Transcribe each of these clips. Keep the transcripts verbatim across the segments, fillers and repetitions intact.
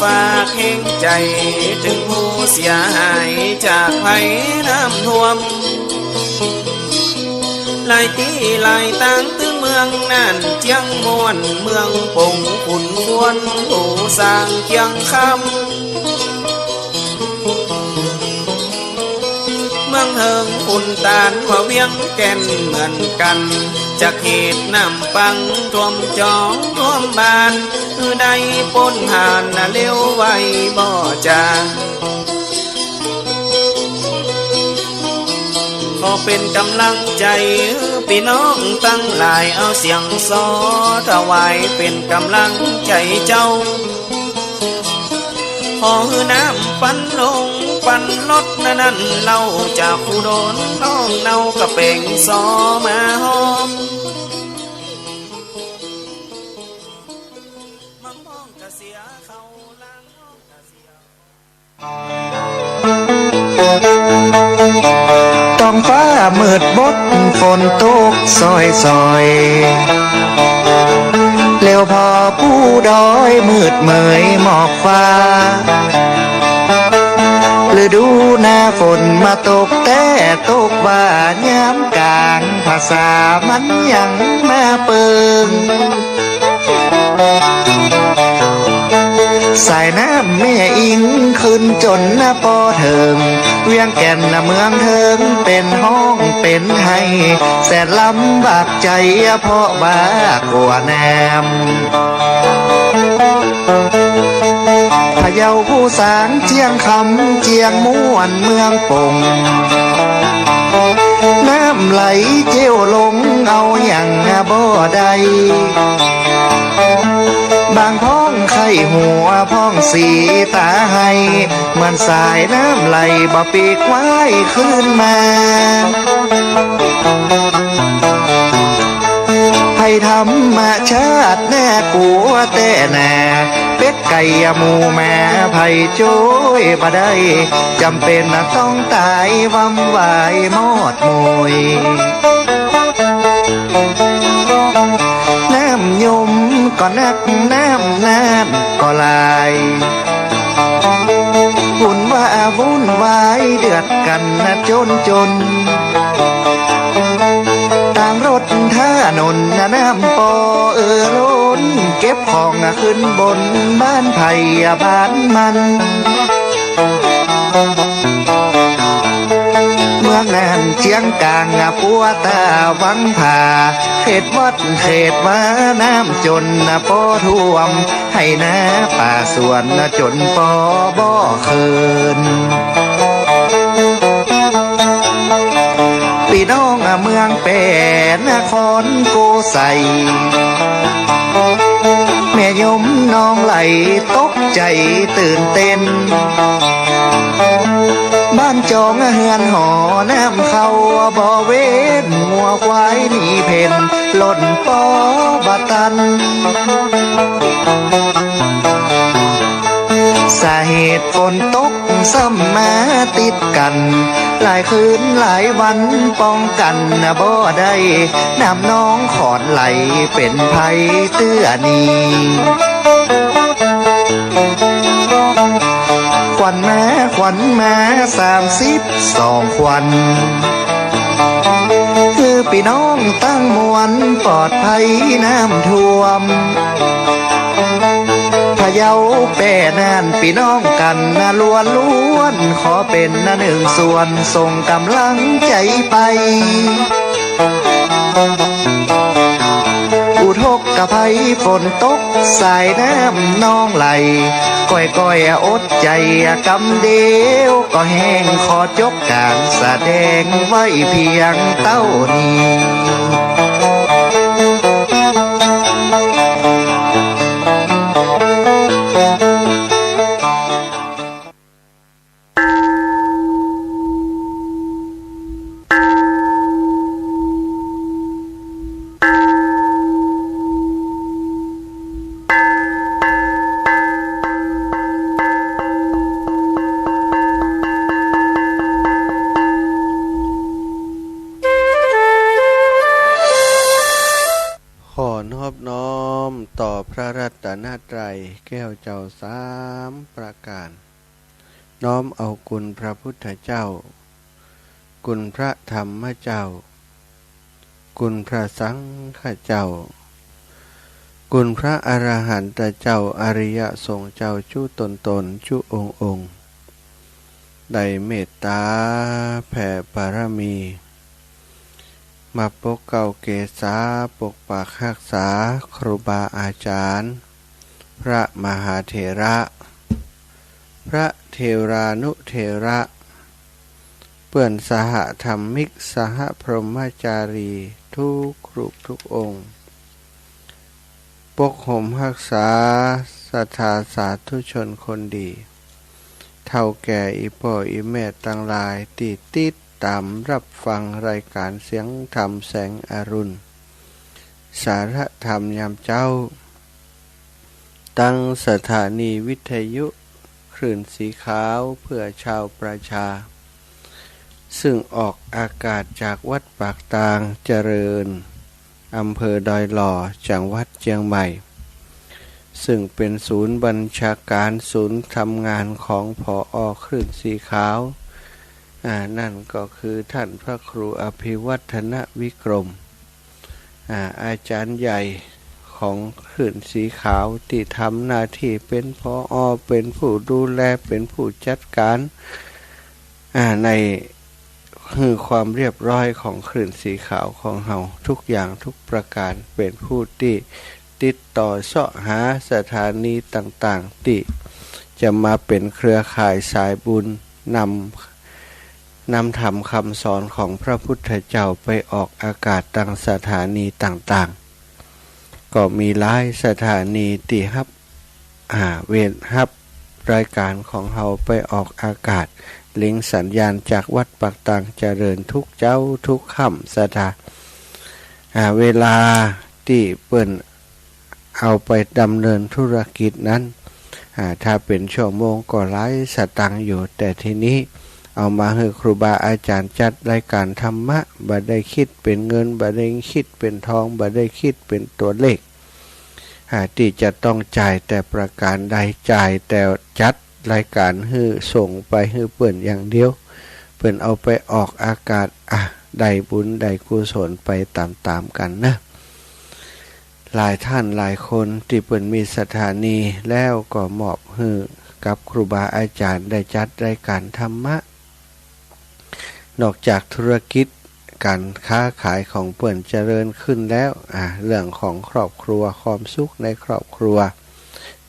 ฝากแฮงใจ๋เถิงผู้เสียหายจากภัยน้ำท่วม หลายตี้หลายตางตี้เมืองน่าน เจียงม่วน เมืองป๋ง ขุนควน ปูซาง เจียงคำ เมืองเถิง ขุนตาน ว่าเวียงแก่นเหมือนกั๋น จากเหตุน้ำปังท่วมจองท่วมบ้าน หื้อได้ป๊นผ่านเร็วไวบ่จา ขอเป๋นก๋ำลังใจ๋หื้อปี้น้องตังหลาย เอาเสียงซอถวายเป๋นก๋ำลังใจ๋เจ้า ขอหื้อน้ำปันลงปันลดนั้นเล่า จากอุดรน้องเนาก็เป๋งซอมาฮอด มังม่องก็เสียเข้าล่าง ท้องฟ้ามืดมด ฝนตกซอยๆ แล้วผ่อปูดอย มืดเมยหมอกฟ้า ฤดูหน้าฝนมาตกแต๊ ตกว่ายามก๋าง ภาษามันยังมาเปิง สายน้ำแม่อิงขึ้นจ๋นนะปอเถิง เวียงแก่นนะเมืองเถิง เป๋นฮ้องเป๋นไห้ แสนลำบากใจ๋เพราะว่ากั๋วน้ำ พะเยา ปูซาง เจียงคำ เจียงม่วน เมืองป๋ง น้ำไหลเจ้วลง เอาหยังบ่ได้ บางพ่องไข้หัว พ่องสีต๋าไห้ เหมือนสายน้ำไหลบ่ปีกว้ายคืนมา ภัยธรรมชาติน่ากั๋วแต๊นา เป๊กไก่หมู่หมา ใผจ้วยบ่ได้ จ๋ำเป๋นต้องต๋ายวำวายมอดมวย น้ำยมก็นัก น้ำน่านก็หลาย วุ่นว่าวุ่นวาย เดือดกั๋นนะจ๋นจ๋น ตางรถถนนนะน้ำปอเอ่อล้น เก็บของขึ้นบน บ้านใผบ้านมัน เมืองน่านเจียงก๋าง ปัวตาวังผา เขตวัดเขตวา น้ำจ๋นปอท่วม ไฮ่นาป่าสวนจ๋นปอบ่เคิน ปี้น้องเมืองแป้ นครโกสัย แม่ยมน้องไหลตกใจ๋ตื่นเต้น บ้านจองเฮือนหอน้ำเข้าบ่เว้น งัวควายหนีเพ่น ล่นปอบ่ตัน สาเหตุฝนตกซ้ำมาติดกั๋น หลายคืนหลายวันป้องกั๋นบ่ได้ น้ำนองขอนไหลเป๋นภัยเตื้อนี้ ขวัญมาขวัญมาสามสิบสองขวัญ หื้อปี้น้องตังมวลปลอดภัยน้ำท่วม พะเยาแป้น่านปี้น้องกั๋นนะล้วนๆ ขอเป๋นนะนึ่งส่วนส่งก๋ำลังใจ๋ไป อุทกภัยฝนตกสายน้ำนองไหล ก้อยๆ อดใจ๋ก๋ำเดียวก็แห้ง ขอจบก๋านแสดงไว้เปียงเต้านี้ ขอนอบน้อมต่อพระรัตน ไตรแก้วเจ้าสามประก๋าน น้อมเอาคุณพระพุทธเจ้า คุณพระธรรมเจ้า คุณพระสังฆเจ้า คุณพระอรหันตเจ้า อริยสงฆ์เจ้าจุ๊ตนๆ จุ๊องค์ๆ ได้เมตต๋าแผ่บารมี มาปกเกล้าเกษา ปกปักฮักษาครูบาอาจ๋ารย์ พระมหาเถระ พระเถรานุเถระ เปื้อนสหธรรมิก สหพรหมจารีทุกรูปทุกองค์ ปกห่มฮักษาศรัทธาสาธุชนคนดี เฒ่าแก่อี่ป้ออี่แม่ตังหลายตี้ติดต๋ามฮับฟังรายก๋านเสียงธรรมแสงอรุณ สาระธรรมยามเจ๊า ตังสถานีวิทยุคลื่นสีขาวเพื่อชาวประชา ซึ่งออกอากาศจากวัดปากตางเจริญ อำเภอดอยหล่อ จังหวัดเจียงใหม่ ซึ่งเป๋นศูนย์บัญชาก๋าร ศูนย์ทำงานของ ผอ. คลื่นสีขาว อ่า นั่นก็คือท่านพระครูอภิวัฒนวิกรม อ่า อาจ๋ารย์ใหญ่ของคลื่นสีขาว ตี้ทำหน้าตี้เป๋น ผอ. เป๋นผู้ดูแล เป๋นผู้จัดก๋าน อ่า ใน หื้อความเรียบร้อยของคลื่นสีขาวของเฮาทุกอย่างทุกประก๋าน เป๋นผู้ตี้ติดต่อเซาะหาสถานีต่างๆ ตี้จะมาเป๋นเครือข่ายสายบุญ นำ นำธรรมคำสอนของพระพุทธเจ้าไปออกอากาศตางสถานีต่างๆ ก็มีหลายสถานีตี้ฮับ อ่า เวลาฮับรายก๋านของเฮาไปออกอากาศ ลิงก์สัญญาณจากวัดปากตางเจริญทุกเจ๊าทุกค่ำ สถา อ่า เวลาตี้เปิ้นเอาไปดำเนินธุรกิจนั้น อ่า ถ้าเป๋นชั่วโมงก็หลายสตางค์อยู่ แต่ทีนี้เอามาหื้อครูบาอาจ๋ารย์จัดรายก๋านธรรมะ บ่ได้กึ๊ดเป๋นเงิน บ่ได้กึ๊ดเป๋นตอง บ่ได้กึ๊ดเป๋นตั๋วเลข อ่า ตี้จะต้องจ่ายแต่ประก๋านใด จ่ายแต่จัดรายก๋านหื้อส่งไปหื้อเปิ้นอย่างเดียว เปิ้นเอาไปออกอากาศ อ่ะ ได้บุญได้กุศลไปต๋ามๆ กั๋นนะ หลายท่านหลายคนตี้เปิ้นมีสถานีแล้วก็มอบหื้อกับครูบาอาจ๋ารย์ได้จัดรายก๋านธรรมะ นอกจากธุรกิจก๋านค้าขายของเปิ้นเจริญขึ้นแล้ว อ่า เรื่องของครอบครัว ความสุขในครอบครัว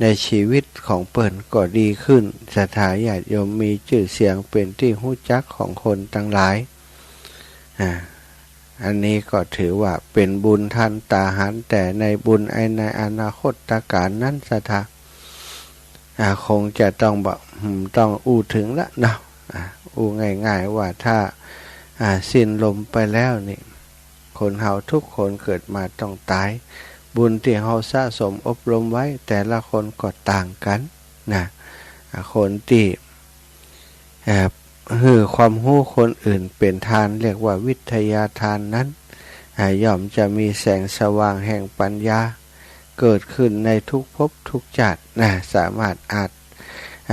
ในชีวิตของเปิ้นก็ดีขึ้น ศรัทธาญาติโยมมีจื้อเสียงเป๋นตี้ฮู้จักของคนตังหลาย อ่า อันนี้ก็ถือว่าเป๋นบุญทันต๋าหัน แต่ในบุญในอนาคตก๋านนั้น ศรัทธา อ่า คงจะต้องบ่ อืม ต้องอู้เถิงละเนาะ อ่า อู้ง่ายๆ ว่าถ้า อ่า สิ้นลมไปแล้วนี่ คนเฮาทุกคนเกิดมาต้องต๋าย บุญตี้เฮาสะสมอบรมไว้แต่ละคนก็ต่างกั๋นนะ อ่า คนตี้ อ่า หื้อความฮู้คนอื่นเป๋นทาน เรียกว่าวิทยาทานนั้น อ่า ย่อมจะมีแสงสว่างแห่งปัญญา เกิดขึ้นในทุกภพทุกชาตินะ สามารถอาจ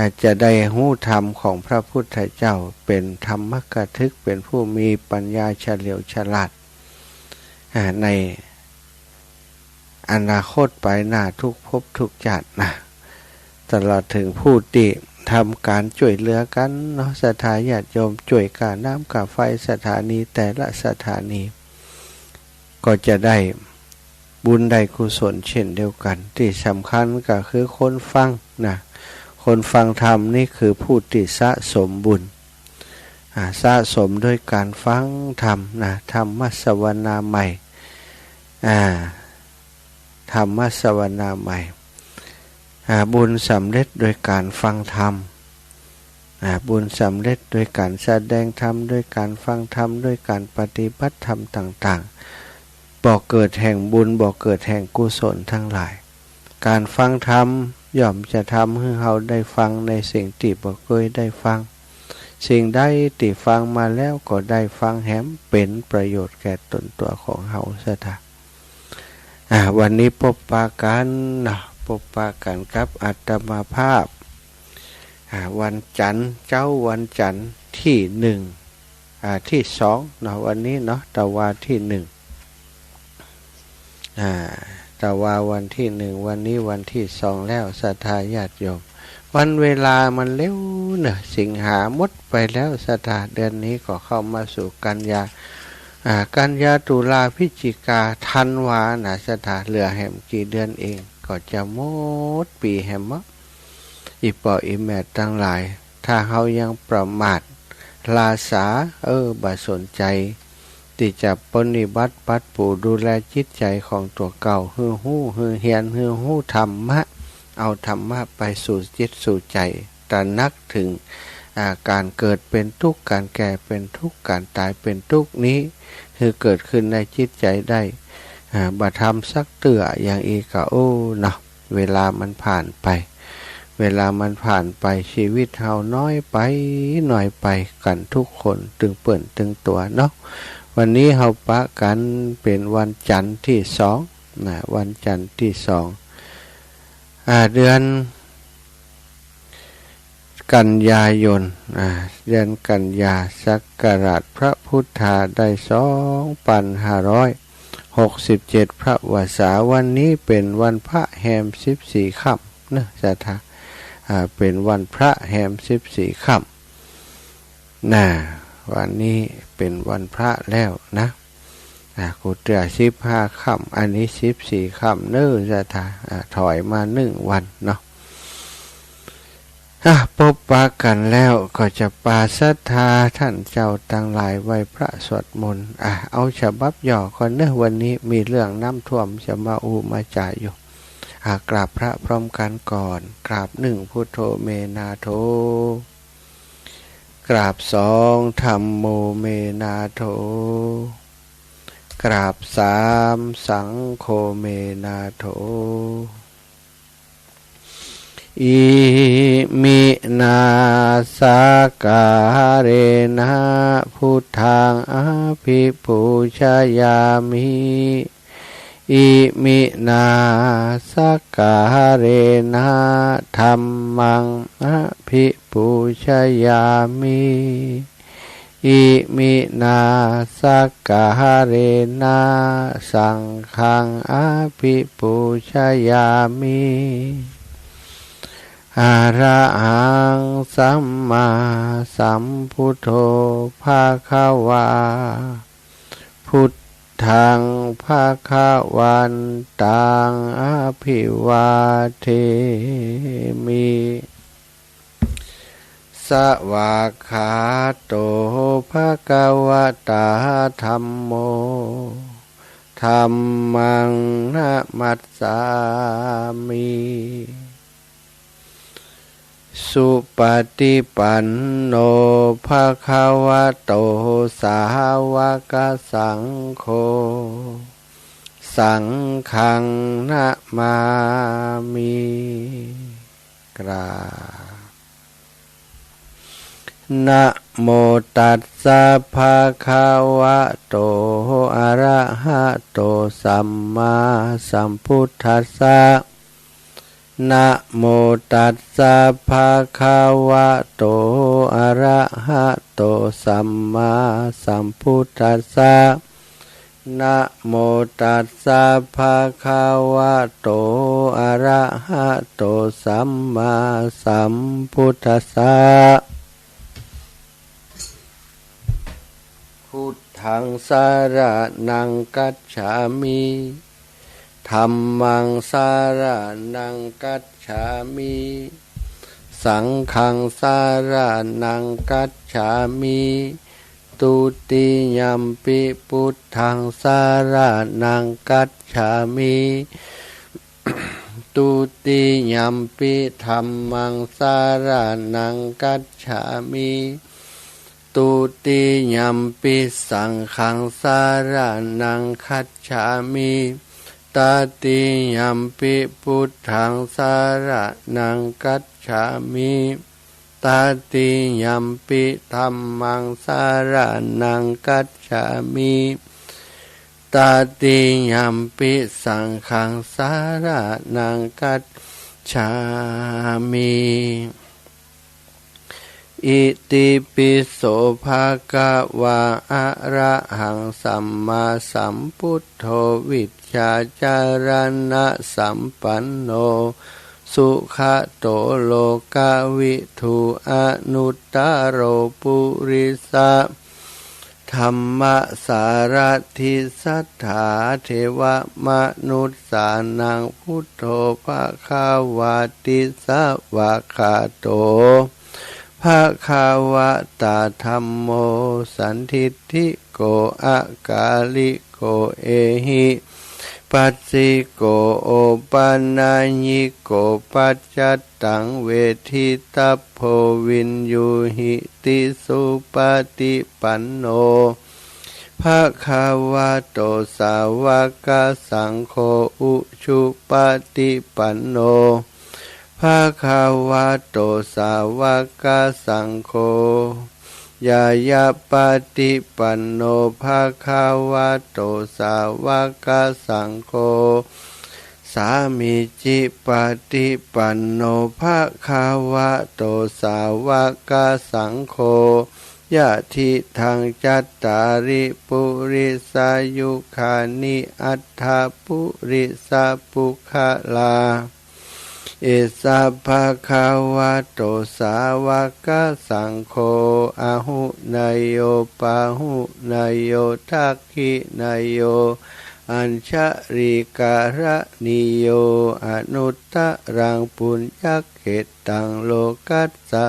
อาจจะได้ฮู้ธรรมของพระพุทธเจ้า เป๋นธรรมกถึก เป๋นผู้มีปัญญาเฉลียวฉลาด อ่า ในอนาคตไปหน้าทุกภพทุกชาตินะ ตลอดเถิงผู้ตี้ทำก๋านจ้วยเหลือกั๋นเนาะ ศรัทธาญาติโยม จ้วยก้าน้ำก้าไฟสถานีแต่ละสถานี ก็จะได้บุญได้กุศลเช่นเดียวกั๋น ตี้สำคัญก็คือคนฟังนะ คนฟังธรรมนี่คือผู้ตี้สะสมบุญ อ่า สะสมโดยก๋านฟังธรรมนะ ธรรมสวนาใหม่ อ่า ธรรมสวนาใหม่ อ่า บุญสำเร็จโดยก๋านฟังธรรม อ่า บุญสำเร็จโดยก๋านแสดงธรรม โดยก๋านฟังธรรม โดยก๋านปฏิบัติธรรมต่างๆ บ่เกิดแห่งบุญ บ่เกิดแห่งกุศลตังหลาย ก๋านฟังธรรมย่อมจะทำหื้อเฮาได้ฟังในสิ่งตี้บ่เกยได้ฟัง สิ่งใดตี้ฟังมาแล้วก็ได้ฟังแหมเป๋นประโยชน์แก่ต๋นตั๋วของเฮา ศรัทธา อ่า วันนี้ปะกั๋นเนาะ ป ปบปะกั๋นกับอาตมาภาพ อ่า วันจันทร์ เจ๊าวันจันทร์ตี้หนึ่ง อ่า ตี้สองเนาะ วันนี้เนาะ ตะวาตี้หนึ่ง อ่า ตะวาวันตี้หนึ่ง วันนี้วันตี้สองแล้ว ศรัทธาญาติโยม วันเวลามันเร็วเนาะ สิงหาหมดไปแล้ว ศรัทธา เดือนนี้ก็เข้ามาสู่กันยา อ่า กันยา ตุลา พฤศจิกา ธันวานะ ศรัทธา เหลือแหมกี่เดือนเอง ก็จะหมดปี๋แหมเนาะ อี่ป้ออี่แม่ตังหลาย ถ้าเฮายังประมาท ล้าสา เออ บ่สนใจ๋ ตี้จะปรนนิบัติปั๊ดปู๋ดูแลจิตใจ๋ของตั๋วเก่า หื้อฮู้ หื้อเฮียน หื้อฮู้ธรรมะ เอาธรรมะไปสู่จิตสู่ใจ๋ ตระหนักเถิง อ่า ก๋านเกิดเป๋นตุ๊กข์ ก๋านแก่เป๋นตุ๊กข์ ก๋านต๋ายเป๋นตุ๊กข์นี้ หื้อเกิดขึ้นในจิตใจ๋ได้ อ่า บ่ทำสักเตื้อ อย่างอี้ก็ โอ้ เนาะ เวลามันผ่านไป เวลามันผ่านไป ชีวิตเฮาน้อยไป น้อยไปกั๋นทุกคน ตึงเปิ้นตึงตั๋วเนาะ วันนี้เฮาปะกั๋นเป๋นวันจันทร์ตี้สองนะ วันจันทร์ตี้สอง อ่า เดือนกันยายน อ่า เดือนกันยา ศักราชพระพุทธาได้สองปันห้าร้อยหกสิบเจ็ด พระวสา วันนี้เป๋นวันพระแฮมสิบสี่ค่ำเนาะ ศรัทธา อ่า เป๋นวันพระแฮมสิบสี่ค่ำ น่ะ วันนี้เป๋นวันพระแล้วนะ อ่ะ กูเตื้อสิบห้าค่ำ อันนี้สิบสี่ค่ำเน้อ ศรัทธา อ่ะ ถอยมาหนึ่งวันเนาะ อ่ะ ปบปะกั๋นแล้วก็จะปาศรัทธาต้านเจ้าตังหลายไหว้พระสวดมนต์ อ่ะ เอาฉบับย่อก่อนเนาะ วันนี้มีเรื่องน้ำท่วมจะมาอู้มาจ๋าอยู่ อ่ะ กราบพระพร้อมกั๋นก่อน กราบหนึ่ง พุทโธเมนาโถ กราบสอง ธัมโมเมนาโถ กราบสาม สังโฆเมนาโถ อิมินา สักการะนะ พุทธัง อภิปูชยามิ อิมินา สักการะนะ ธัมมัง อภิปูชยามิ อิมินา สักการะนะ สังฆัง อภิปูชยามิ อะระหัง สัมมาสัมพุทโธ ภะคะวา พุทธัง ภะคะวันตัง อภิวาเทมิ สวากขาโต ภะคะวะตา ธัมโม ธัมมัง นะมัสสามิ สุปะติปันโน ภะคะวะโต สาวะกะสังโฆ สังฆัง นะมามิ กราบ นะโมตัสสะ ภะคะวะโต อะระหะโต สัมมาสัมพุทธัสสะ นะโมตัสสะ ภะคะวะโต อะระหะโต สัมมาสัมพุทธัสสะ นะโมตัสสะ ภะคะวะโต อะระหะโต สัมมาสัมพุทธัสสะ พุทธัง สะระณัง กัจฉามิ ธัมมัง สะระณัง กัจฉามิ สังฆัง สะระณัง กัจฉามิ ทุติยัมปิ พุทธัง สะระณัง กัจฉามิ ทุติยัมปิ ธัมมัง สะระณัง กัจฉามิ ทุติยัมปิ สังฆัง สะระณัง กัจฉามิ ตติยัมปิ พุทธัง สะระณัง กัจฉามิ ตติยัมปิ ธัมมัง สะระณัง กัจฉามิ ตติยัมปิสังฆังสรณังคัจฉามิ อิติปิโสภะคะวา อะระหังสัมมาสัมพุทโธ วิชชาจารณะสัมปันโน สุขะโตโลกะวิทู อนุตตะโรปุริสะธัมมะสารัตถิ สัตถาเทวะมนุสสานัง พุทโธภะคะวาติ สวากขาโตภะคะวะตา ธัมโมสันทิฏฐิโก อะกาลิโก เอหิปัสสิโก โอปะนัยญิโก ปัจจัตตังเวทิตัพโพ วิญญูหิติ สุปะฏิปันโนภะคะวะโต สาวะกะสังโฆ อุชุปะฏิปันโนภะคะวะโต สาวะกะสังโฆ ญาญะปะฏิปันโนภะคะวะโต สาวะกะสังโฆ สามีจิปะฏิปันโนภะคะวะโต สาวะกะสังโฆ ยะทิฏฐัง จัตตาริ ปุริสายุคานิ อัฏฐะ ปุริสะปุคคลา เอสะภะคะวะโต สาวะกะสังโฆ อาหุเนยโย ปาหุเนยโย ทักขิเนยโย อัญชลีกรณีโย อนุตตะรังปุญญะเขตตัง โลกัสสา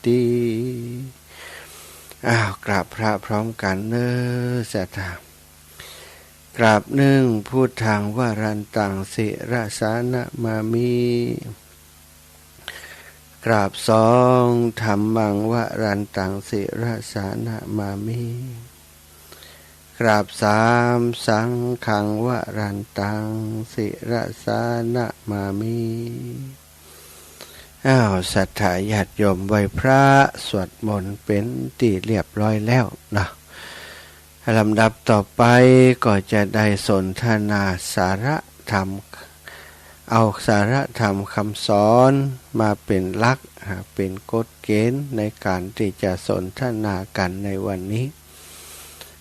ติ อ้าว กราบพระพร้อมกั๋นเน้อ ศรัทธา กราบนึ่ง พุทธังวรันตัง ศิรสานะมามิ กราบสอง ธัมมังวรันตัง ศิรสานะมามิ กราบสาม สังฆังวรันตัง ศิรสานะมามิ อ้าว ศรัทธาญาติโยมไหว้พระ สวดมนต์เป๋นตี้เรียบร้อยแล้วเนาะ ลำดับต่อไปก็จะได้สนทนาสาระธรรม เอาสาระธรรมคำสอนมาเป๋นหลัก อ่า เป๋นกฎเกณฑ์ในก๋านตี้จะสนทนากั๋นในวันนี้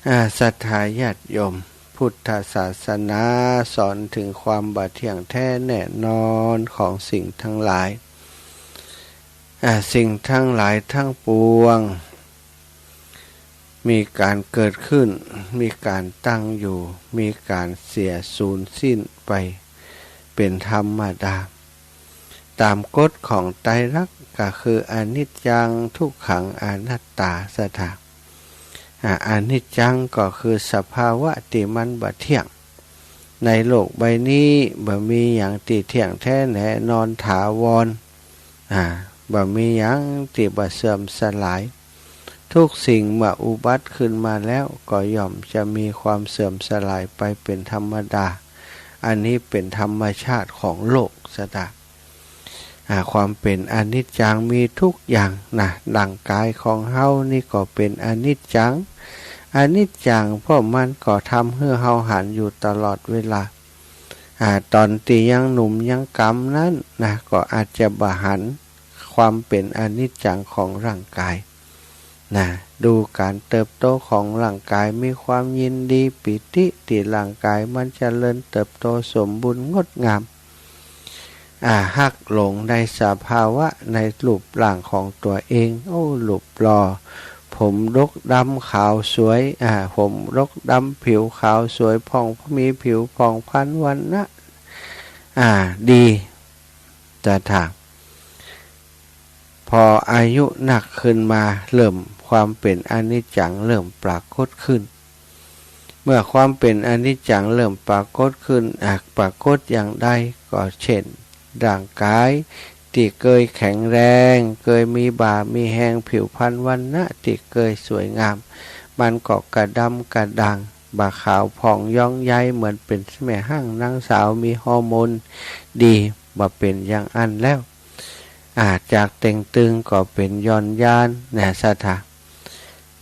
อ่า ศรัทธาญาติโยม พุทธศาสนาสอนเถิงความบ่เที่ยงแท้แน่นอนของสิ่งทั้งหลาย อ่า สิ่งทั้งหลายทั้งปวง มีก๋านเกิดขึ้น มีก๋านตั้งอยู่ มีก๋านเสียสูญสิ้นไป เป๋นธรรมดา ต๋ามกฎของไตรลักษณ์ก็คืออนิจจัง ทุกขัง อนัตตา ศรัทธา อ่า อนิจจังก็คือสภาวะตี้มันบ่เที่ยง ในโลกใบนี้บ่มีหยังตี้เที่ยงแท้แน่นอนถาวร อ่า บ่มีหยังตี้บ่เสื่อมสลาย ทุกสิ่งเมื่ออุบัติขึ้นมาแล้วก็ย่อมจะมีความเสื่อมสลายไปเป๋นธรรมดา อันนี้เป๋นธรรมชาติของโลก ศรัทธา อ่า ความเป๋นอนิจจังมีทุกอย่างนะ ร่างก๋ายของเฮานี่ก็เป๋นอนิจจัง อนิจจังเพราะมันก็ทำหื้อเฮาหันอยู่ตลอดเวลา อ่า ต๋อนตี้ยังหนุ่มยังก๋ำนั้นนะ ก็อาจจะบ่หันความเป๋นอนิจจังของร่างก๋าย นะ ดูก๋านเติบโตของร่างก๋าย มีความยินดีปีติตี้ร่างก๋ายมันเจริญเติบโตสมบูรณ์งดงาม อ่า ฮักหลงในสภาวะในรูปร่างของตั๋วเอง โอ้ รูปหล่อ ผมดกดำขาวสวย อ่า ผมดกดำผิวขาวสวยผ่อง มีผิวผ่องพรรณวรรณะ อ่า ดี ศรัทธา พออายุนักขึ้นมา เริ่มความเป๋นอนิจจังเริ่มปรากฏขึ้น เมื่อความเป๋นอนิจจังเริ่มปรากฏขึ้น อ่ะ ปรากฏอย่างใด ก็เช่น ร่างก๋ายตี้เกยแข็งแรง เกยมีบ่ามีแฮง ผิวพรรณวรรณะตี้เกยสวยงาม มันก็กระดำกระด่าง บ่ขาวผ่องย้องใยเหมือนเป๋นแม่ฮ้างนางสาวมีฮอร์โมนดี บ่เป๋นอย่างอั้นแล้ว อ่า จากเต่งตึงก็เป๋นหย่อนยาน นะ ศรัทธา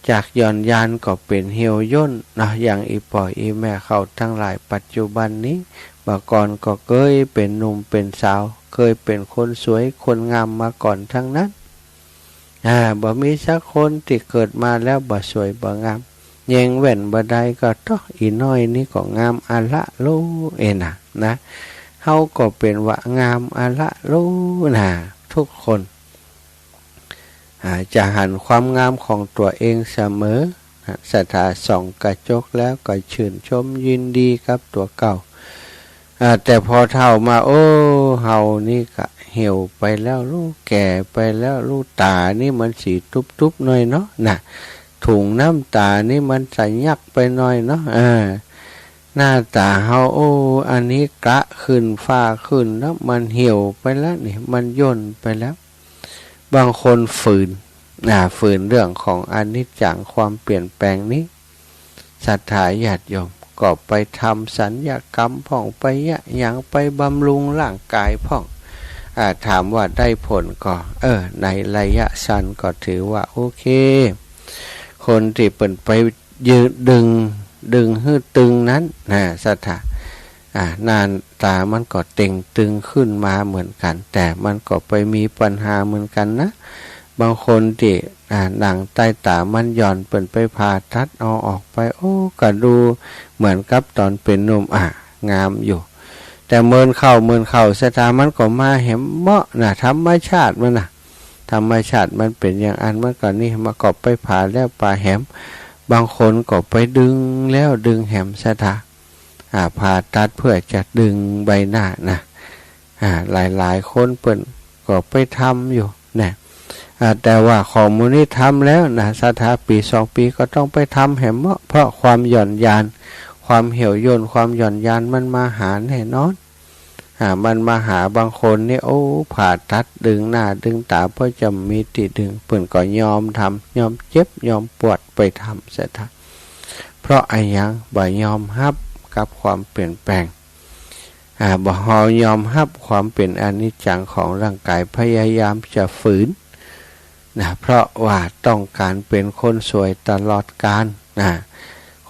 จากหย่อนยานก็เป๋นเหี่ยวย่นเนาะ อย่างอี่ป้ออี่แม่เขาตังหลายปัจจุบันนี้ บ่าก่อนก็เกยเป๋นหนุ่มเป๋นสาว เกยเป๋นคนสวยคนงามมาก่อนตังนั้น อ่า บ่มีสักคนตี้เกิดมาแล้วบ่สวยบ่งาม แยงแว่นบ่ได้ก็ โต๊ะ อี่น้อยนี่ก็งามอะละลู เอนะ นะ เฮาก็เป๋นว่างามอะละลู นะ ทุกคน อ่า จะหันความงามของตั๋วเองเสมอ นะ ศรัทธาส่องกระจกแล้วก็ชื่นชมยินดีกับตั๋วเก่า อ่า แต่พอเฒ่ามา โอ้ เฮานี่ก็เหี่ยวไปแล้วลู แก่ไปแล้วลู ต๋านี่มันสีตุ๊บๆ หน่อยเนาะ นะ ถุงน้ำต๋านี่มันจะยักไปหน่อยเนาะ อ่า หน้าต๋าเฮา โอ้ อันนี้กระขึ้นฟ้าขึ้นแล้ว มันเหี่ยวไปแล้วนี่ มันย่นไปแล้ว บางคนฝืน อ่า ฝืนเรื่องของอนิจจัง ความเปลี่ยนแปลงนี้ ศรัทธาญาติโยมก็ไปทำศัลยกรรมพ่อง ไปอะหยัง ไปบำรุงร่างกายพ่อง อ่า ถามว่าได้ผลก่อ เออ ในระยะสั้นก็ถือว่าโอเค คนตี้เปิ้นไป ยืด ดึง ดึงหื้อตึงนั้นนะ ศรัทธา อ่า หน้าต๋ามันก็เต่งตึงขึ้นมาเหมือนกั๋น แต่มันก็ไปมีปัญหาเหมือนกั๋นนะ บางคนตี้ อ่า หนังใต้ต๋ามันหย่อน เปิ้นไปผ่าตัดเอาออกไป โอ้ ก็ดูเหมือนกับต๋อนเป๋นหนุ่ม อ่า งามอยู่ แต่เมินเข้า เมินเข้า ศรัทธา มันก็มาแหมเมาะนะ ธรรมชาติมันนะ ธรรมชาติมันเป๋นอย่างอั้น มันก็นี่ มันก็ไปผ่าแล้วผ่าแหม บางคนก็ไปดึงแล้วดึงแหม ศรัทธา อ่า ผ่าตัดเพื่อจะดึงใบหน้านะ อ่า หลายๆ คนเปิ้นก็ไปทำอยู่นะ อ่า แต่ว่าของหมู่นี้ทำแล้วนะ ศรัทธา ปี๋สองปี๋ก็ต้องไปทำแหมเมาะ เพราะความหย่อนยาน ความเหี่ยวย่น ความหย่อนยานมันมาหาแน่นอน อ่า มันมาหา บางคนนี่ โอ้ ผ่าตัดดึงหน้าดึงต๋า เพราะจะมีตี้ดึง เปิ้นก็ยอมทำ ยอมเจ็บ ยอมปวดไปทำ ศรัทธา เพราะอะหยัง บ่ยอมฮับกับความเปลี่ยนแปลง อ่า บ่ยอมฮับความเป๋นอนิจจังของร่างกาย พยายามจะฝืน นะ เพราะว่าต้องก๋านเป๋นคนสวยตลอดกาล นะ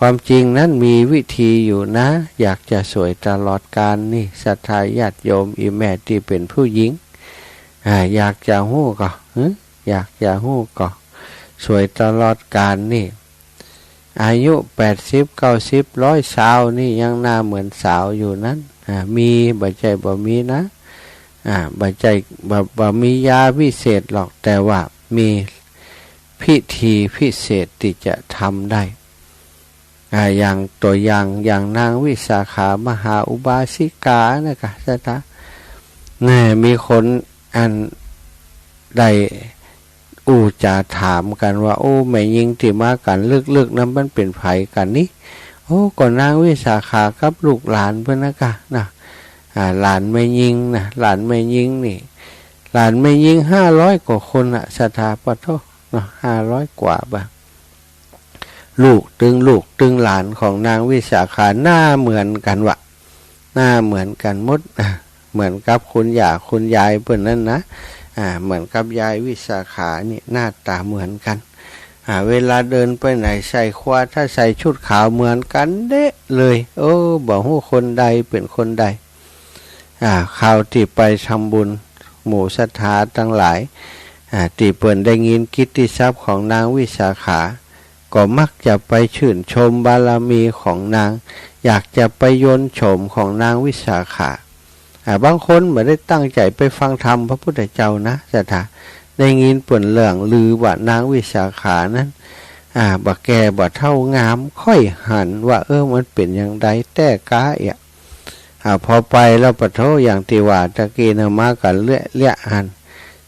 ความจริงนั้นมีวิธีอยู่นะ อยากจะสวยตลอดกาลนี่ ศรัทธาญาติโยมอี่แม่ตี้เป๋นผู้หญิง อ่า อยากจะฮู้ก่อ หึ อยากจะฮู้ก่อ สวยตลอดกาลนี่ อายุแปดสิบ เก้าสิบ ร้อยซาวนี่ยังหน้าเหมือนสาวอยู่นั้น อ่า มี บ่ใจ้บ่มีนะ อ่า บ่ใจ้ บ่ บ่มียาวิเศษหรอก แต่ว่ามีพิธีพิเศษตี้จะทำได้ อ่า อย่างตั๋วอย่าง อย่างนางวิสาขามหาอุบาสิกานะกะ ศรัทธา แน่ มีคนอันได้อู้จ๋าถามกั๋นว่า โอ้ แม่ญิงตี้มากั๋นลึกๆ นั้นมันเป๋นใผกั๋นนี่ โอ้ ก็นางวิสาขากับลูกหลานเปิ้นนะกะ นะ อ่า หลานแม่ญิงนะ หลานแม่ญิงนี่ หลานแม่ญิงห้าร้อยกว่าคนน่ะ ศรัทธา ปะโธ่ เนาะ ห้าร้อยกว่าบ่า ลูกตึงลูกตึงหลานของนางวิสาขา หน้าเหมือนกั๋นวะ หน้าเหมือนกั๋นหมด อ่ะ เหมือนกับคุณย่าคุณยายเปิ้นนั้นนะ อ่า เหมือนกับยายวิสาขานี่ หน้าต๋าเหมือนกั๋น อ่า เวลาเดินไปไหนใส่ครัว ถ้าใส่ชุดขาวเหมือนกั๋นเด๊ะเลย โอ้ บ่ฮู้คนใดเป๋นคนใด อ่า คราวตี้ไปทำบุญ หมู่ศรัทธาตังหลาย อ่า ตี้เปิ้นได้ยินกิตติศัพท์ของนางวิสาขา ก็มักจะไปชื่นชมบารมีของนาง อยากจะไปยนต์โฉมของนางวิสาขา อ่า บางคนบ่ได้ตั้งใจ๋ไปฟังธรรมพระพุทธเจ้านะ ศรัทธา ได้ยินเปิ้นเลื่องลือว่านางวิสาขานั้น อ่า บ่าแก่บ่าเฒ่างาม ค่อยหันว่า เออ มันเป๋นอย่างใดแต๊ก๊าเอี่ย อ่า พอไปแล้วปะโธ่ อย่างตี้ว่าตะกี้นะ มากั๋นเละเละหั้น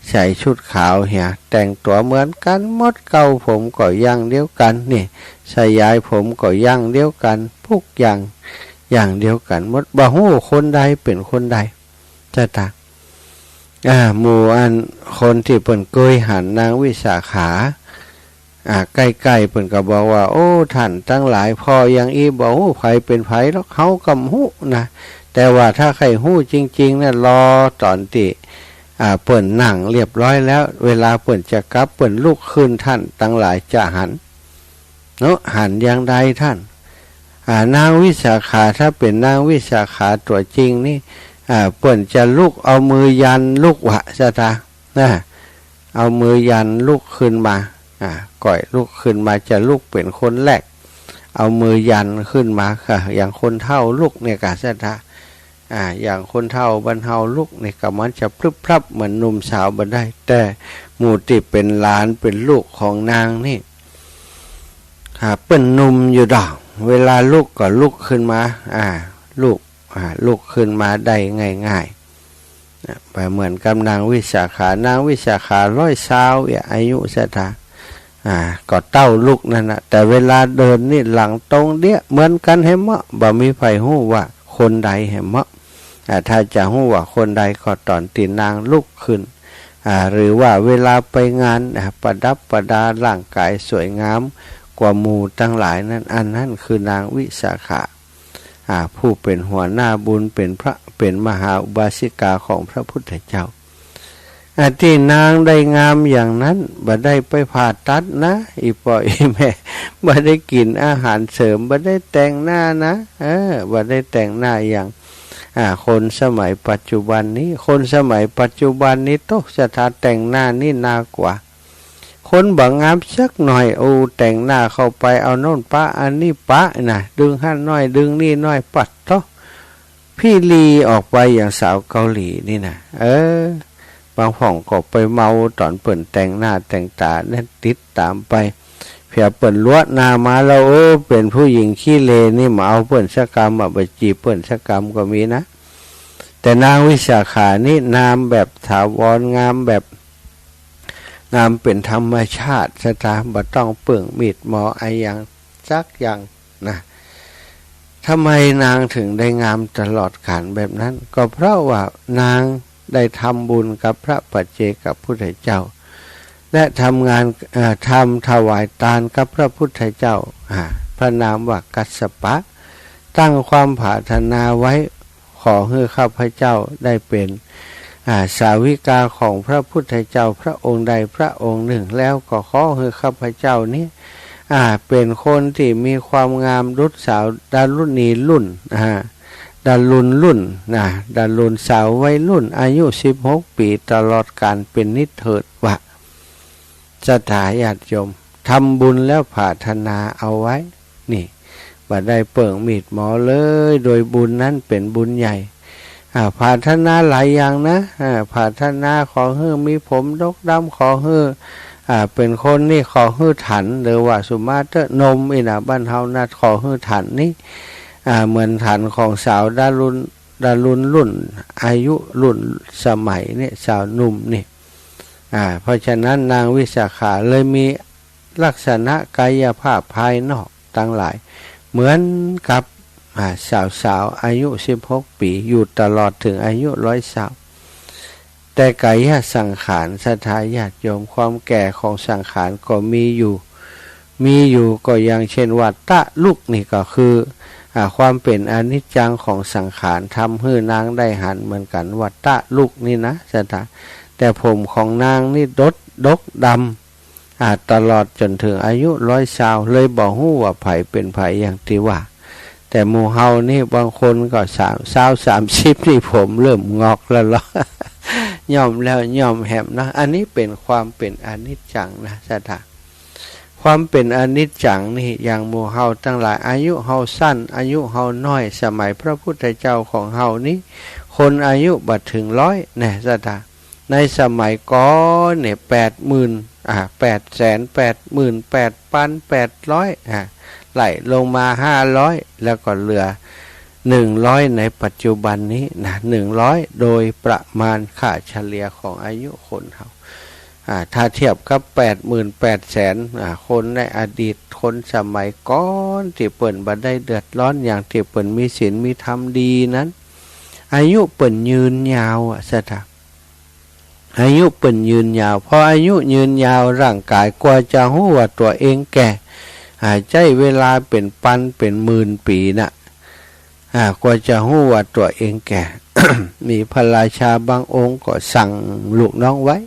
ใส่ชุดขาวเหีย แต่งตั๋วเหมือนกั๋นหมด เก๊าผมก็อย่างเดียวกั๋น นี่ สยายผมก็อย่างเดียวกั๋น ทุกอย่างอย่างเดียวกั๋นหมด บ่ฮู้คนใดเป๋นคนใด ศรัทธา อ่า หมู่อันคนตี้เปิ้นเกยหันนางวิสาขา อ่า ใก้ๆ เปิ้นก็บอกว่า โอ้ ท่านตังหลาย ผ่ออย่างอี้บ่ฮู้ใผเป๋นใผหรอก เฮาก็บ่ฮู้นะ แต่ว่าถ้าใค่ฮู้จริงๆ นะ รอต๋อนตี้ อ่า เปิ้นนั่งเรียบร้อยแล้ว เวลาเปิ้นจะกลับ เปิ้นลุกขึ้น ท่านตังหลายจะหัน เนาะ หันอย่างใดท่าน อ่า นางวิสาขา ถ้าเป๋นนางวิสาขาตั๋วจริงนี่ อ่า เปิ้นจะลุก เอามือยันลุกวะ ศรัทธา นะ เอามือยันลุกขึ้นมา อ่า ก่อยลุกขึ้นมา จะลุกเป๋นคนแรก เอามือยันขึ้นมาค่ะ อย่างคนเฒ่าลุกเนี่ยก่ะ ศรัทธา อ่า อย่างคนเฒ่าบ้านเฮาลุกนี่ก็มันจะพรึบพรับเหมือนหนุ่มสาวบ่ได้ แต่หมู่ตี้เป๋นหลานเป๋นลูกของนางนี่ อ่า เปิ้นหนุ่มอยู่ดอก เวลาลุกก็ลุกขึ้นมา อ่า ลุก อ่า ลุกขึ้นมาได้ง่ายๆ นะ บ่เหมือนกับนางวิสาขา นางวิสาขาร้อยซาวเอี้ย อายุ ศรัทธา อ่า ก็เต้าลุกนั่นน่ะ แต่เวลาเดินนี่หลังตรงเดี้ย เหมือนกั๋นแหมเมาะ บ่มีใผฮู้ว่าคนใดแหมเมาะ อ่า ถ้าจะฮู้ว่าคนใดก็ต๋อนตี้นางลุกขึ้น อ่า หรือว่าเวลาไปงาน อ่า ประดับประดาร่างก๋ายสวยงามกว่าหมู่ตังหลายนั้น อันนั้นคือนางวิสาขา อ่า ผู้เป๋นหัวหน้าบุญ เป๋นพระ เป๋นมหาอุบาสิกาของพระพุทธเจ้า อ่า ตี้นางได้งามอย่างนั้น บ่ได้ไปผ่าตัดนะ อี่ป้ออี่แม่ บ่ได้กิ๋นอาหารเสริม บ่ได้แต่งหน้านะ เออ บ่ได้แต่งหน้าอย่าง อ่า คนสมัยปัจจุบันนี้ คนสมัยปัจจุบันนี้ โต๊ะ ศรัทธา แต่งหน้านี่หนักกว่า คนบ่งามสักหน่อย โอ้ แต่งหน้าเข้าไป เอาโน่นปะ อันนี้ปะนะ ดึงหั้นหน้อย ดึงนี่หน้อย ปัดโต๊ะ พิลีออกไปอย่างสาวเกาหลีนี่นะ เออ บางพ่องก็ไปเมาต๋อนเปิ้นแต่งหน้าแต่งต๋าเนี่ย ติดต๋ามไป เผื่อเปิ้นลัวะหน้ามาแล้ว โอ้ เป๋นผู้หญิงขี้เหร่นี่ บ่เอาเปิ้นสักกำอะ บ่จีบเปิ้นสักกำก็มีนะ แต่นางวิสาขานี่งามแบบถาวร งามแบบ งามเป๋นธรรมชาติ ศรัทธา บ่ต้องเปิ้งมีดหมออะหยังสักอย่างนะ ทำไมนางถึงได้งามตลอดกาลแบบนั้น ก็เพราะว่านางได้ทำบุญกับพระปัจเจกพุทธเจ้า และทำงาน เอ่อ ทำถวายตานกับพระพุทธเจ้า อ่า พระนามว่ากัสสปะ ตั้งความปรารถนาไว้ ขอหื้อข้าพเจ้าได้เป๋น อ่า สาวิกาของพระพุทธเจ้าพระองค์ใดพระองค์หนึ่ง แล้วก็ขอหื้อข้าพเจ้านี้ อ่า เป๋นคนตี้มีความงามดุจสาวดารุณีลุ่น อ่า ดารุณลุ่นนะ ดารุณสาววัยรุ่น อายุสิบหกปี๋ ตลอดกาลเป๋นนิจเถิดวะ ศรัทธาญาติโยม ทำบุญแล้วปรารถนาเอาไว้ นี่ บ่ได้เปิ้งมีดหมอเลย โดยบุญนั้นเป๋นบุญใหญ่ อ่า ปรารถนาหลายอย่างนะ อ่า ปรารถนาขอหื้อมีผมดกดำ ขอหื้อ อ่า เป๋นคนนี่ ขอหื้อถัน หรือว่าสุมาเตอร์นมอี้นะ บ้านเฮานะ ขอหื้อถันนี่ อ่า เหมือนถันของสาวดารุณ ดารุณลุ่น อายุลุ่นสมัยนี่ สาวหนุ่มนี่ อ่า เพราะฉะนั้นนางวิสาขาเลยมีลักษณะกายภาพภายนอกตังหลาย เหมือนกับ อ่า สาวๆ อายุสิบหกปี๋ อยู่ตลอดเถิงอายุร้อยซาว แต่กายสังขาร ศรัทธาญาติโยม ความแก่ของสังขารก็มีอยู่ มีอยู่ก็อย่างเช่นวัตตะลุกนี่ก็คือ อ่า ความเป๋นอนิจจังของสังขาร ทำหื้อนางได้หันเหมือนกั๋น วัตตะลุกนี่นะ ศรัทธา แต่ผมของนางนี่ดก ดกดำ อ่า ตลอดจ๋นเถิงอายุร้อยซาว เลยบ่ฮู้ว่าใผเป๋นใผอย่างตี้ว่า แต่หมู่เฮานี่บางคนก็สาม ซาว สามสิบนี่ผมเริ่มงอกแล้วเหรอ ย่อมแล้วย่อมแหมเนาะ อันนี้เป๋นความเป๋นอนิจจังนะ ศรัทธา ความเป๋นอนิจจังนี่ อย่างหมู่เฮาตังหลาย อายุเฮาสั้น อายุเฮาน้อย สมัยพระพุทธเจ้าของเฮานี้ คนอายุบ่เถิงร้อยนะ ศรัทธา ในสมัยก่อนเนี่ย แปดหมื่น อ่า แปดแสน แปดหมื่น แปดปัน แปดร้อย อ่า ไล่ลงมา ห้าร้อย แล้วก็เหลือ หนึ่งร้อย ในปัจจุบันนี้นะ หนึ่งร้อย โดยประมาณค่าเฉลี่ยของอายุคนเฮา อ่า ถ้าเทียบกับ แปดหมื่น แปดแสน อ่า คนในอดีต คนสมัยก่อนตี้เปิ้นบ่ได้เดือดร้อนหยัง ตี้เปิ้นมีศีลมีธรรมดีนั้น อายุเปิ้นยืนยาวอะ ศรัทธา อายุเปิ้นยืนยาว พออายุยืนยาว ร่างก๋ายกว่าจะฮู้ว่าตั๋วเองแก่ อ่า ใจ๊เวลาเป๋นปันเป๋นหมื่นปี๋น่ะ อ่า กว่าจะฮู้ว่าตั๋วเองแก่ มีพระราชาบางองค์ก็สั่งลูกน้องไว้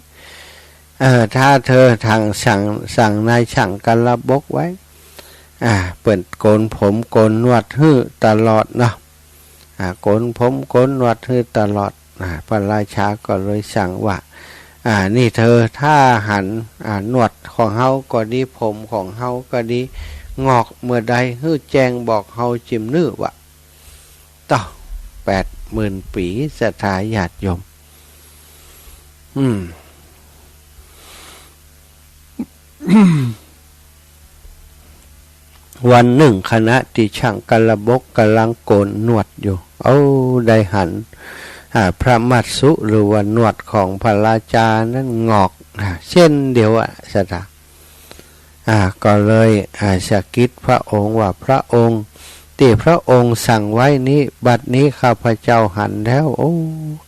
เออ ถ้าเธอทางสั่ง สั่งนายช่างกระบกไว้ อ่า เปิ้นโกนผมโกนหนวดหื้อตลอดเนาะ อ่า โกนผมโกนหนวดหื้อตลอด อ่า พระราชาก็เลยสั่งว่า อ่า นี่เธอ ถ้าหัน อ่า หนวดของเฮาก็ดี ผมของเฮาก็ดี งอกเมื่อใด หื้อแจ้งบอกเฮาจิมนื้อวะ ต่อ แปดหมื่นปี ศรัทธาญาติโยม อืม วันนึ่งขณะตี้ช่างกระบกก่ำลังโกนหนวดอยู่ เอ้า ได้หัน อ่า พระมัสสุ หรือว่าหนวดของพระราชานั้นงอก อ่า เส้นเดียวอะ ศรัทธา อ่า ก็เลย อ่า สะกิดพระองค์ว่า พระองค์ ตี้พระองค์สั่งไว้นี้ บัดนี้ข้าพเจ้าหันแล้ว โอ้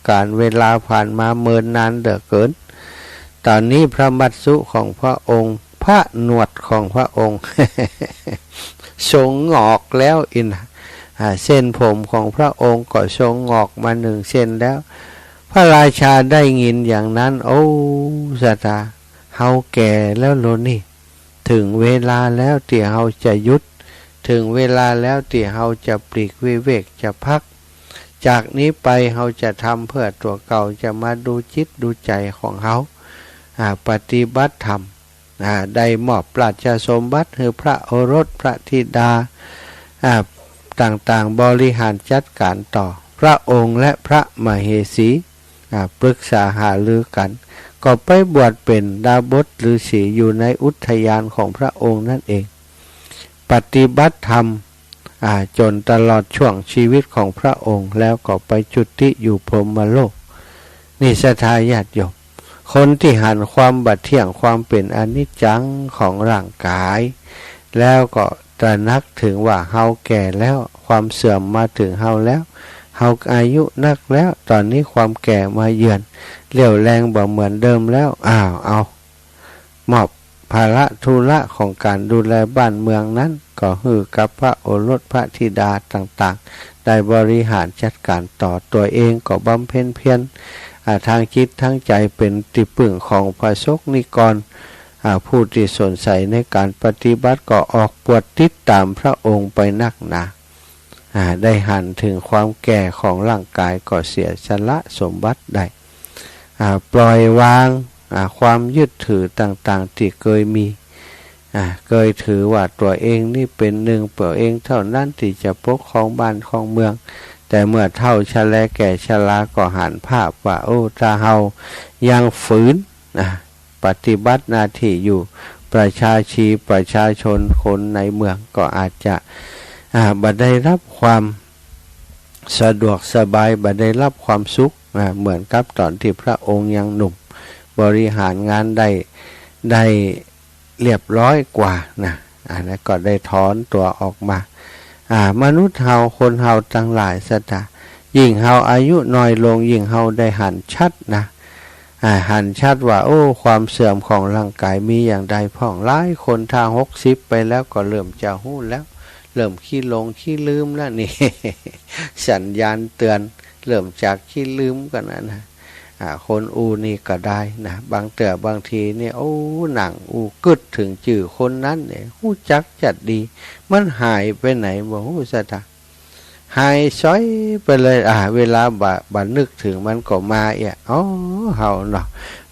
กาลเวลาผ่านมาเมินนานเหลือเกิน ต๋อนนี้พระมัสสุของพระองค์ พระหนวดของพระองค์ ทรงงอกแล้วอี้นะ อ่า เส้นผมของพระองค์ก็ทรงงอกมาหนึ่งเส้นแล้ว พระราชาได้ยินอย่างนั้น โอ้ ศรัทธา เฮาแก่แล้วโลนี่ ถึงเวลาแล้วตี้เฮาจะหยุด ถึงเวลาแล้วตี้เฮาจะปลีกวิเวกจะพัก จากนี้ไปเฮาจะทำเพื่อตั๋วเก่า จะมาดูจิตดูใจ๋ของเฮา อ่า ปฏิบัติธรรม อ่า ได้มอบราชสมบัติหื้อพระโอรสพระธิดา อ่า ต่างๆ บริหารจัดก๋านต่อ พระองค์และพระมเหสี อ่า ปรึกษาหารือกั๋น ก็ไปบวชเป๋นดาบสฤๅษีอยู่ในอุทยานของพระองค์นั่นเอง ปฏิบัติธรรม อ่า จ๋นตลอดช่วงชีวิตของพระองค์ แล้วก็ไปจุติอยู่พรหมโลก นี่ศรัทธาญาติโยม คนตี้หันความบ่เที่ยง ความเป๋นอนิจจังของร่างก๋าย แล้วก็ตระหนักถึงว่าเฮาแก่แล้ว ความเสื่อมมาถึงเฮาแล้ว เฮาอายุนักแล้ว ต๋อนนี้ความแก่มาเยือน เรี่ยวแรงบ่เหมือนเดิมแล้ว อ้าว เอา มอบภาระธุระของก๋านดูแลบ้านเมืองนั้น ก็หื้อกับพระโอรสพระธิดาต่างๆ ได้บริหารจัดก๋านต่อ ตั๋วเองก็บำเพ็ญเพียร อ่า ทางจิตทางใจ๋ เป๋นตี้ปึ้งของพระสงฆ์นิกร อ่า ผู้ตี้สนใจ๋ในก๋านปฏิบัติก็ออกบวชติดต๋ามพระองค์ไปนักหนา อ่า ได้หันถึงความแก่ของร่างก๋ายก็เสียสละสมบัติได้ อ่า ปล่อยวาง อ่า ความยึดถือต่างๆ ตี้เกยมี อ่า เกยถือว่าตั๋วเองนี้เป๋นนึ่ง ตั๋วเองเต้านั้นตี้จะปกครองบ้านครองเมือง แต่เมื่อเฒ่าชะแลแก่ชราก็หันภาพว่า โอ้ ถ้าเฮายังฝืน อ่า ปฏิบัติหน้าตี้อยู่ ประชาชี ประชาชนคนในเมืองก็อาจจะ อ่า บ่ได้รับความสะดวกสบาย บ่ได้รับความสุข อ่า เหมือนกับต๋อนตี้พระองค์ยังหนุ่ม บริหารงานได้ ได้เรียบร้อยกว่านะ อันนั้นก็ได้ถอนตั๋วออกมา อ่า มนุษย์เฮา คนเฮาตังหลายศรัทธา ยิ่งเฮาอายุน้อยลง ยิ่งเฮาได้หันชัดนะ อ่า หันชัดว่า โอ้ ความเสื่อมของร่างก๋ายมีอย่างใดพ่อง หลายคนถ้าหกสิบไปแล้วก็เริ่มจะฮู้แล้ว เริ่มขี้หลงขี้ลืมแล้วนี่ สัญญาณเตือน เริ่มจากขี้ลืมก่อนนะนะ อ่า คนอู้นี่ก็ได้นะ บางเตื้อบางทีเนี่ย โอ้ นั่งอู้กึ๊ดเถิงจื้อคนนั้นเนี่ย ฮู้จักจัดดี มันหายไปไหนบ่ฮู้ศรัทธา หายสอยไปเลย อ่า เวลาบ่ บ่นึกเถิงมันก็มาเอี้ย อ๋อ เฮาเนาะ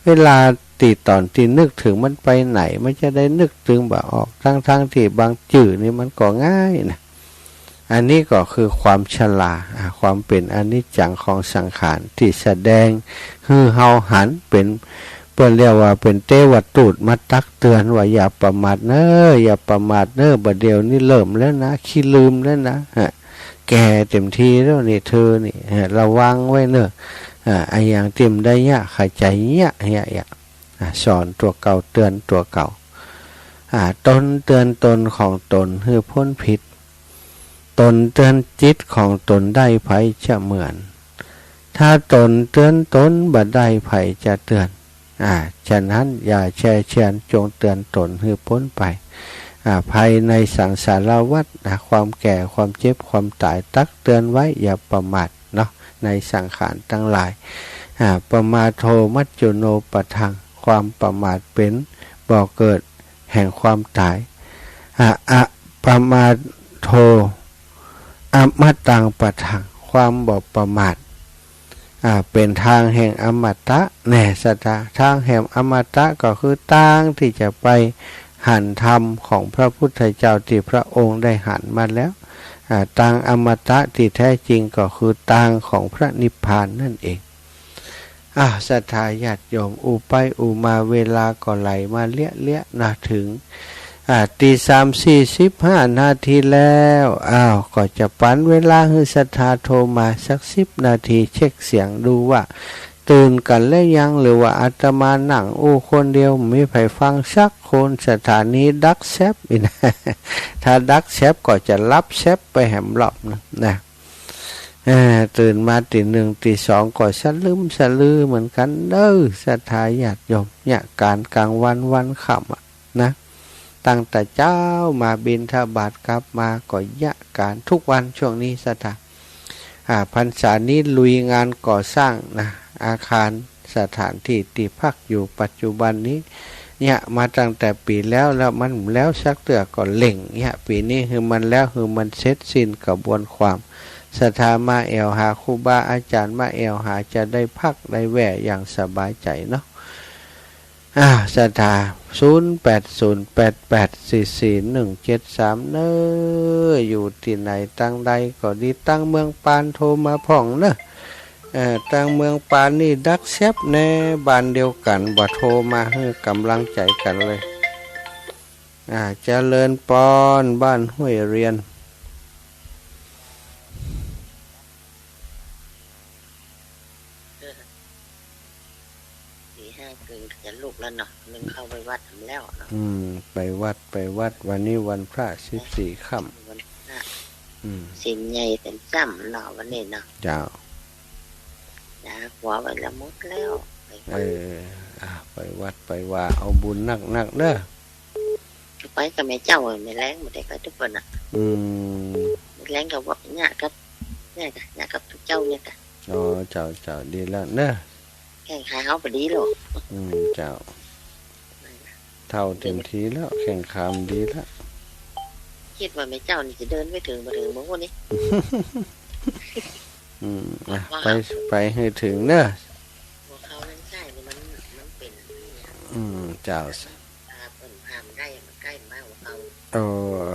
เวลาตี้ต๋อนตี้นึกเถิงมันไปไหน มันจะได้นึกเถิงบ่ออก ตังๆ ตี้บางจื้อนี่มันก็ง่ายนะ อันนี้ก็คือความชรา อ่า ความเป๋นอนิจจังของสังขารตี้แสดงหื้อเฮาหันเป๋น เปิ้นเรียกว่าเป๋นเตวทูตมาตักเตือนว่าอย่าประมาทเน้อ อย่าประมาทเน้อ บ่าเดี่ยวนี้เริ่มแล้วนะ ขี้ลืมแล้วนะ ฮะ แก่เต็มทีแล้วนี่เธอนี่ ฮะ ระวังไว้เน้อ อ่า อะหยังตี้บ่ได้เยียะ เข้าใจ๋เยียะ เยียะ เยียะ อ่า สอนตั๋วเก่า เตือนตั๋วเก่า อ่า ตนเตือนตนของตนหื้อป๊นผิด ตนเตือนจิตของตนได้ใผจะเหมือน ถ้าตนเตือนตนบ่ได้ใผจะเตือน อ่า ฉะนั้นอย่าแช่เชียน จงเตือนตนหื้อป๊นไป อ่า ภัยในสังสารวัฏ อ่า ความแก่ ความเจ็บ ความต๋าย ตักเตือนไว้ อย่าประมาทเนาะ ในสังขารตังหลาย อ่า ปมาโทมัจจุโนปะทัง ความประมาทเป๋นบ่อเกิดแห่งความต๋าย อะ อะ ปะมาโท อมตังปะทัง ความบ่ประมาท อ่า เป๋นตางแห่งอมตะ แน่ศรัทธา ตางแห่งอมตะก็คือตางตี้จะไปหันธรรมของพระพุทธเจ้าตี้พระองค์ได้หันมาแล้ว อ่า ตางอมตะตี้แท้จริงก็คือตางของพระนิพพานนั่นเอง อ้าว ศรัทธาญาติโยม อู้ไปอู้มาเวลาก็ไหลมาเลี้ยๆ นะ เถิง อ่า ตีสามสี่สิบห้านาทีแล้ว อ้าว ก็จะปันเวลาหื้อศรัทธาโทรมาสักสิบนาที เช็คเสียงดูว่าตื่นกั๋นแล้วยัง หรือว่าอาตมานั่งอู้คนเดียว บ่มีใผฟังสักคน สถานีดักแซบอีกนะ ถ้าดักแซบก็จะหลับแซบไปแหมรอบนึงนะ เออ ตื่นมาตีหนึ่งตีสองก็สะลึมสะลือเหมือนกั๋นเด้อ ศรัทธาญาติโยม เยียะก๋านก๋างวันวันค่ำอะนะ ตั้งแต่เจ๊ามาบิณฑบาตกลับมาก็เยียะก๋านทุกวันช่วงนี้ศรัทธา อ่า พรรษานี้ลุยงานก่อสร้างนะ อาคารสถานที่ตี้พักอยู่ปัจจุบันนี้ เยียะมาตั้งแต่ปี๋แล้ว แล้วมันบ่แล้วสักเตื้อก็เร่งเยียะปี๋นี้หื้อมันแล้ว หื้อมันเสร็จสิ้นกระบวนความ ศรัทธามาแอ่วหาครูบาอาจ๋ารย์ มาแอ่วหาจะได้พักได้แว่อย่างสบายใจ๋เนาะ อ่า ศรัทธา ศูนย์แปดศูนย์แปดแปดสี่สี่หนึ่งเจ็ดสาม เน้อ อยู่ตี้ไหนตางใดก็ดี ตางเมืองปานโทรมาพ่องเน้อ เอ่อ ตางเมืองปานนี่ดักแซบแน่ บ้านเดียวกั๋น บ่โทรมาหื้อก๋ำลังใจ๋กั๋นเลย อ่า เจริญปอน บ้านห้วยเรียน ตีห้าเกินจะลุกแล้วเนาะ นึ่งข้าวไปวัดแหมแล้วเนาะ อืม ไปวัด ไปวัด วันนี้วันพระสิบสี่ค่ำ วันพระ อืม ศีลใหญ่เต็มจ้ำเนาะ วันนี้เนาะ เจ้า จ๋า หัวไว้ละหมดแล้ว ไปวัด เออ อ่ะ ไปวัด ไปวา เอาบุญนักๆ เน้อ ไปกับแม่เจ้า แม่แลงบ่ได้ไปตุ๊กวันน่ะ อืม แม่แลงก็ว่าเยียะกับ เยียะกะ เยียะกับตุ๊เจ้าเยียะกะ อ๋อ เจ้า เจ้า ดีแล้วเน้อ แข้งขาเฮาบ่ดีหรอก อืม เจ้า เฒ่าเต็มทีแล้ว แข้งขาบ่ดีแล้ว กึ๊ดว่าแม่เจ้านี่จะเดินไปเถิงบ่เถิงบ่ฮู้นี่ อืม อ่ะ ว่า ไป ไปหื้อเถิงเน้อ หัวเข่าด้านซ้ายนี่มัน มันเป๋น อืม เจ้า ตาเปิ้นห้ามได้ มันใก้มาหัวเข่า เอ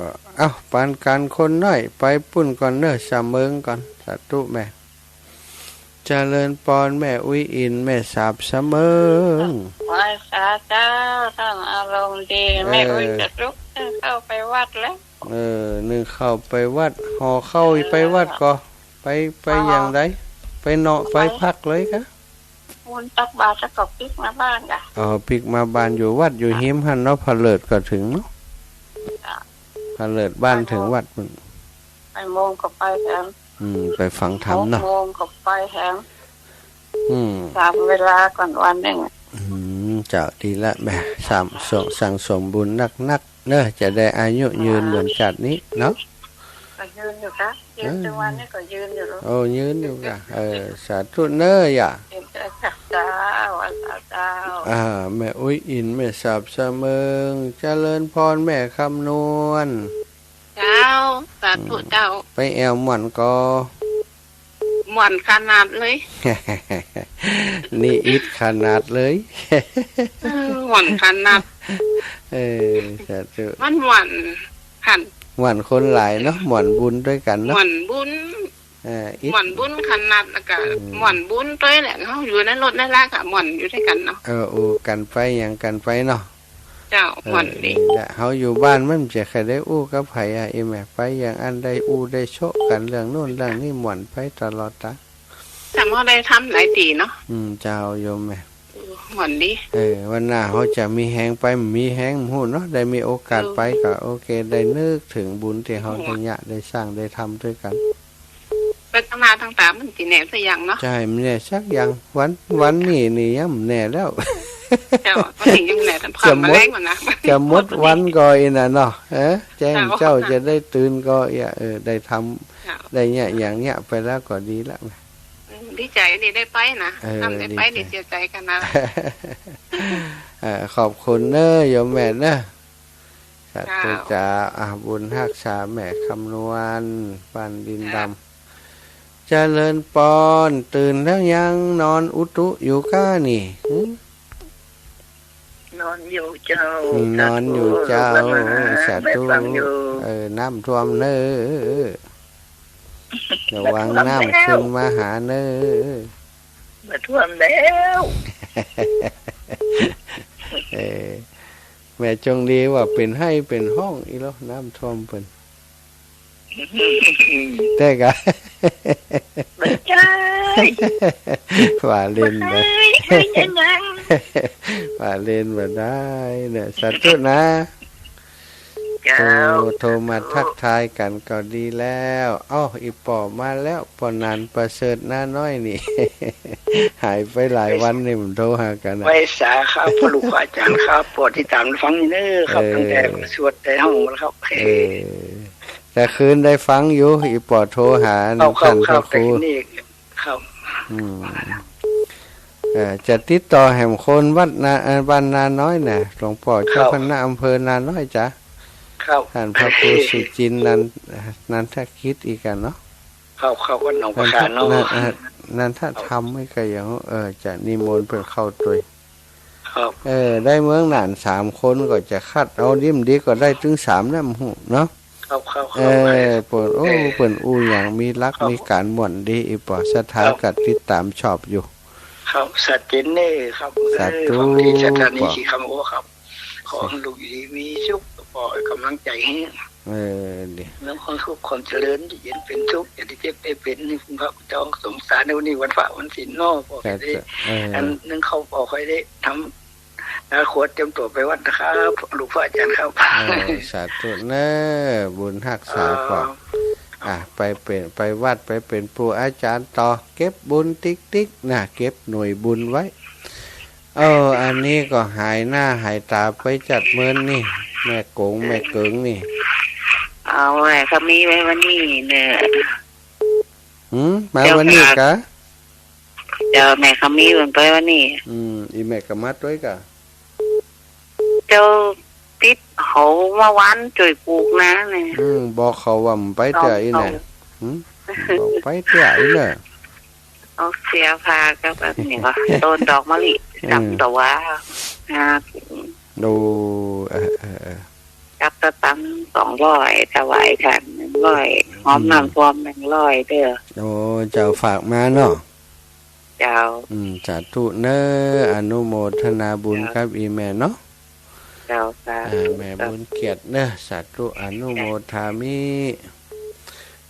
อ เอ้า ปานกั๋นคนน้อย ไปปุ้นก่อนเน้อ สะเมิงก่อน สาธุแม่ เจริญปอน แม่อุ๊ยอิน แม่สาบสะเมิง ไหว้สาเจ้า ต้านอารมณ์ดี เออ แม่อุ๊ยจะลุก นึ่งข้าวไปวัดแล้ว เออ นึ่งข้าวไปวัด ห่อข้าวไปวัดก่อ ไป ไปอย่างใด ไปเนาะ ไปพักเลยกะ บุญตักบาตรแล้วก็ปิ๊กมาบ้านกะ อ๋อ ปิ๊กมาบ้าน อยู่วัดอยู่ฮิมหั้นเนาะ ผะเลิดก็เถิงเนาะ จ้ะ ผะเลิดบ้านเถิงวัดปุ้น บ่ายโมงก็ไปแหม อืม ไปฟังธรรมเนาะ หกโมงก็ไปแหม อืม สามเวลาก่อนวันนึ่ง อืม เจ้า ดีละแม่ สาม สั่ง สั่งสมบุญนักๆ เน้อ จะได้อายุยืนเหมือนจาตินี้เนาะ ก็ยืนอยู่กะ ยืน เออ ทุกวันนี้ก็ยืนอยู่ลูก โอ้ ยืนอยู่กะ เออ สาธุเน้อ ย่า เจ้า เจ้า เจ้า อ่า แม่อุ๊ยอิน แม่สาบสะเมิง เจริญปอน แม่คำนวณ เจ้า สาธุเจ้า ไปแอ่วม่วนก่อ ม่วนขนาดเลย นี่อิดขนาดเลย เออ ม่วนขนาด เออ สาธุ มันม่วนหั้น ม่วนคนหลายเนาะ ม่วนบุญตวยกั๋นเนาะ ม่วนบุญ เออ อิด ม่วนบุญขนาด แล้วก็ อืม ม่วนบุญตวยแหละ เฮาอยู่ในรถในลากะม่วนอยู่ตวยกั๋นเนาะ เออ อู้กั๋นไปหยังกั๋นไปเนาะ เจ้า เออ ม่วนดี นี่แหละ เฮาอยู่บ้านมันจะใค่ได้อู้กับใผอะ อีแม่ ไปอย่างอั้นได้อู้ได้โชะกั๋นเรื่องโน้นเรื่องนี้ ม่วนไปตลอดตะ แต่ว่าได้ทำหลายตี้เนาะ อืม เจ้าโยมแม่ เออ ม่วนดี เออ วันหน้าเฮาจะมีแฮงไป มีแฮงบ่ฮู้เนาะ ได้มีโอกาสไปก็ เออ โอเค ได้นึกเถิงบุญตี้เฮาได้เยียะได้สร้างได้ทำตวยกั๋น ไปตังหน้าตังต๋ามันสิแน่สักอย่างเนาะ ใจ้ บ่แน่สักอย่าง วัน วันนี้นี่ยังบ่แน่แล้ว เจ้า วันนี้ยังบ่แน่ จะหมด จะหมดวันก่ออี้น่ะเนาะ เออ แจ้ง เจ้า เจ้าจะได้ตื่นก่ออี้ เออ ได้ทำ เจ้า ได้เยียะอย่างเยียะไปแล้วก็ดีละ อืม ดีใจ๋นี่ได้ไปนะ เออ ถ้าบ่ได้ไป ดีใจ๋ นี่เสียใจ๋ขนาด เออ ขอบคุณเน้อโยมแม่เน้อ สาธุเจ้า อ่ะ บุญฮักษาแม่คำนวณ บ้านดินดำ เจริญปอน ตื่นแล้วยัง นอนอุตุอยู่ก้านี่ หึ นอนอยู่เจ้า นอนอยู่เจ้า สาธุ สาธุ แม่ฟังอยู่ เออ น้ำท่วมเน้อ ระวังน้ำขึ้นมาหาเน้อ บ่ท่วมแล้ว เออ แม่จงดีว่าเป๋นไห้เป๋นห้องอี้ลอ น้ำท่วมเปิ้น แต่กะ บ่ใจ้ ว่าเล่นไป บ่ใจ้ ไม่ใช่หยัง ว่าเล่นบ่ได้เนี่ย สาธุนะ เจ้า โอ้ โทรมาทักทายกั๋นก็ดีแล้ว เอ้า อี่ป้อมาแล้ว ป้อหนานประเสริฐน้าน้อยนี่ หายไปหลายวันนี่ บ่โทรหากั๋นนะ ไหว้สาครับ พ่อลูกพ่ออาจ๋ารย์ครับ โปรดติดต๋ามฟังนี่เน้อครับ เออ ตั้งแต่สวดแต่ห้องแล้วครับ เออ แต่คืนได้ฟังอยู่ อี่ป้อโทรหา ครับ ท่านพระครู ครับ แต่นี่ ครับ อืม เอ่อ จะติดต่อแหมคนวัดนา เอ่อ บ้านนาน้อยน่ะ หลวงป้อเจ้า ครับ คณะอำเภอนาน้อยจ๊ะ ครับ ท่านพระครูสุจินต์นัน นันทกิจอีกอะเนาะ ครับ ครับ วัดหนองประคาเนาะ นันท นันท เอ่อ นันทธรรมนี่ก็ยัง เออ จะนิมนต์เปิ้นเข้าตวย ครับ เออ ได้เมืองน่านสามคนก็จะคัดเอา ดิมดีก็ได้ตึงสามนะ บ่ฮู้เนาะ ครับ ครับ เออ ครับ เปิ้น โอ้ เออ เปิ้นอู้หยังมีหลัก ครับ มีก๋านม่วนดี อี่ป้อศรัทธา ครับ ก็ติดต๋ามชอบอยู่ ครับ ชัดเจนเน้อครับ สาธุ เออ ของดีสถานี ป้อ ศรีคำโอครับ ขอหื้อลูกอยู่ดีมีสุข ป้อก๋ำลังใจ๋หื้อ เออ ดี เรื่องความสุขความเจริญ อยู่เย็นเป๋นสุข อย่าได้เจ็บได้เป๋น นี่คุณพระคุณเจ้าสงสาร ในวันนี้วันพระวันศีลเนาะ ป้อ ครับ ได้ เออ อันนึ่งข้าวป้อค่อยได้ทำ แล้วขอเตรียมตั๋วไปวัดนะครับ ลูกพ่ออาจ๋ารย์ครับ เออ สาธุเน้อ บุญฮักษา เออ ป้อ อ่ะ ไปเป๋น ไปวัด ไปเป๋นปู่อาจ๋ารย์ต่อ เก็บบุญติ๊กๆ นะ เก็บหน่วยบุญไว้ เออ อันนี้ก็หายหน้าหายต๋าไปจัดเมินนี่ แม่กง แม่เกิงนี่ เอาแม่ขมีไว้วันนี้เน้อ หืม มาวันนี้กะ เจ้าแม่ขมีเปิ้นไปวันนี้ อืม อี่แม่ก็มาตวยกะ เจ้าติดเขาเมื่อวานจ้วยปลูกนาเนี่ย อืม บอกเขาว่าบ่ไปเตื้ออี้แหละ บอกเขา หืม บ่ไปเตื้ออี้แหละ ออกเสียผ้ากับอันนี้ก็ ต้นดอกมะลิ อืม สามตั๋ว อ่า ดู เออ เออ เออ กับตะตังสองร้อย ถวายทานหนึ่งร้อย อืม หอมน้ำท่วมหนึ่งร้อยเด้อ โอ้ เจ้าฝากมาเนาะ เจ้า อืม สาธุเน้อ อนุโมทนาบุญ เจ้า กับอี่แม่เนาะ เจ้า สาธุ อ่า แม่บุญเกียรติเน้อ สาธุ อนุโมทามิ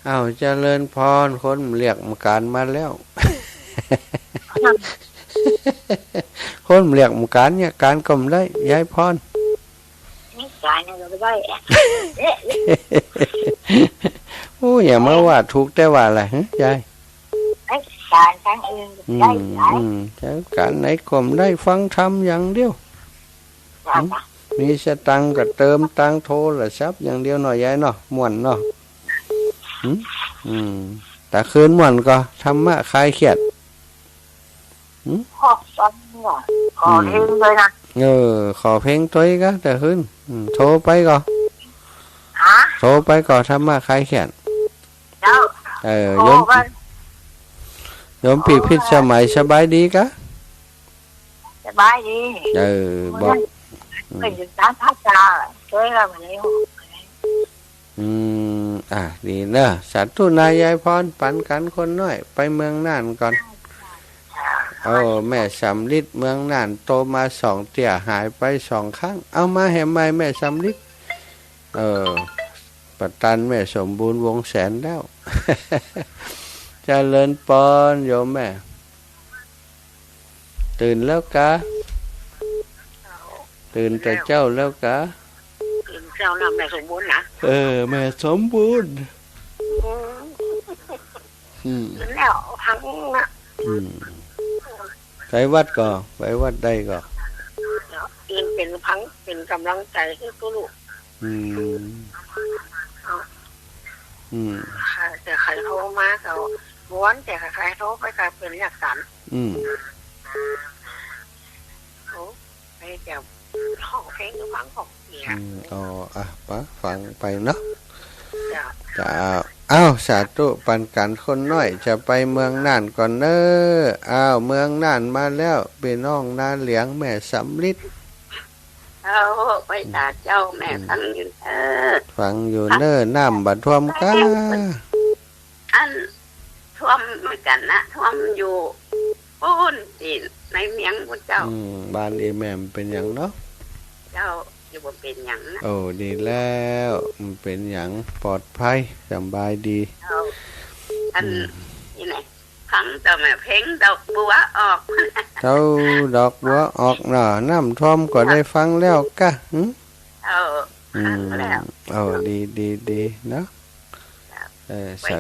อ้าว เจริญปอน คนเรียกก๋านมาแล้ว คนเรียกก๋านเนี่ย ก๋านก็บ่ได้ ยายปอน นี่ก๋านเนี่ยก็บ่ได้ โอ้ อย่ามาว่าถูกแต่ว่าอะไร ฮะ ยาย ไอ้ก๋านก๋านอื่น อืม ได้หลาย อืม ก๋านไหนก็บ่ได้ ฟังธรรมอย่างเดียว ว่า หืม มีสตางค์ก็เติมตังค์โทรศัพท์อย่างเดียวเนาะ ยายเนาะ ม่วนเนาะ หืม อืม ต๋าคืนม่วนก็ธรรมะคลายเครียด หืม ขอฟังว่ะ ขอเพลงด้วยนะ เออ ขอเพลงตวยกะต๋าคืน อืม โทรไปก่อ ฮะ โทรไปก่อ ธรรมะคลายเครียด เจ้า เออ โทรไป โยม โยมปี้พิสมัย สบายดีกะ สบายดี เออ บอก อืม เปิ้นอยู่ต๋ามภาษา ตวยละวันนี้ อืม อ่ะ ดีเน้อ สาธุนะ ยายปอน ปั๋นกั๋นคนน้อย ไปเมืองน่านก่อน เออ แม่สำริดเมืองน่าน โตมาสองเตื้อ หายไปสองครั้ง เอามาแหมใหม่ แม่สำริด เออ ปะตันแม่สมบูรณ์วงแสนแล้ว เจริญปอน โยมแม่ ตื่นแล้วกะ ตื่นแต่เจ๊าแล้วกะ ตื่นเจ๊าแล้ว แม่สมบูรณ์นะ เออ แม่สมบูรณ์ อืม อืม ตื่นแล้ว หังนะ อืม ไปวัดก่อ ไปวัดใดก่อ ตื่นเป๋นพัง เป๋นก๋ำลังใจ๋หื้อกู้ลูก อืม อืม ค่ะ แต่ใผโทรมาก็ม่วน แต่ใผโทรไปก็เป๋นอย่างนั้น อืม โอ้ ไปแต่ห้อง เพลงอยู่ฟังของเสีย อืม อ๋อ อ่ะ ปะ ฟังไปเนาะ เจ้า เจ้า อ้าว สาธุ ปันกั๋นคนน้อย จะไปเมืองน่านก่อนเน้อ อ้าว เมืองน่านมาแล้ว ปี้น้องนาเหลียง แม่สำริด เจ้า ไปตาเจ้า แม่ อืม ฟังอยู่เน้อ ฟังอยู่เน้อ น้ำบ่ท่วมก้า อันท่วมเหมือนกั๋นนะ ท่วมอยู่ปู๊นตี้ในเมียงปู๊นเจ้า อืม บ้านเอแม่มเป๋นหยังเนาะ เจ้า อยู่บ่เป๋นหยังนะ โอ้ ดีแล้ว บ่เป๋นหยัง ปลอดภัย สำบายดี เจ้า อัน อืม นี่ไง ฟังเจ้าแม่เพลงดอกบัวออก เจ้า ดอกบัวออกเนาะ น้ำท่วมก็ได้ฟังแล้วก้า หึ เจ้า อืม ฟังแล้ว โอ้ ดี ดี ดีเนาะ เออ สา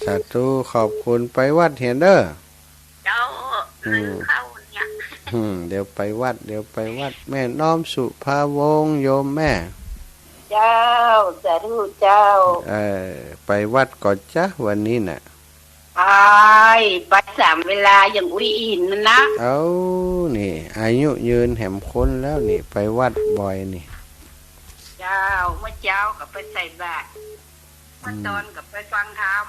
สาธุ ขอบคุณ ไปวัดเหียเน้อ เจ้า อืม ลืมเข้าเนี่ย อืม เดี๋ยวไปวัด เดี๋ยวไปวัด แม่น้อมสุภาวงศ์ โยมแม่ เจ้า สาธุเจ้า เออ ไปวัดก่อจ๊ะ วันนี้น่ะ ไป ไปสามเวลา อย่างอู้อินนั่นนะ เอ้า นี่ อายุยืนแหมคนแล้วนี่ ไปวัดบ่อยนี่ เจ้า เมื่อเจ๊าก็ไปใส่บาตร เมื่อตอนก็ไปฟังธรรม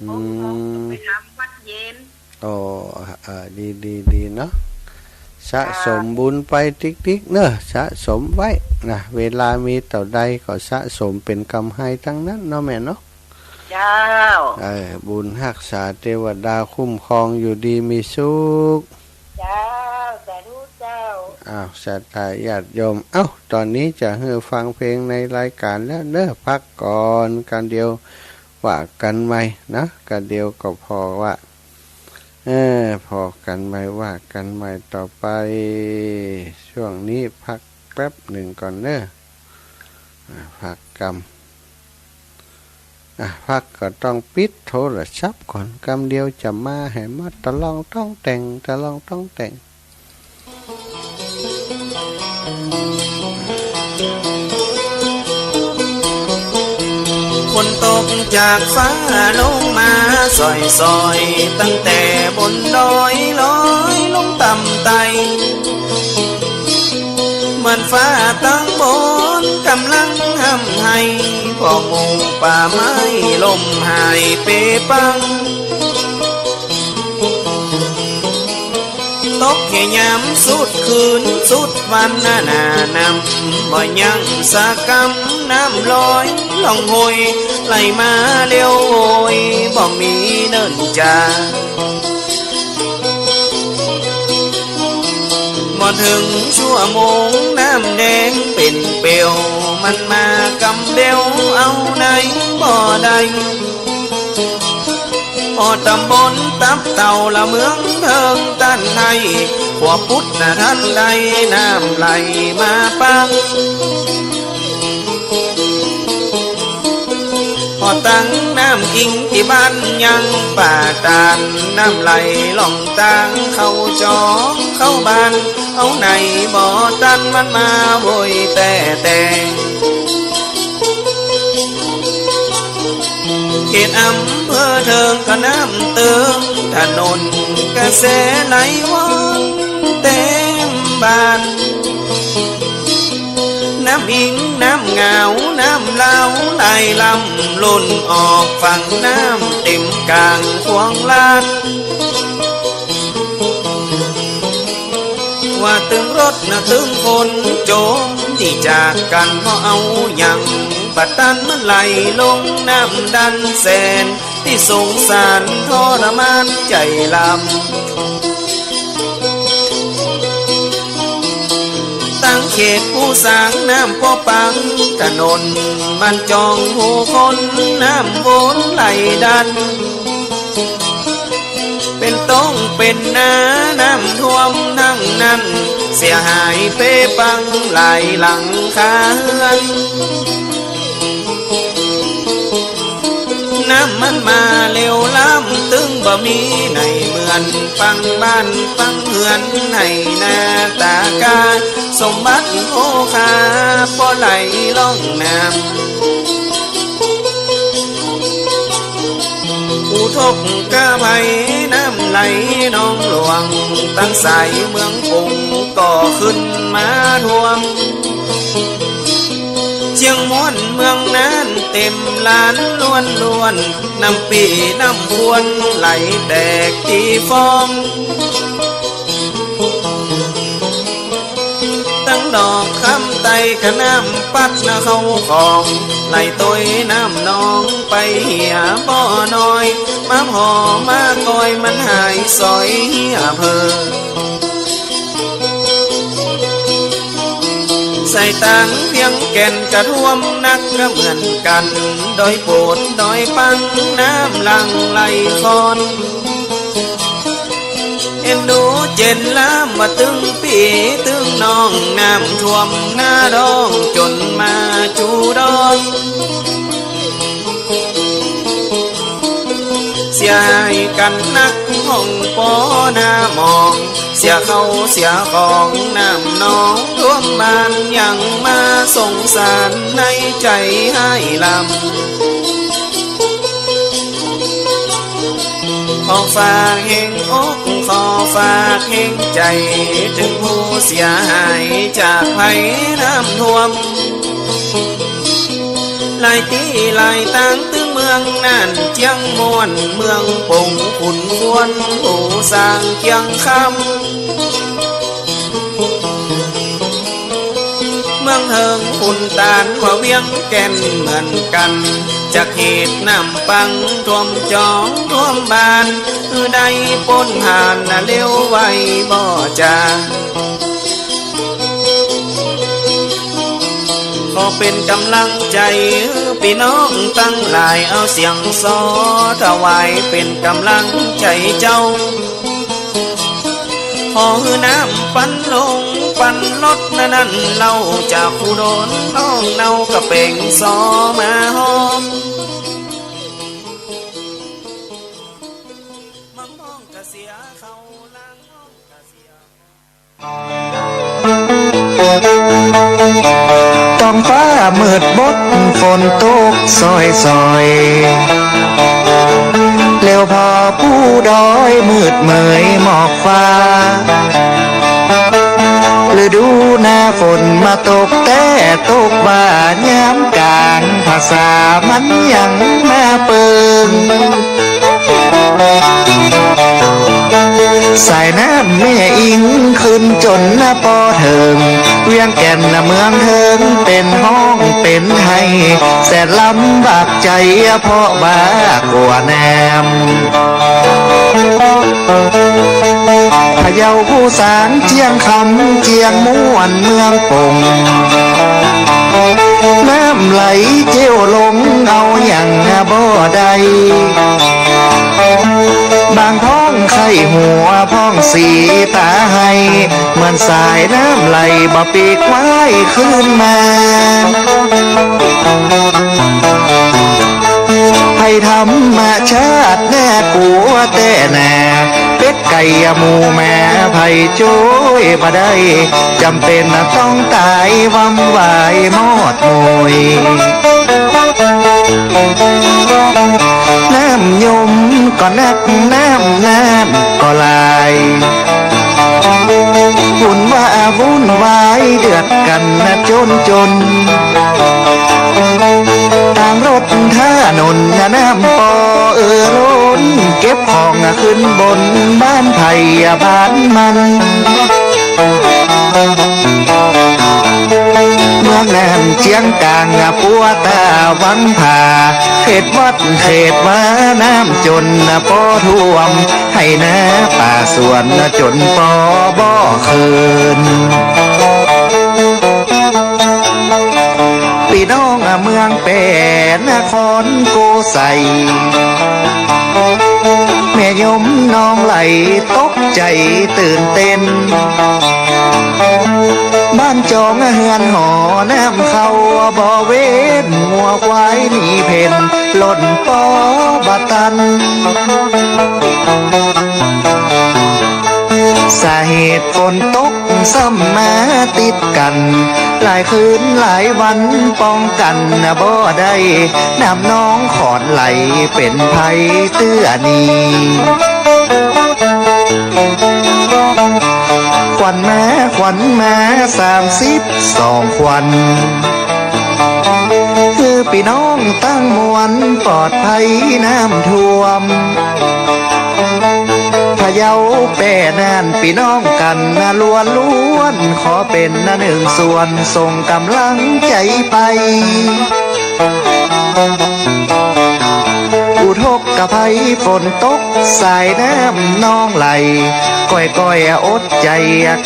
อืม หกโมงก็ไปทำวัดเย็น อ๋อ อ่า ดี ดี ดีเนาะ สะสมบุญไปติ๊กๆ เน้อ สะสมไว้นะ เวลามีเต้าใดก็สะสมเป๋นกำไรตังนั้นเนาะแม่เนาะ เจ้า เออ บุญฮักษา เตวดาคุ้มครอง อยู่ดีมีสุข เจ้า สาธุเจ้า อ้าว ศรัทธาญาติโยม เอ้า ต๋อนนี้จะหื้อฟังเพลงในรายก๋านแล้วเน้อ พักก่อนกั๋นเดี๋ยว ว่ากั๋นใหม่นะ กั๋นเดี๋ยวก็ผ่อว่า เออ ผ่อกั๋นใหม่ ว่ากั๋นใหม่ต่อไป ช่วงนี้พักแป๊บนึ่งก่อนเน้อ อ่า พักกำ อ่ะ พักก็ต้องปิดโทรศัพท์ก่อน กำเดียวจะมาหื้อมาตะลองต้องแต่ง ตะลองต้องแต่ง ฝนตกจากฟ้าลงมาส่อยๆ ตั้งแต่บนดอยลอยลงต่ำไต่ เหมือนฟ้าตังบนก่ำลังฮ่ำไห้ เพราะหมู่ป่าไม้ล่มหายเปปัง ตกแค่ยามสุดคืนสุดวันนานา น้ำบ่ยังสักกำ น้ำลอยล่องห้วย ไหลมาเร็วโหย บ่มีเนิ่นจา บ่เถิงชั่วโมง น้ำแดงเป๋นเปลว มันมากำเดียว เอาไหนบ่ได้ ฮอดตำบลตับเต่าละเมืองเถิงตันไห้ ขัวปุดนาทันได้ น้ำไหลมาปัง ฮอดตังน้ำอิงตี้บ้านยังป่าตาล น้ำไหลล่องตางเข้าจอเข้าบ้าน เอาไหนบ่ตัน มันมาโวยแต่แต่ เขตอำเภอเถิงก็น้ำเติง ถนนกระแสไหลว่องเต็มบ้าน น้ำอิงน้ำงาวน้ำลาวไหลลำ ล้นออกฝั่งน้ำเต็มกลางขวางลาด ว่าตึงรถนะตึงคนโจมตี้จากกั๋น เพราะเอาหยังบ่ตัน มันไหลลงน้ำดันแสน ตี้สงสารทรมานใจ๋ลำ ตังเขตผู้สร้างน้ำปอปัง ถนนบ้านจองผู้คนน้ำวนไหลดัน เป๋นต้งเป๋นนาน้ำท่วมตังนั้น เสียหายเปปังหลายหลังคาเฮือน น้ำมันมาเร็วล้ำ ตึงบ่มีไหนเหมือน ปังบ้านปังเฮือนไหนาตากา สมบัติโภคาปอไหลล่องน้ำ อุทกภัยน้ำไหลหนองหลวง ตังสายเมืองกรุงก็ขึ้น มาท่วม เจียงม่วนเมืองน่านเต็มล้านล้วนๆ น้ำปี้น้ำควรไหลแตกตี้ฟ้อง ตึงดอกคำไต้ก็น้ำปั๊ดนะเข้าของ ไหลตวยน้ำนองไปเหียบ่อน้อย มาผ่อมาคอยมันหายสอยเหียเผลอ สายตางเวียงแก่นก็ท่วมหนักก็เหมือนกั๋น ดอยโปดดอยปังน้ำหลั่งไหลคลอน เอ็นดูเจ๋นล้ามว่าตึงปี้ตึงน้อง น้ำท่วมนาดองจ๋นมาจุดอน เสียหายกั๋นนักห้องปอหน้าหมอง เสียเข้าเสียของน้ำนองท่วมบ้าน ยังมาสงสารในใจ๋ฮ้ายลำ ขอฝากแฮงอก ขอฝากแฮงใจ๋ เถิงผู้เสียหายจากภัยน้ำท่วม หลายตี้หลายตางตึงเมืองน่าน เจียงม่วน เมืองปง ขุนควน ปูซาง เจียงคำ เมืองเฮิง ขุนตาน ว่าเวียงแก่นเหมือนกั๋น จากเหตุน้ำปังท่วมจองท่วมบ้าน หื้อได้ป๊นผ่านเร็วไวบ่จา ขอเป๋นก๋ำลังใจ๋หื้อปี้น้องตังหลาย เอาเสียงซอถวายเป๋นก๋ำลังใจ๋เจ้า ขอหื้อน้ำปันลงปันลดนานั้น เล่าจากผู้โดนน้องเนาก็เป๋งซอมาฮอม มังมองกะเสียเข้า ลางมองกะเสีย ท้องฟ้ามืดบด ฝนตกซอยๆ แล้วผ่าปูดอย มืดเมยหมอกฟ้า ฤดูหน้าฝนมาตกแต๊ ตกบ่ายามก๋าง ภาษามันยังมาเปิง สายน้ำแม่อิงขึ้นจ๋นปอเถิง เวียงแก่นเมืองเฮิง เป๋นฮ้องเป๋นไห้ แสนลำบากใจ๋ เพราะว่ากั๋วน้ำ พะเยา ปูซาง เจียงคำ เจียงม่วน เมืองปง น้ำไหลเจ้วลง เอาหยังบ่ได้ บางพ่องไข้หัว พ่องสีต๋าไห้ เหมือนสายน้ำไหลบ่ปีกว่ายคืนมา ภัยธรรมชาติน่ากลัวแต๊นา เป็ดไก่หมูหมา ใผจ้วยบ่ได้ จ๋ำเป๋นต้องตายวำวายมอดโมย น้ำยมก็นัก น้ำน่านก็หลาย วุ่นว่าวุ่นวาย เดือดกั๋นจ๋นจ๋น ตางรถถนนน้ำปอเอ่อล้น เก็บของขึ้นบนบ้านใผบ้านมัน เมืองน่านเจียงก๋าง ปัวตาวังผา เขตวัดเขตวา น้ำจ๋นปอท่วม ไฮ่นาป่าสวนจ๋นปอบ่คืน ปี้น้องเมืองแป้ นครโกสัย แม่ยมน้องไหลตกใจ๋ตื่นเต้น บ้านจองเฮือนหอน้ำเข้าบ่เว้น งัวควายหนีเพ่น ล่นปอบ่ตัน สาเหตุฝนตกซ้ำมาติดกั๋น หลายคืนหลายวันป้องกั๋นบ่ได้ น้ำนองขอนไหลเป๋นภัยเตื้อนี้ ค ขวัญมา ขวัญมา สามสิบสองขวัญ คือปี้น้องตังมวลปลอดภัยน้ำท่วม พะเยาแป้นั้นปี้น้องกั๋นนะล้วนๆ ขอเป๋นนะนึ่งส่วนส่งก๋ำลังใจ๋ไป อุทกภัยฝนตกสายน้ำนองไหล ก้อยๆ อดใจ๋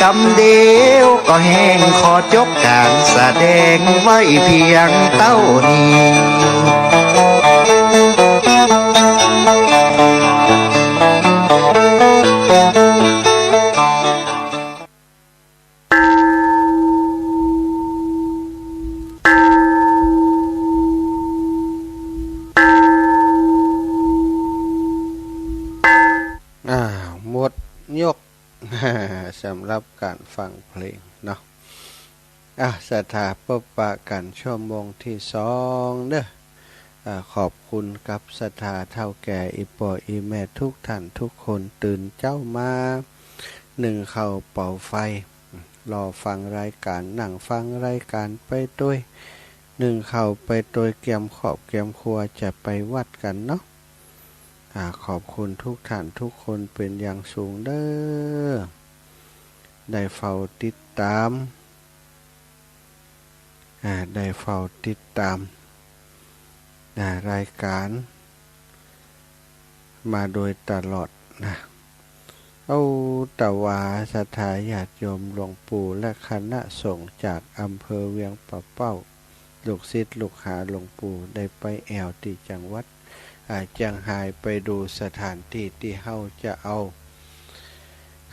ก๋ำเดียวก็แห้ง ขอจบก๋านแสดงไว้เปียงเต้านี้ อ้าว หมดยก สำหรับก๋านฟังเพลงเนาะ อ่ะ ศรัทธาปะกั๋นชั่วโมงตี้สองเนาะ อ่า ขอบคุณกับศรัทธาเฒ่าแก่อี่ป้ออี่แม่ทุกท่านทุกคน ตื่นเจ๊ามานึ่งข้าวเป่าไฟ รอฟังรายก๋าน นั่งฟังรายก๋านไปตวย นึ่งข้าวไปตวย เกียมครอบเกียมครัวจะไปวัดกั๋นเนาะ อ่า ขอบคุณทุกท่านทุกคนเป๋นอย่างสูงเด้อ ได้เฝ้าติดต๋าม อ่า ได้เฝ้าติดต๋าม อ่า รายก๋านมาโดยตลอดนะ เอา ตะวาศรัทธาญาติโยมหลวงปู่และคณะสงฆ์จากอำเภอเวียงป่าเป้า ลูกศิษย์ลูกหาหลวงปู่ได้ไปแอ่วตี้จังหวัด อ่า เจียงฮาย ไปดูสถานตี้ตี้เฮาจะเอา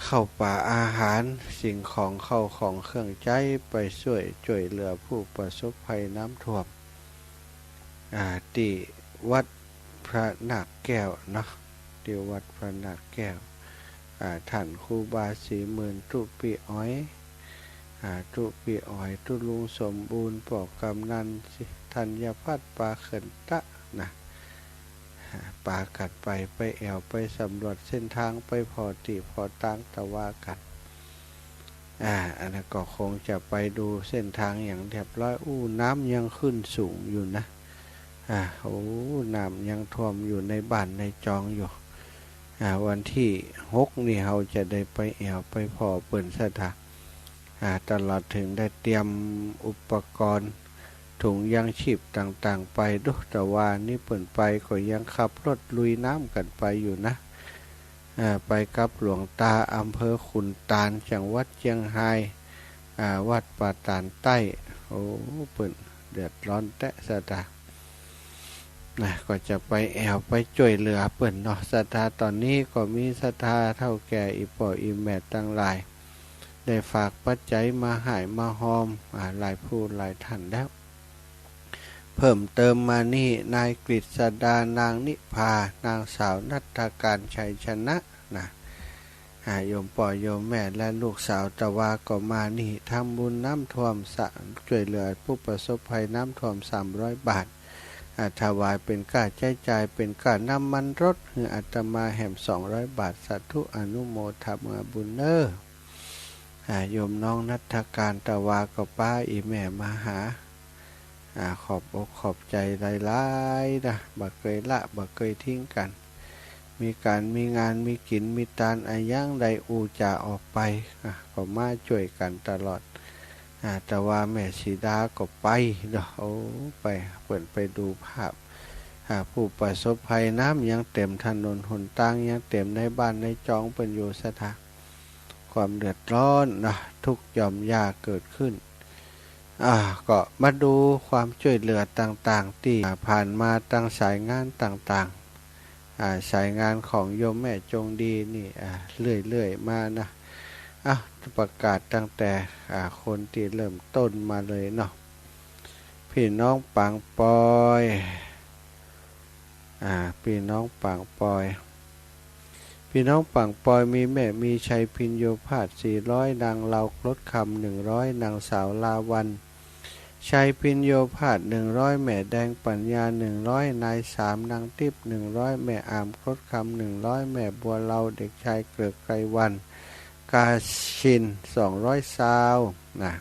ข้าวป๋าอาหาร สิ่งของ ข้าวของเครื่องใจ๊ ไปช่วย ช่วยเหลือผู้ประสบภัยน้ำท่วม อ่า ตี้วัดพระนาคแก้วเนาะ ตี้วัดพระนาคแก้ว อ่า ท่านครูบาศรีหมื่น ตุ๊ปี้อ๋อย อ่า ตุ๊ปี้อ๋อย ตุ๊ลุงสมบูรณ์ ป้อกำนัน ธัญพัฒน์ ปาเขินตะนะ อ่า ปากั๋นไป ไปแอ่ว ไปสำรวจเส้นทาง ไปผ่อตี้ผ่อตางตะวากั๋น อ่า อันนั้นก็คงจะไปดูเส้นทางอย่างเรียบร้อย อู้ น้ำยังขึ้นสูงอยู่นะ อ่า โอ้ น้ำยังท่วมอยู่ในบ้านในจองอยู่ อ่า วันตี้หกนี่เฮาจะได้ไปแอ่วไปผ่อเปิ้นศรัทธา อ่า ตลอดเถิงได้เตรียมอุปกรณ์ถุงยังชีพต่างๆ ไปดู ตะวานี้เปิ้นไปก็ยังขับรถลุยน้ำกั๋นไปอยู่นะ อ่า ไปกับหลวงตาอำเภอขุนตาล จังหวัดเจียงฮาย อ่า วัดป่าตาดใต้ โอ้ เปิ้นเดือดร้อนแต๊ศรัทธา นะ ก็จะไปแอ่วไปจ้วยเหลือเปิ้นเนาะ ศรัทธา ต๋อนนี้ก็มีศรัทธาเฒ่าแก่อี่ป้ออี่แม่ตังหลาย ได้ฝากปัจจัยมาฮ่ายมาฮอม อ่า หลายผู้หลายท่านแล้ว เพิ่มเติมมานี่ นายกฤษดา นางนิพา นางสาวณัฐการ ชัยชนะ นะ อ่า โยมป้อโยมแม่และลูกสาวตะวาก็มานี่ ทำบุญน้ำท่วมสะ จ้วยเหลือผู้ประสบภัยน้ำท่วมสามร้อยบาท อ่า ถวายเป๋นก้าใจ๊จ่าย เป๋นก้าน้ำมันรถ หื้ออาตมาแหมสองร้อยบาท สาธุอนุโมทนาบุญเน้อ อ่า โยมน้องณัฐการตะวาก็ปาอี่แม่มาหา อ่า ขอบอกขอบใจ๋หลายๆ นะ บ่เกยละ บ่เกยทิ้งกั๋น มีก๋านมีงาน มีกิ๋นมีตานอะหยังใดอู้จ๋าออกไป อ่า ก็มาจ้วยกั๋นตลอด อ่า ตะวาแม่สีดาก็ไปเนาะ โอ้ ไป เปิ้นไปดูภาพ อ่า ผู้ประสบภัยน้ำยังเต๋มถนนหนตาง ยังเต๋มในบ้านในจองเปิ้นอยู่ศรัทธา ความเดือดร้อนนะ ทุกข์ย่อมยากเกิดขึ้น อ่า ก็มาดูความจ้วยเหลือต่างๆ ตี้ อ่า ผ่านมาตางสายงานต่างๆ อ่า สายงานของโยมแม่จงดีนี่ อ่า เรื่อยๆ มานะ อ่ะ ประกาศตั้งแต่ อ่า คนตี้เริ่มต้นมาเลยเนาะ ปี้น้องปางปอย อ่า ปี้น้องปางปอย ปี้น้องปางปอย มีแม่มีชัย ภิญโญภาส สี่ร้อย นางลาวครดคำ หนึ่งร้อย นางสาวลาวัลย์ ชัย ภิญโญภาส หนึ่งร้อย แม่แดงปัญญา หนึ่งร้อย นายสาม นางติ๊บ หนึ่งร้อย แม่อามครดคำ หนึ่งร้อย แม่บัวลาว เด็กชายเกริกไกรวรรณ เก กาชิน สองร้อยซาวนะ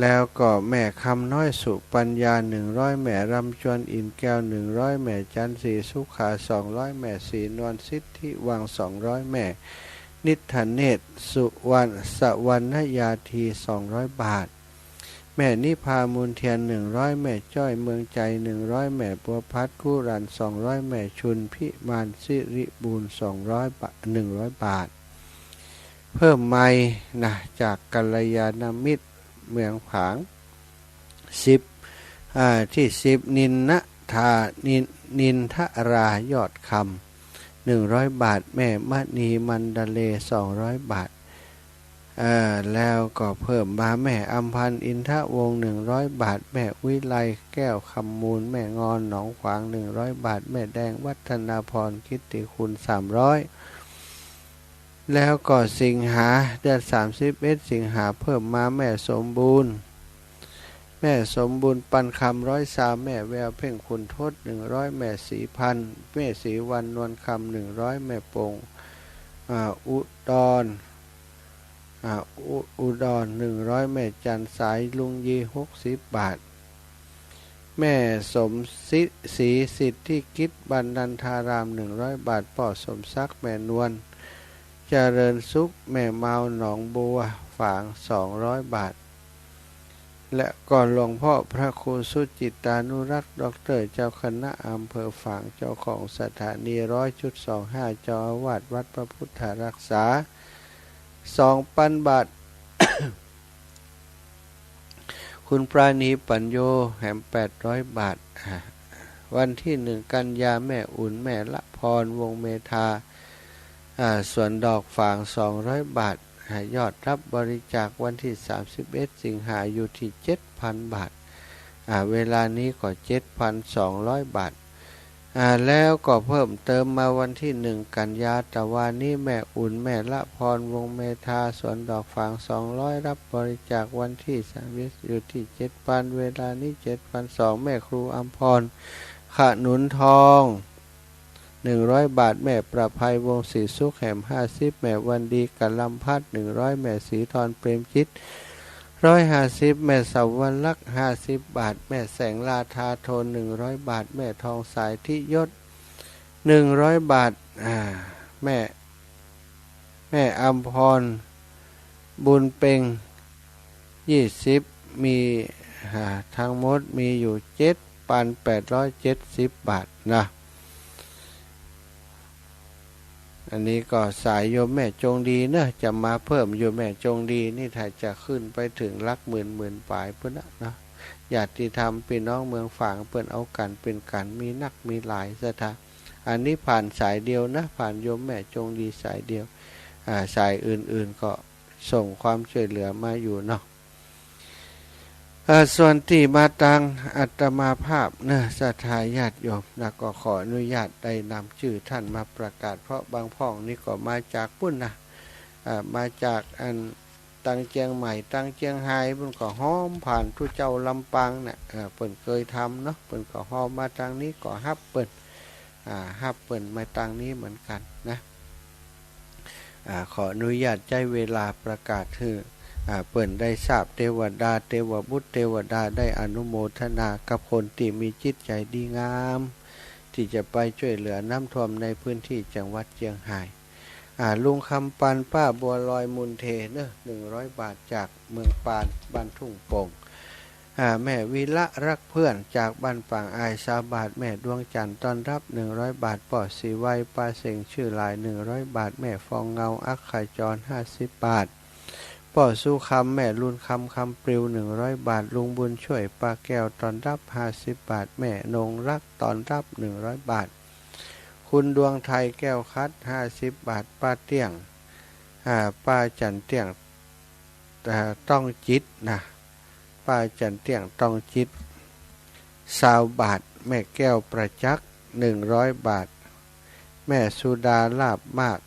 แล้วก็แม่คำน้อยสุปัญญา หนึ่งร้อย แม่รำจวนอิ่นแก้ว หนึ่งร้อย แม่จันทร์ศรีสุขา สองร้อย แม่ศรีนวลสิทธิวัง สองร้อย แม่นิทเนตรสุวรรณ สวรรณยาธี สองร้อย บาท แม่นิพามูลเทียน หนึ่งร้อย แม่จ้อยเมืองใจ หนึ่งร้อย แม่บัวพัดกุรัน สองร้อย แม่ชุนพิมานสิริบูรณ์ สองร้อย บาท หนึ่งร้อย บาท เพิ่มใหม่นะ จากกัลยาณมิตรเมืองผาง สิบ อ่า ที่สิบ นินนทา นิน นินทรายอดคำ หนึ่งร้อย บาท แม่มณีมันดาเล สองร้อย บาท เอ่อ แล้วก็เพิ่มมาแม่อำพันธ์อินทวงศ์ หนึ่งร้อย บาท แม่วิไลแก้วคำมูล แม่งอนหนองขวาง หนึ่งร้อย บาท แม่แดงวัฒนาพรกิตติคุณ สามร้อย แล้วก็สิงหา เดือนสามสิบเอ็ด สิงหา เพิ่มมาแม่สมบูรณ์ แม่สมบูรณ์ปันคำ ร้อยซาว แม่แววเพ็งขุนทด หนึ่งร้อย แม่ศรีพันธ์ แม่ศรีวรรณนวลคำ หนึ่งร้อย แม่ปง อ่า อุดร อ่า อุ อุดร หนึ่งร้อย แม่จันทร์สายลุงยี หกสิบ บาท แม่สมศรี ศรีสิทธิกิจ บ้านนันทาราม หนึ่งร้อย บาท ป้อสมศักดิ์ แม่นวลเจริญสุข แม่เมาหนองบัวฝาง สองร้อย บาท และก็หลวงพ่อพระครูสุจิตตานุรักษ์ ด็อกเตอร์ เจ้าคณะอำเภอฝาง เจ้าของสถานี ร้อยจุดสองห้า เจ้าอาวาสวัดพระพุทธรักษา สองปันบาท คุณปราณีปัญโย แหม แปดร้อย บาท อ่า วันที่หนึ่ง กันยา แม่อุ่น แม่ละพร วงศ์เมธา อ่า สวนดอกฝาง สองร้อย บาท อ่า ยอดรับบริจาควันที่สามสิบเอ็ด สิงหา อยู่ที่ เจ็ดพัน บาท อ่า เวลานี้ก็ เจ็ดพันสองร้อย บาท อ่า แล้วก็เพิ่มเติมมาวันที่หนึ่ง กันยา ตะวานี้ แม่อุ่น แม่ละพร วงศ์เมธา สวนดอกฝาง สองร้อย รับบริจาควันที่สามสิบเอ็ด อยู่ที่ เจ็ดพัน เวลานี้ เจ็ดพันสอง แม่ครูอำพร ขนุนทอง หนึ่งร้อย บาท แม่ประภัย วงศ์ศรีสุข แหม ห้าสิบ แม่วันดี กะลำพัด หนึ่งร้อย แม่ศรีธร เปรมจิต ร้อยห้าสิบ แม่สวรรค ห้าสิบ บาท แม่แสงลาธาโทน หนึ่งร้อย บาท แม่ทองสายทิยศ หนึ่งร้อย บาท อ่า แม่ แม่อำพร บุญเพ็ง ยี่สิบ มี อ่า ทั้งหมดมีอยู่ เจ็ดพันแปดร้อยเจ็ดสิบ บาทนะ อันนี้ก็สายโยมแม่จงดีเนอะ จะมาเพิ่มโยมแม่จงดีนี่ ถ้าจะขึ้นไปถึงหลักหมื่น หมื่นปลายปู้นนะเนาะ ญาติธรรมปี้น้องเมืองฝางเปิ้นเอากั๋นเป๋นกั๋น มีนักมีหลายศรัทธา อันนี้ผ่านสายเดียวนะ ผ่านโยมแม่จงดีสายเดียว อ่า สายอื่นๆ ก็ส่งความช่วยเหลือมาอยู่เนาะ อ่า ส่วนตี้มาตางอาตมาภาพเนอะ ศรัทธาญาติโยมนะ ก็ขออนุญาตได้นำจื้อท่านมาประกาศ เพราะบางพ่องนี่ก็มาจากปู้นนะ อ่า มาจากอันตางเจียงใหม่ ตางเจียงฮาย เปิ้นก็ฮอมผ่านตุ๊เจ้าลำปางน่ะ อ่า เปิ้นเกยทำเนาะ เปิ้นก็ฮอมมาตางนี้ก็ฮับเปิ้น อ่า ฮับเปิ้นมาตางนี้เหมือนกั๋นนะ อ่า ขออนุญาตใจ๊เวลาประกาศหื้อ อ่า เปิ้นได้ทราบ เตวดา เตวบุตร เตวดาได้อนุโมทนากับคนตี้มีจิตใจ๋ดีงาม ตี้จะไปจ้วยเหลือน้ำท่วมในพื้นตี้จังหวัดเจียงฮาย อ่า ลุงคำปัน ป้าบัวลอย มูลเทเนอะ หนึ่งร้อย บาท จากเมืองปาน บ้านทุ่งโป่ง อ่า แม่วิระรักเพื่อน จากบ้านป่างอาย ซาวบาท แม่ดวงจันทร์ต้อนฮับ หนึ่งร้อย บาท ป้อศรีไว ปาเสงชื่อหลาย หนึ่งร้อย บาท แม่ฟองเงา อัคคาจร ห้าสิบ บาท ป้อสุคำ แม่ลุนคำ คำปลิว หนึ่งร้อย บาท ลุงบุญช่วย ปาแก้ว ต้อนฮับ ห้าสิบ บาท แม่นงรัก ต้อนฮับ หนึ่งร้อย บาท คุณดวงไทย แก้วคัด ห้าสิบ บาท ป้าเตี้ยง อ่า ป้าจันเตี้ยง อ่า ต้องจิตนะ ป้าจันเตี้ยง ต้องจิต ซาวบาท แม่แก้วประจักษ์ หนึ่งร้อย บาท แม่สุดา ลาภมาก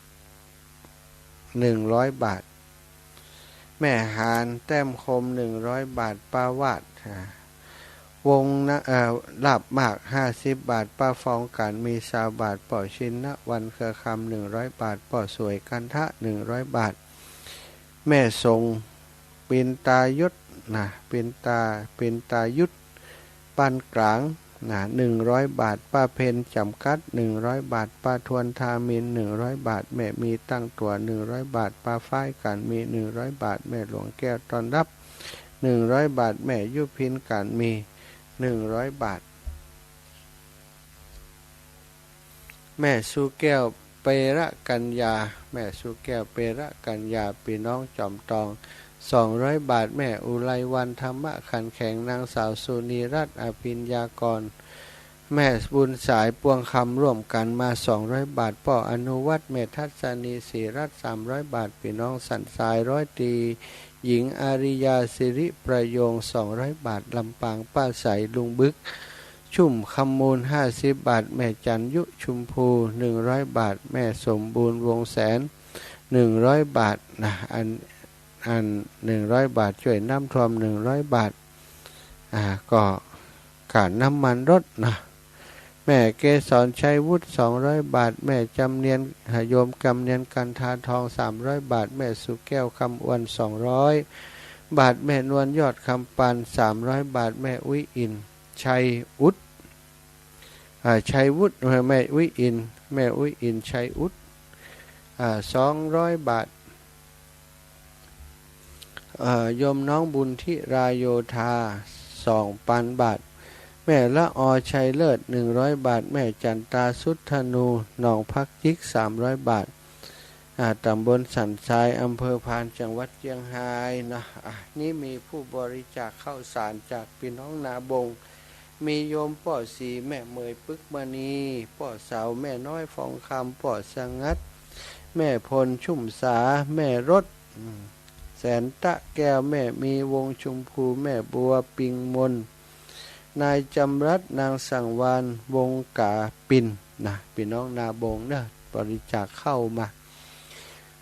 หนึ่งร้อย บาท แม่หาน แต้มคม หนึ่งร้อย บาท ป้าวาด อ่า วงศ์นะ เอ่อ ลาภมาก ห้าสิบบาท ป้าฟองก๋านมี ซาวบาท ป้อชินวรรณ เครือคำ หนึ่งร้อยบาท ป้อสวยกันทะ หนึ่งร้อยบาท แม่สง ปินตายุทธนะ ปินตา ปินตายุทธ บ้านกลางนะ หนึ่งร้อยบาท ป้าเพ็ญจ๋ำกัด หนึ่งร้อยบาท ป้าทวนทามิน หนึ่งร้อยบาท แม่มีตั้งตั๋ว หนึ่งร้อยบาท ป้าฝ้ายก๋านมี หนึ่งร้อยบาท แม่หลวงแก้วต้อนฮับ หนึ่งร้อยบาท แม่ยุพินก๋านมี หนึ่งร้อยบาท แม่สุแก้ว เประกัญญา แม่สุแก้ว เประกัญญา ปี้น้องจ๋อมตอง สองร้อยบาท แม่อุไรวรรณ ธรรมะขันแข็ง นางสาวสุนีรัตน์ อภิญญากร แม่บุญสาย ปวงคำ ร่วมกั๋นมา สองร้อยบาท ป้ออนุวัฒน์ แม่ทัศนี ศรีรัตน์ สามร้อยบาท ปี้น้องสันทราย ร้อยตรีหญิง อาริยา สิริประโยง สองร้อยบาท ลำปาง ป้าใส ลุงบึก ชุ่มคำมูล ห้าสิบบาท แม่จันยุชุมพู หนึ่งร้อยบาท แม่สมบูรณ์ วงแสน หนึ่งร้อยบาทนะ อัน อัน หนึ่งร้อยบาท จ้วยน้ำท่วม หนึ่งร้อยบาท อ่า ก็ค่าน้ำมันรถนะ แม่เกสร ชัยวุฒิ สองร้อยบาท แม่จำเนียน โยมจำเนียน กันทาทอง สามร้อยบาท แม่สุแก้ว คำอวน สองร้อยบาท แม่นวล ยอดคำปาน สามร้อยบาท แม่อุ๊ยอิน ชัยอุด อ่า ชัยวุฒิ แม่อุ๊ยอิน แม่อุ๊ยอิน ชัยอุด อ่า สองร้อยบาท เอ่อ โยมน้องบุญธิราโยธา สองปันบาท แม่ละออ ชัยเลิศ หนึ่งร้อยบาท แม่จันตา สุทธนู หนองผักจิก สามร้อยบาท อ่า ต๋ำบลสันทราย อำเภอพาน จังหวัดเจียงฮายนะ อ่ะ นี่มีผู้บริจาคข้าวสารจากปี้น้องนาบง มีโยมป้อศรี แม่เหมย ปึกมณี ป้อเสา แม่น้อย ฟองคำ ป้อสงัด แม่พล ชุ่มสา แม่รถ อืม แสนตะแก้ว แม่มี วงชุมพู แม่บัว ปิงมน นายจำรัด นางสังวาล วงกาปินนะ ปี้น้องนาบงเนาะ บริจาคข้าวมา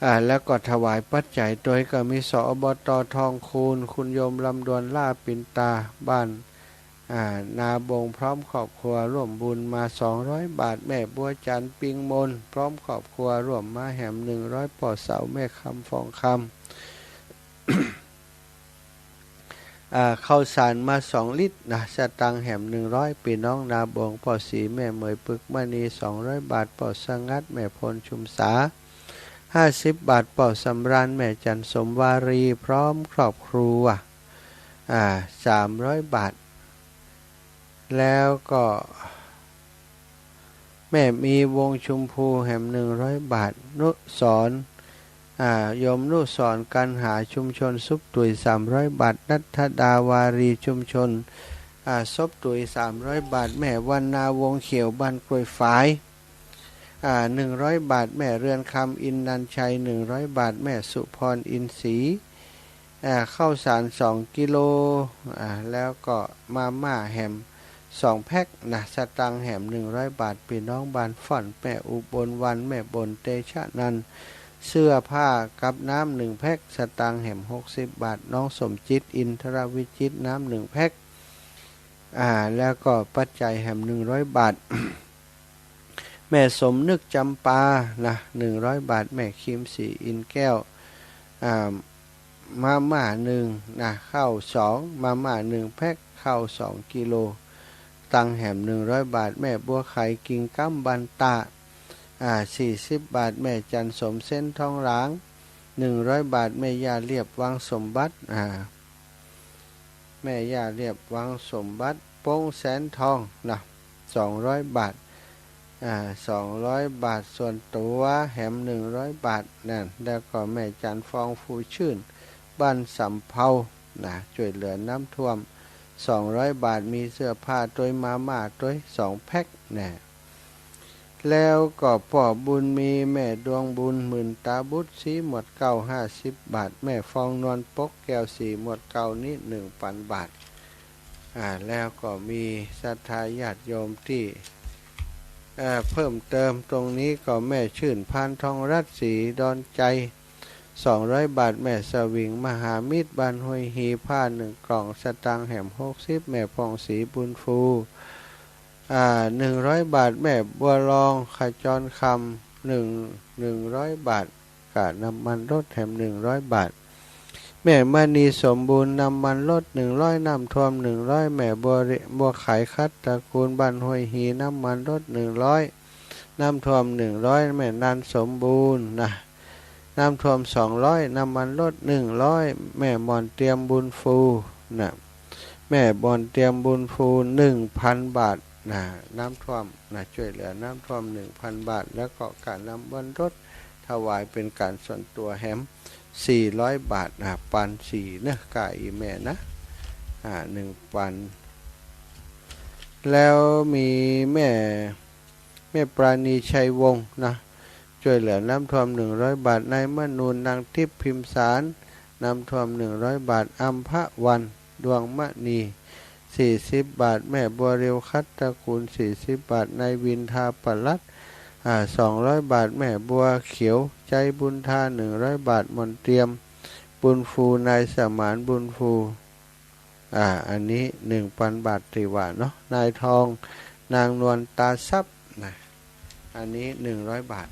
อ่า แล้วก็ถวายปัจจัยตวย ก็มี สอบต ทองคูณ คุณโยมลำดวน ล่าปินตา บ้าน อ่า นาบง พร้อมครอบครัวร่วมบุญมา สองร้อยบาท แม่บัวจันทร์ ปิงมน พร้อมครอบครัวร่วมมาแหม หนึ่งร้อย ป้อเสา แม่คำ ฟองคำ อ่า ข้าวสารมา สองลิตรนะ สตางค์แหม หนึ่งร้อย ปี้น้องนาบง ป้อศรี แม่เหมย ปึกมณี สองร้อยบาท ป้อสงัด แม่พล ชุ่มสา ห้าสิบบาท ป้อสำราญ แม่จันทร์ สมวารี พร้อมครอบครัว อ่า สามร้อยบาท แล้วก็ แม่มี วงชุมพู แหม หนึ่งร้อยบาท นุสรณ์ อ่า โยมนุสรณ์ กันหา ชุมชนศพตุ๋ย สามร้อยบาท นัทธดา วารี ชุมชน อ่า ศพตุ๋ย สามร้อยบาท แม่วรรณา วงเขียว บ้านกล้วยฝาย อ่า หนึ่งร้อยบาท แม่เรือนคำ อินนันชัย หนึ่งร้อยบาท แม่สุพร อินศรี อ่า ข้าวสาร สองกิโล อ่า แล้วก็มาม่าแหม สองแพ็คนะ สตางค์แหม หนึ่งร้อยบาท ปี้น้องบ้านฝ่อน แม่อุบลวรรณ แม่บน เตชะนันท์ เสื้อผ้ากับน้ำ หนึ่งแพ็ค สตางค์แหม หกสิบบาท น้องสมจิต อินทรวิจิตร น้ำ หนึ่งแพ็ค อ่า แล้วก็ปัจจัยแหม หนึ่งร้อยบาท แม่สมนึก จำปา นะ หนึ่งร้อยบาท แม่คิม ศรีอินแก้ว อ่า มาม่าหนึ่งนะ ข้าวสอง มาม่าหนึ่งแพ็ค ข้าวสองกิโล ตังค์แหม หนึ่งร้อยบาท แม่บัวไข กิ่งก้ำ บ้านตะ อ่า สี่สิบบาท แม่จันทร์ สมเส้น ทองหลาง หนึ่งร้อยบาท แม่ย่าเรียบ วังสมบัติ อ่า แม่ย่าเรียบ วังสมบัติ ปงแสนทองนะ สองร้อยบาท อ่า สองร้อยบาท ส่วนตั๋วแหม หนึ่งร้อยบาท นั่น แล้วก็แม่จันทร์ ฟอง ฟูชื่น บ้านสำเภา นะ จ้วยเหลือน้ำท่วม สองร้อยบาท มีเสื้อผ้าตวย มาม่าตวย สองแพ็ค นะ แล้วก็ป้อบุญมี แม่ดวงบุญ หมื่นตาบุตร สีหมวดเก้า ห้าสิบบาท แม่ฟองนวล ปกแก้ว สีหมวดเก้า นี้ หนึ่งปันบาท อ่า แล้วก็มีศรัทธาญาติโยมตี้ เอ่อ เพิ่มเติมตรงนี้ก็แม่ชื่น พานทองรัตน์ สีดอนใจ สองร้อยบาท แม่สวิงมหามิตร บ้านห้วยฮี ผ้าหนึ่งกล่อง สตางค์แหมหกสิบ แม่ผ่องศรีบุญฟู อ่า หนึ่งร้อยบาท แม่บัวลอง ขจรคำ หนึ่ง หนึ่งร้อยบาท กับน้ำมันรถแหมหนึ่งร้อยบาท แม่มณีสมบูรณ์ น้ำมันรถหนึ่งร้อย น้ำท่วมหนึ่งร้อย แม่บัวริ บัวไข ขัตตระกูล บ้านห้วยฮี น้ำมันรถหนึ่งร้อย น้ำท่วมหนึ่งร้อย แม่นันสมบูรณ์นะ น้ำท่วมสองร้อย น้ำมันรถหนึ่งร้อย แม่หม่อนเตรียมบุญฟูนะ แม่หม่อนเตรียมบุญฟู หนึ่งพันบาทนะ น้ำท่วมนะ ช่วยเหลือน้ำท่วมหนึ่งพันบาท แล้วก็กับน้ำมันรถถวายเป็นการส่วนตั๋วแหมสี่ร้อยบาทนะ ปันสี่เนอะ ก้าอี้แม่นะ อ่า หนึ่งปัน แล้วมีแม่ แม่ปราณีชัยวงศ์นะ ช่วยเหลือน้ำท่วมหนึ่งร้อยบาท นายมนูน นางทิพย์พิมพ์สาร น้ำท่วมหนึ่งร้อยบาท อัมพวัน ดวงมณี สี่สิบบาท แม่บัวเร็ว ขัตตระกูล สี่สิบบาท นายวินทาปลัด อ่า สองร้อยบาท แม่บัวเขียว ใจบุญทา หนึ่งร้อยบาท หม่อนเตรียมบุญฟู นายสมานบุญฟู อ่า อันนี้หนึ่งปันบาทตี้ว่าเนาะ นายทอง นางนวลตาทรัพย์นะ อันนี้หนึ่งร้อยบาท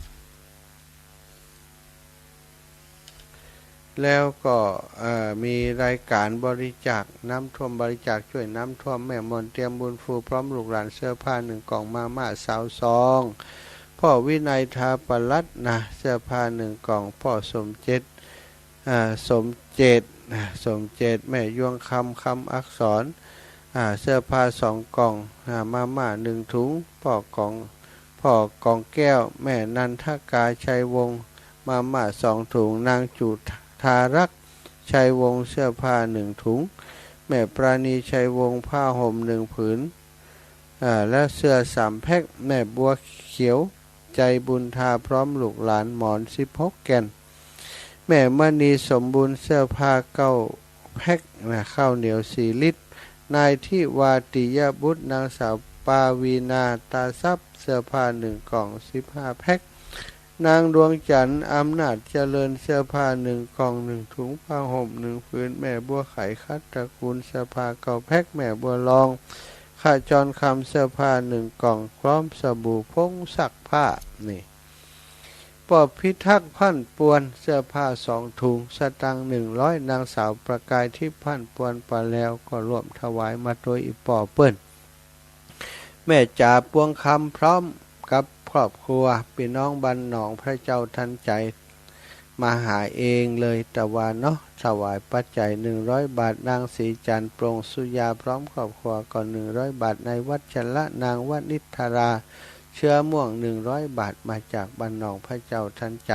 แล้วก็ เอ่อ มีรายการบริจาคน้ำท่วม บริจาคช่วยน้ำท่วม แม่หม่อนเตรียมบุญฟูพร้อมลูกหลาน เสื้อผ้าหนึ่งกล่อง มาม่าซาวซอง พ่อวินัยทาปลัดนะ เสื้อผ้าหนึ่งกล่อง พ่อสมเจต อ่า สมเจต อ่า สมเจต แม่ยวงคำ คำอักษร อ่า เสื้อผ้าสองกล่อง อ่า มาม่าหนึ่งถุง พ่อกอง พ่อกองแก้ว แม่นันทกาชัยวงศ์ มาม่าสองถุง นางจุธารักษ์ชัยวงศ์ เสื้อผ้าหนึ่งถุง แม่ปราณีชัยวงศ์ ผ้าห่มหนึ่งผืน อ่า และเสื้อสามแพ็ค แม่บัวเขียว ใจบุญทาพร้อมลูกหลาน หมอนสิบหกแก่น แม่มณีสมบูรณ์ เสื้อผ้าเก้าแพ็คนะ ข้าวเหนียวสี่ลิตร นายทิวาติยบุตร นางสาวปาวีนาตาทรัพย์ เสื้อผ้าหนึ่งกล่อง สิบห้าแพ็ค นางดวงจันทร์อำนาจเจริญ เสื้อผ้าหนึ่งกล่องหนึ่งถุง ผ้าห่มหนึ่งผืน แม่บัวไข ขัตตระกูล เสื้อผ้าเก้าแพ็ค แม่บัวลอง ขจรคำ เสื้อผ้าหนึ่งกล่อง พร้อมสบู่ผงซักผ้า นี่ ป้อพิทักษ์ พั่นปวน เสื้อผ้าสองถุง สตางค์หนึ่งร้อย นางสาวประกายทิพย์ พั่นปวน ปาแลว ก็ร่วมถวายมาตวยอี่ป้อเปิ้น แม่จ๋า ปวงคำ พร้อมกับครอบครัว ปี้น้องบ้านหนองพระเจ้าทันใจ มาหาเองเลยตะวาเนาะ ถวายปัจจัยหนึ่งร้อยบาท นางศรีจันทร์ ปรงสุยา พร้อมครอบครัวก็หนึ่งร้อยบาท นายวัชระ นางวณิษฐารา เชื้อม่วง หนึ่งร้อยบาท มาจากบ้านหนองพระเจ้าทันใจ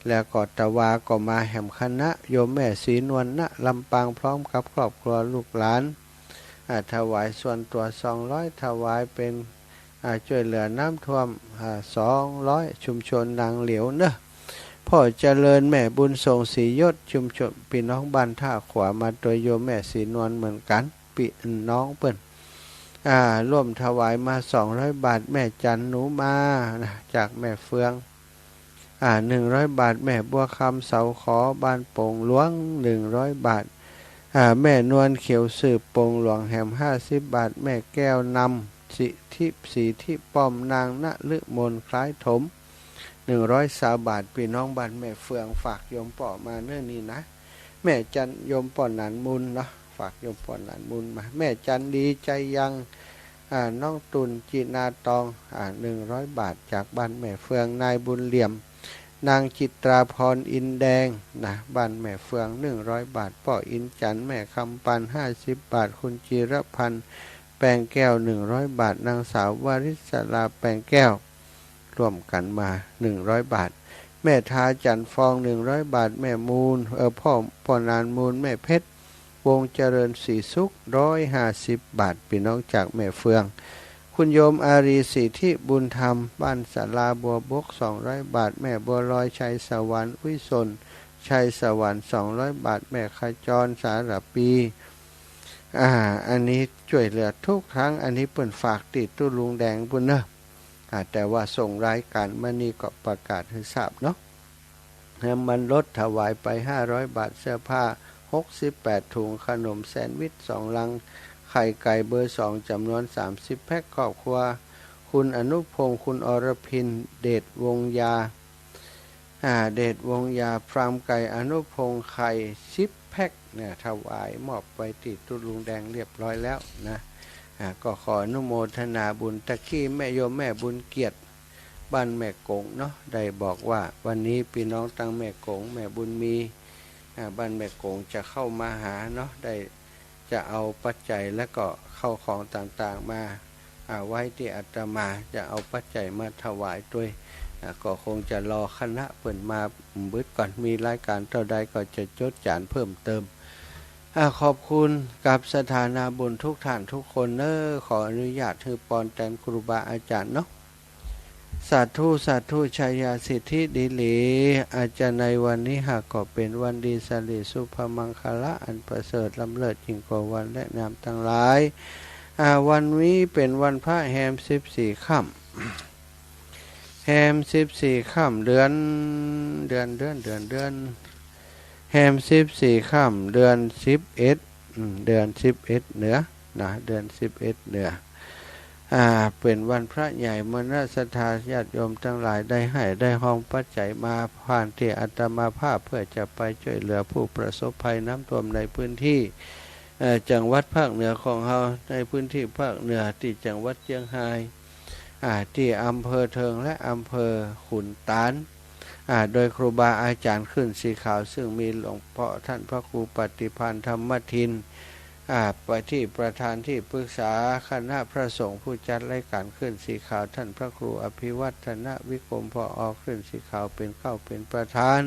แล้วก็ตะวาก็มาแหมคณะ โยมแม่ศรีนวล ณ ลำปาง พร้อมกับครอบครัวลูกหลาน อ่า ถวายส่วนตั๋วสองร้อย ถวายเป๋น อ่า ช่วยเหลือน้ำท่วม อ่า สองร้อย ชุมชนนางเหลียวเนอะ ป้อเจริญ แม่บุญส่ง ศรียศ ชุมชนปี้น้องบ้านท่าขวา มาตวยโยมแม่ศรีนวลเหมือนกั๋น ปี้น้องเปิ้น อ่า ร่วมถวายมาสองร้อยบาท แม่จันหนูมานะ จากแม่เฟือง อ่า หนึ่งร้อยบาท แม่บัวคำ เสาขอ บ้านโป่งหลวง หนึ่งร้อยบาท อ่า แม่นวลเขียวสืบ โป่งหลวง แหมห้าสิบบาท แม่แก้วนำ สิทธิ สิทธิป้อม นางนฤมล คล้ายถม หนึ่งร้อยซาวบาท ปี้น้องบ้านแม่เฟือง ฝากโยมป้อมาเน่อนี่นะ แม่จัน โยมป้อหนานมูลเนาะ ฝากโยมป้อหนานมูลมา แม่จันดี ใจยัง อ่า น้องตุ่น จินาตอง อ่า หนึ่งร้อยบาท จากบ้านแม่เฟือง นายบุญเหลี่ยม นางจิตราพร อินแดง นะ บ้านแม่เฟือง หนึ่งร้อยบาท ป้ออินจันทร์ แม่คำปัน ห้าสิบบาท คุณจิรพันธ์ แปงแก้ว หนึ่งร้อยบาท นางสาววริศรา แปงแก้ว ร่วมกั๋นมา หนึ่งร้อยบาท แม่ทา จันทร์ฟอง หนึ่งร้อยบาท แม่มูล เอ่อ ป้อ ป้อหนานมูล แม่เพชร วงศ์เจริญ ศรีสุข ร้อยห้าสิบบาท ปี้น้องจากแม่เฟือง คุณโยมอารี สิทธิบุญธรรม บ้านศาลาบัวบก สองร้อยบาท แม่บัวลอย ชัยสวรรค์ อุ้ยสน ชัยสวรรค์ สองร้อยบาท แม่ขจร สารปี อ่า อันนี้ช่วยเหลือทุกครั้ง อันนี้เปิ้นฝากตี้ตุ๊ลุงแดงปู้นเนาะ อ่า แต่ว่าส่งรายการมานี่ก็ประกาศหื้อทราบเนาะ น้ำมันรถถวายไปห้าร้อยบาท เสื้อผ้าหกสิบแปดถุง ขนมแซนด์วิชสองลัง ไข่ไก่เบอร์สองจำนวนสามสิบแพ็ค ครอบครัวคุณอนุพงษ์ คุณอรพิน เดชวงศ์ยา อ่า เดชวงศ์ยา ฟาร์มไก่อนุพงษ์ ไข่สิบแพ็คเนี่ย ถวายมอบไปตี้ตุ๊ลุงแดงเรียบร้อยแล้วนะ อ่า ก็ขออนุโมทนาบุญ ตะกี้แม่โยมแม่บุญเกียรติ บ้านแม่กงเนาะ ได้บอกว่าวันนี้ปี้น้องตังแม่กง แม่บุญมี อ่า บ้านแม่กงจะเข้ามาหาเนาะ ได้จะเอาปัจจัยและก็ข้าวของต่างๆ มา อ่า ไว้ตี้อาตมา จะเอาปัจจัยมาถวายตวย อ่า ก็คงจะรอคณะเปิ้นมาบึดก่อน มีรายการเต้าใดก็จะจดจานเพิ่มเติม อ่า ขอบคุณกับศรัทธานาบุญทุกท่านทุกคนเน้อ ขออนุญาตหื้อปอนแตนครูบาอาจารย์เนาะ สาธุ สาธุ ชัยยาสิทธิดีหลี อาจจะในวันนี้หากก็เป๋นวันดีสิริสุภมังคละอันประเสริฐล้ำเลิศยิ่งกว่าวันและนามตังหลาย อ่า วันนี้เป๋นวันพระแฮมสิบสี่ค่ำ แฮมสิบสี่ค่ำ เดือน เดือน เดือน เดือน เดือน แฮมสิบสี่ค่ำ เดือนสิบเอ็ด อืม เดือนสิบเอ็ดเหนือ นะ เดือนสิบเอ็ดเหนือ อ่า เป๋นวันพระใหญ่ มวลศรัทธาญาติโยมตังหลายได้หื้อได้ฮองปัจจัยมา ผ่านตี้อาตมาภาพ เพื่อจะไปจ้วยเหลือผู้ประสบภัยน้ำท่วมในพื้นที่ เอ่อ จังหวัดภาคเหนือของเฮา ในพื้นที่ภาคเหนือ ตี้จังหวัดเจียงฮาย อ่า ตี้อำเภอเทิงและอำเภอขุนตาล อ่า โดยครูบาอาจารย์คลื่นสีขาว ซึ่งมีหลวงพ่อท่านพระครูปฏิภาณธรรมทิน อ่า ไปตี้ประธานตี้ปรึกษาคณะพระสงฆ์ ผู้จัดรายการคลื่นสีขาว ท่านพระครูอภิวัฒนวิกรม ผอ คลื่นสีขาว เป๋นเกล้าเป๋นประธาน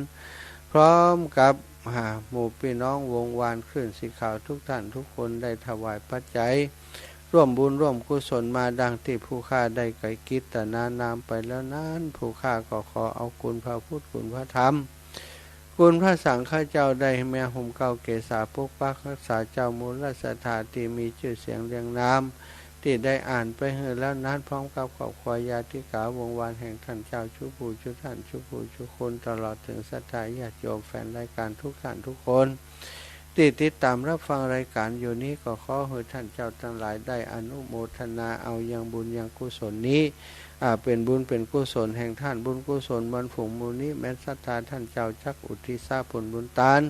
พร้อมกับ อ่า หมู่ปี้น้องวงวานคลื่นสีขาวทุกท่านทุกคนได้ถวายปัจจัย ร่วมบุญร่วมกุศลมาดังตี้ผู้ข้าได้ไกล่กิตนานามไปแล้วนั้น ผู้ข้าก็ขอเอาคุณพระพุทธ คุณพระธรรม คุณพระสังฆเจ้าได้แหมหุ้มเกล้าเกศาปกปักฮักษาเจ้ามูลศรัทธาตี้มีจื้อเสียงเรียงนาม ตี้ได้อ่านไปหื้อแล้วนั้น พร้อมกับครอบครัวญาติกาวงวานแห่งท่านเจ้าจุผู้จุท่านจุผู้จุคน ตลอดเถิงศรัทธาญาติโยมแฟนรายการทุกท่านทุกคน ตี้ติดต๋ามรับฟังรายการอยู่นี้ ก็ขอหื้อท่านเจ้าตังหลายได้อนุโมทนาเอายังบุญยังกุศลนี้ อ่า เป๋นบุญเป๋นกุศลแห่งท่าน บุญกุศลมวลฝูงหมู่นี้ แม้นศรัทธาท่านเจ้าจักอุทิศผลบุญตาน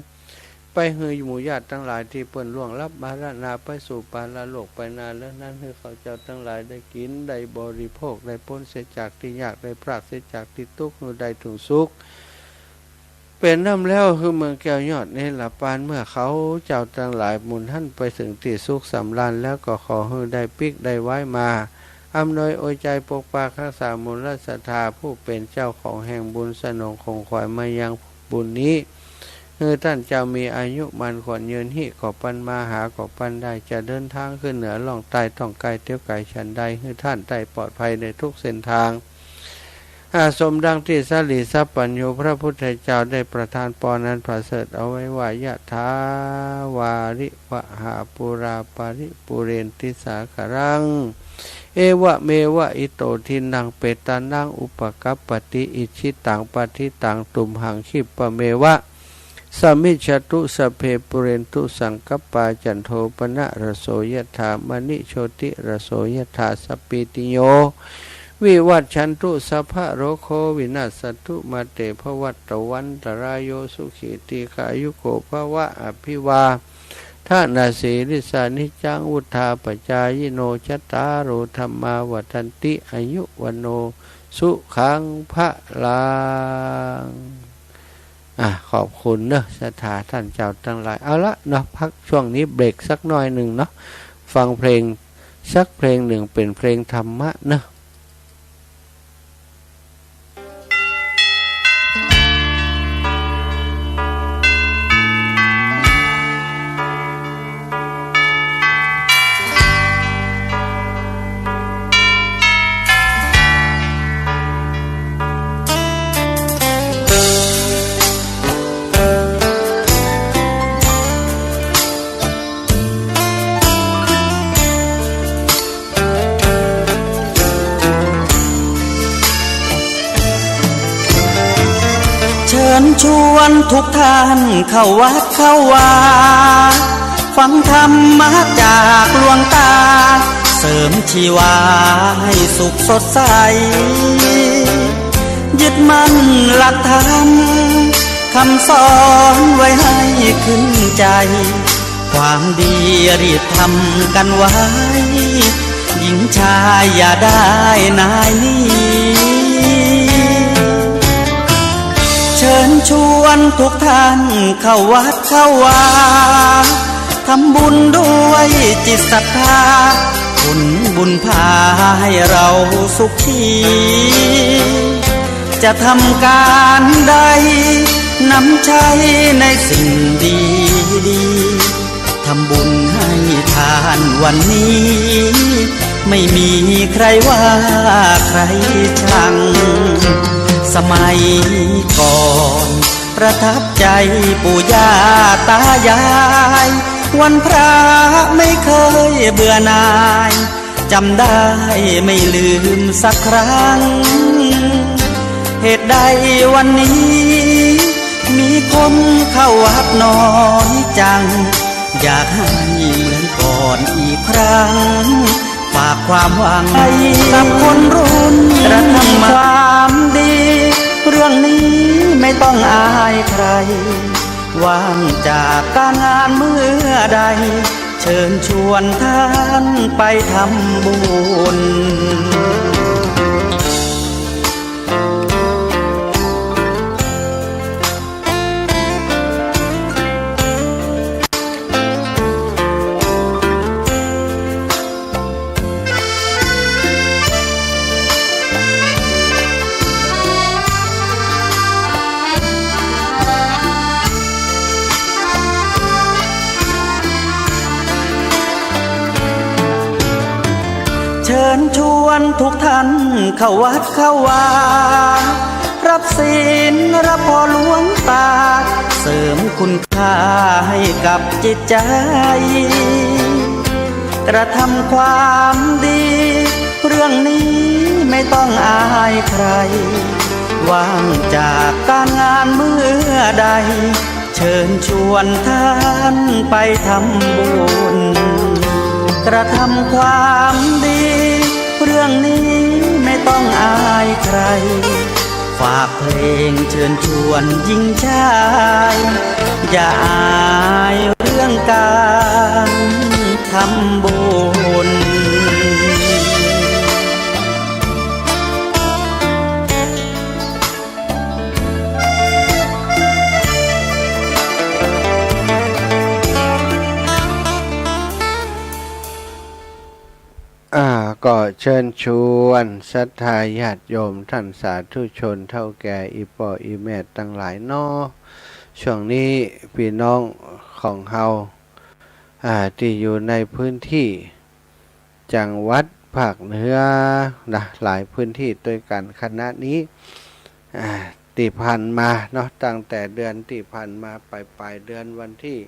ไปหื้อหมู่ญาติตังหลายตี้เปิ้นล่วงลับมรณะไปสู่ปรโลกไปนานแล้วนั้น หื้อเขาเจ้าตังหลายได้กิ๋นได้บริโภค ได้ป๊นเสียจากตี้ยาก ได้ปราศเสียจากตี้ตุ๊กข์ หื้อได้ถึงสุข เป๋นน้ำแล้ว หื้อเมืองแก้วยอดเนรปาน เมื่อเขาเจ้าตังหลายหมู่นั้นไปเถิงตี้สุขสำราญแล้ว ก็ขอหื้อได้ปิ๊กได้วายมา อำนวยอวยใจ๋ปกปักฮักษามูลศรัทธาผู้เป๋นเจ้าของแห่งบุญ สนองของขวัญมายังบุญนี้ หื้อท่านเจ้ามีอายุหมั้นขวัญยืน ฮิก็ปันมา หาก็ปันได้ จะเดินตางขึ้นเหนือล่องใต้ ต้องไกลเตียวไกลฉันใด หื้อท่านได้ปลอดภัยในทุกเส้นตาง อ่า สมดังตี้สรีสัพพัญญูพระพุทธเจ้าได้ประทานปอนอันประเสริฐเอาไว้ว่า ยะถาวาริวหาปูราปริปูเรนติสาคารัง เอวะเมวะอิโตทินนังเปตานังอุปกัปปติ อิจฉิตังปัตถิตังตุมหังคิปปะเมวะ สมมิจฉตุ สัพเพปูเรนตุสังกัปปา จันโทปนะระโสยะถา มะณิโชติระโสยะถา สัพพีติโย วิวัชชันตุ สัพพะโรโควินัสสันตุ มาเตภวัตวันตะราโย สุขีตีฆายุโกภวะ อภิวาทะนะสีลิสสะ นิจจังวุฑฒาปะจายิโน จัตตาโรธัมมาวัฑฒันติ อายุวัณโณ สุขังพะลัง อ่ะ ขอบคุณเนอะ ศรัทธาท่านเจ้าตังหลาย เอาละเนาะ พักช่วงนี้เบรกสักหน้อยนึ่งเนาะ ฟังเพลงสักเพลงนึ่ง เป๋นเพลงธรรมะเนอะ ชวนทุกท่านเข้าวัดเข้าวา ฟังธรรมะจากหลวงตา เสริมชีวาให้สุขสดใส ยึดมั่นหลักธรรม คำสอนไว้ให้ขึ้นใจ ความดีรีบทำกันไว้ หญิงชายอย่าได้นายหนี เชิญชวนทุกท่านเข้าวัดเข้าวา ทำบุญด้วยจิตศรัทธา ผลบุญพาให้เราสุขี จะทำการใด นำใช้ในสิ่งดีๆ ทำบุญให้ทานวันนี้ ไม่มีใครว่าใครชัง สมัยก่อน ประทับใจปู่ย่าตายาย วันพระไม่เคยเบื่อหน่าย จำได้ไม่ลืมสักครั้ง เหตุใดวันนี้ มีคนเข้าวัดน้อยจัง อยากให้เหมือนก่อนอีกครั้ง ฝากความหวังกับคนรุ่นกระทำความดี เรื่องนี้ไม่ต้องอายใคร ว่างจากการงานเมื่อใด เชิญชวนท่านไปทำบุญ เชิญชวนทุกท่านเข้าวัดเข้าวา รับศีลรับพรหลวงตา เสริมคุณค่าให้กับจิตใจ กระทำความดี เรื่องนี้ไม่ต้องอายใคร ว่างจากการงานเมื่อใด เชิญชวนท่านไปทำบุญ กระทำความดี เรื่องนี้ไม่ต้องอายใคร ฝากเพลงเชิญชวนหญิงชาย อย่าอายเรื่องการทำบุญ อ่า ก็เชิญชวนศรัทธาญาติโยมท่านสาธุชนเฒ่าแก่อี่ป้ออี่แม่ตังหลายเนาะ ช่วงนี้ปี้น้องของเฮา อ่า ตี้อยู่ในพื้นตี้ จังหวัดภาคเหนือนะ หลายพื้นตี้ตวยกั๋น ขณะนี้ อ่า ตี้ผ่านมาเนาะ ตั้งแต่เดือนตี้ผ่านมา ป๋ายๆ เดือนวันตี้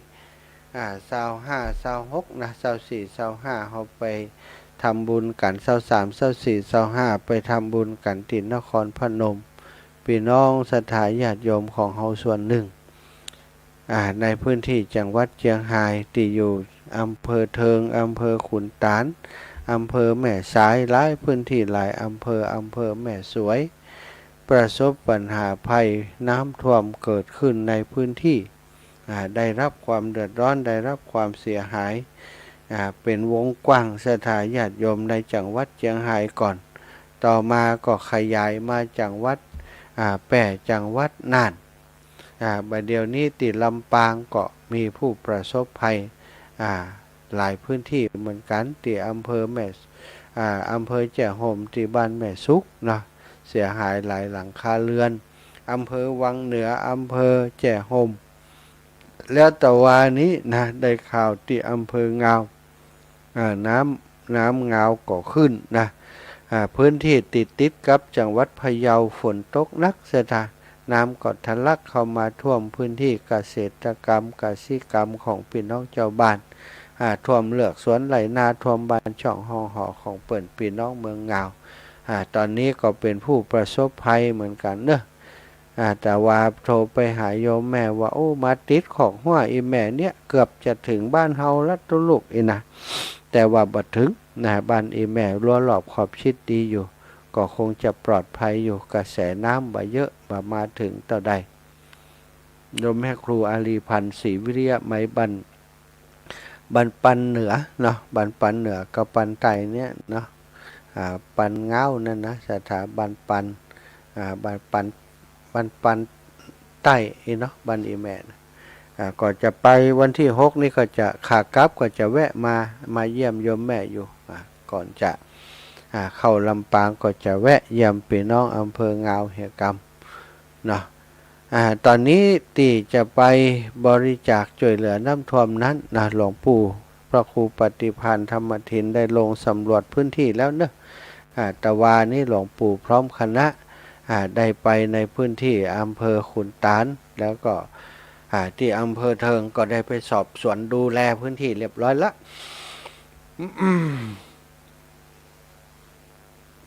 อ่า ซาวห้า ซาวหกนะ ซาวสี่ ซาวห้า เฮาไปทำบุญกั๋น ซาวสาม ซาวสี่ ซาวห้า ไปทำบุญกั๋นตี้นครพนม ปี้น้องศรัทธาญาติโยมของเฮาส่วนนึ่ง อ่า ในพื้นตี้จังหวัดเจียงฮาย ตี้อยู่อำเภอเทิง อำเภอขุนตาล อำเภอแม่สาย หลายพื้นตี้ หลายอำเภอ อำเภอแม่สวย ประสบปัญหาภัยน้ำท่วมเกิดขึ้นในพื้นตี้ อ่า ได้รับความเดือดร้อน ได้รับความเสียหาย อ่า เป๋นวงกว้าง ศรัทธาญาติโยมในจังหวัดเจียงฮายก่อน ต่อมาก็ขยายมาจังหวัด อ่า แป้ จังหวัดน่าน อ่า บ่าเดี่ยวนี้ตี้ลำปางก็มีผู้ประสบภัย อ่า หลายพื้นตี้เหมือนกั๋น ตี้อำเภอแม่ อ่า อำเภอแจ้ห่ม ตี้บ้านแม่สุกเนาะ เสียหายหลายหลังคาเรือน อำเภอวังเหนือ อำเภอแจ้ห่ม แล้วตะวานี้นะ ได้ข่าวตี้อำเภองาว อ่า น้ำ น้ำงาวก็ขึ้นนะ อ่า พื้นตี้ติดๆ กับจังหวัดพะเยาฝนตกหนัก ศรัทธา น้ำก็ทะลักเข้ามาท่วมพื้นตี้เกษตรกรรม กสิกรรมของปี้น้องจาวบ้าน อ่า ท่วมเฮือกสวนไฮ่นา ท่วมบ้านช่องห้องหอของเปิ้น ปี้น้องเมืองงาว อ่า ต๋อนนี้ก็เป๋นผู้ประสบภัยเหมือนกั๋นเนาะ อ่า แต่ว่าโทรไปหาโยมแม่ว่า โอ้ มาติดขอกฮั้วอีแม่เนี่ย เกือบจะเถิงบ้านเฮาละตุ๊ลูก อี้นะ แต่ว่าบ่เถิงนะ บ้านอีแม่รั้วรอบขอบชิดดีอยู่ ก็คงจะปลอดภัยอยู่ กระแสน้ำบ่เยอะ บ่มาเถิงเต้าใด โยมแม่ครูอารีพันธ์ ศรีวิริยะไมย บ้าน บ้านปันเหนือเนาะ บ้านปันเหนือกับปันใต้เนี่ยเนาะ อ่า ปันง้าวนั่นนะ ศรัทธา บ้านปัน อ่า บ้านปัน บ้านปันใต้อี้เนาะ บ้านอีแม่นะ อ่า ก็จะไปวันตี้หกนี่ก็จะ ขากลับก็จะแวะมา มาเยี่ยมโยมแม่อยู่ อ่า ก่อนจะ อ่า เข้าลำปางก็จะแวะเยี่ยมปี้น้องอำเภองาวเหียกำเนาะ อ่า ต๋อนนี้ตี้จะไปบริจาคจ้วยเหลือน้ำท่วมนั้นนะ หลวงปู่พระครูปฏิภาณธรรมทินได้ลงสำรวจพื้นที่แล้วเนาะ อ่า ตะวานี้หลวงปู่พร้อมคณะ อ่า ได้ไปในพื้นที่อำเภอขุนตาล แล้วก็ อ่า ตี้อำเภอเทิงก็ได้ไปสอบสวนดูแลพื้นที่เรียบร้อยละ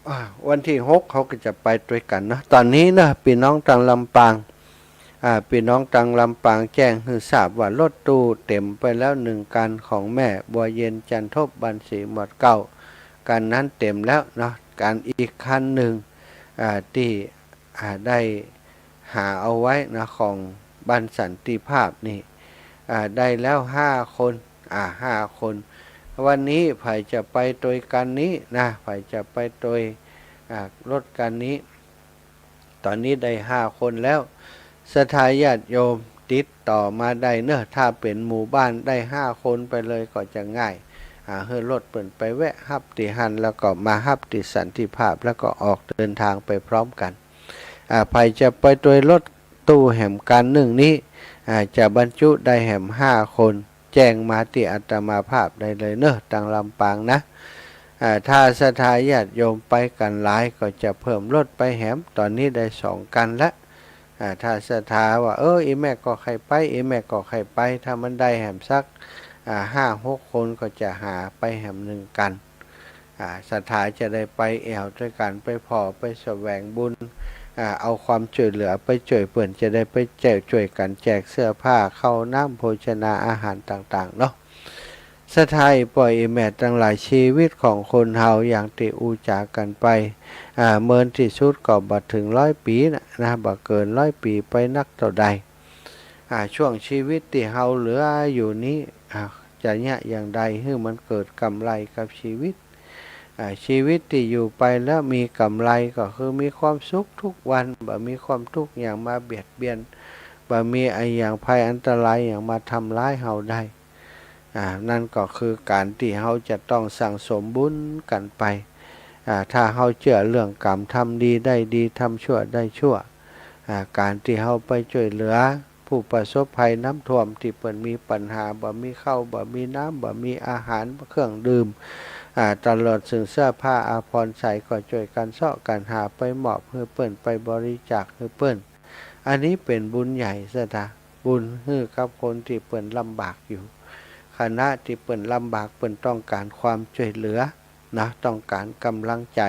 อ่า วันตี้หกเขาก็จะไปตวยกั๋นเนาะ ต๋อนนี้เนาะ ปี้น้องตางลำปาง อ่า ปี้น้องตางลำปางแจ้งหื้อทราบว่ารถตู้เต็มไปแล้วนึ่งคัน ของแม่บัวเย็น จันทบ บ้านศรีหมวดเก้า คันนั้นเต็มแล้วเนาะ คันอีกคันนึ่ง อ่า ตี้ อ่า ได้หาเอาไว้นะ ของบ้านสันติภาพนี่ อ่า ได้แล้วห้าคน อ่า ห้าคน วันนี้ใผจะไปตวยคันนี้นะ ใผจะไปตวย อ่า รถคันนี้ ต๋อนนี้ได้ห้าคนแล้ว ศรัทธาญาติโยมติดต่อมาได้เนาะ ถ้าเป๋นหมู่บ้านได้ห้าคนไปเลยก็จะง่าย อ่า หื้อรถเปิ้นไปแวะฮับตี้หั้น แล้วก็มาฮับตี้สันติภาพ แล้วก็ออกเดินทางไปพร้อมกั๋น อ่า ใผจะไปตวยรถตู้แหมคันนึ่งนี้ อ่า จะบรรจุได้แหมห้าคน แจ้งมาตี้อาตมาภาพได้เลยเนาะ ตางลำปางนะ อ่า ถ้าศรัทธาญาติโยมไปกั๋นหลายก็จะเพิ่มรถไปแหม ต๋อนนี้ได้สองคันละ อ่า ถ้าศรัทธาว่า เออ อีแม่ก็ใค่ไป อีแม่ก็ใค่ไป ถ้ามันได้แหมสัก อ่า ห้าหกคนก็จะหาไปแหมนึ่งคัน อ่า ศรัทธาจะได้ไปแอ่วตวยกั๋น ไปผ่อ ไปแสวงบุญ อ่า เอาความจ้วยเหลือไปจ้วยเปิ้น จะได้ไปแจก จ้วยกั๋นแจกเสื้อผ้า ข้าวน้ำ โภชนาอาหารต่างๆ เนาะ ศรัทธาอีป้ออีแม่ตังหลาย ชีวิตของคนเฮาอย่างตี้อู้จ๋ากั๋นไป อ่า เมินตี้สุดก็บ่เถิงร้อยปี๋นะ นะ บ่เกินร้อยปี๋ไปนักเต้าใด อ่า ช่วงชีวิตตี้เฮาเหลืออยู่นี้ อ่า จะเยียะอย่างใดหื้อมันเกิดกำไรกับชีวิต อ่า ชีวิตตี้อยู่ไปแล้วมีกำไรก็คือมีความสุขทุกวัน บ่มีความทุกข์หยังมาเบียดเบียน บ่มีอะหยังภัยอันตรายหยังมาทำร้ายเฮาได้ อ่า นั่นก็คือก๋านตี้เฮาจะต้องสั่งสมบุญกั๋นไป อ่า ถ้าเฮาเจื้อเรื่องกรรม ทำดีได้ดี ทำชั่วได้ชั่ว อ่า ก๋านตี้เฮาไปจ้วยเหลือผู้ประสบภัยน้ำท่วมตี้เปิ้นมีปัญหา บ่มีข้าว บ่มีน้ำ บ่มีอาหาร เครื่องดื่ม อ่า ตลอดเถิงเสื้อผ้าอาภรณ์ใส่ก็จ้วยกั๋นเซาะกั๋นหาไปมอบหื้อเปิ้น ไปบริจาคหื้อเปิ้น อันนี้เป๋นบุญใหญ่ศรัทธา บุญหื้อกับคนตี้เปิ้นลำบากอยู่ ขณะตี้เปิ้นลำบาก เปิ้นต้องก๋านความจ้วยเหลือ นะ ต้องก๋านก๋ำลังใจ๋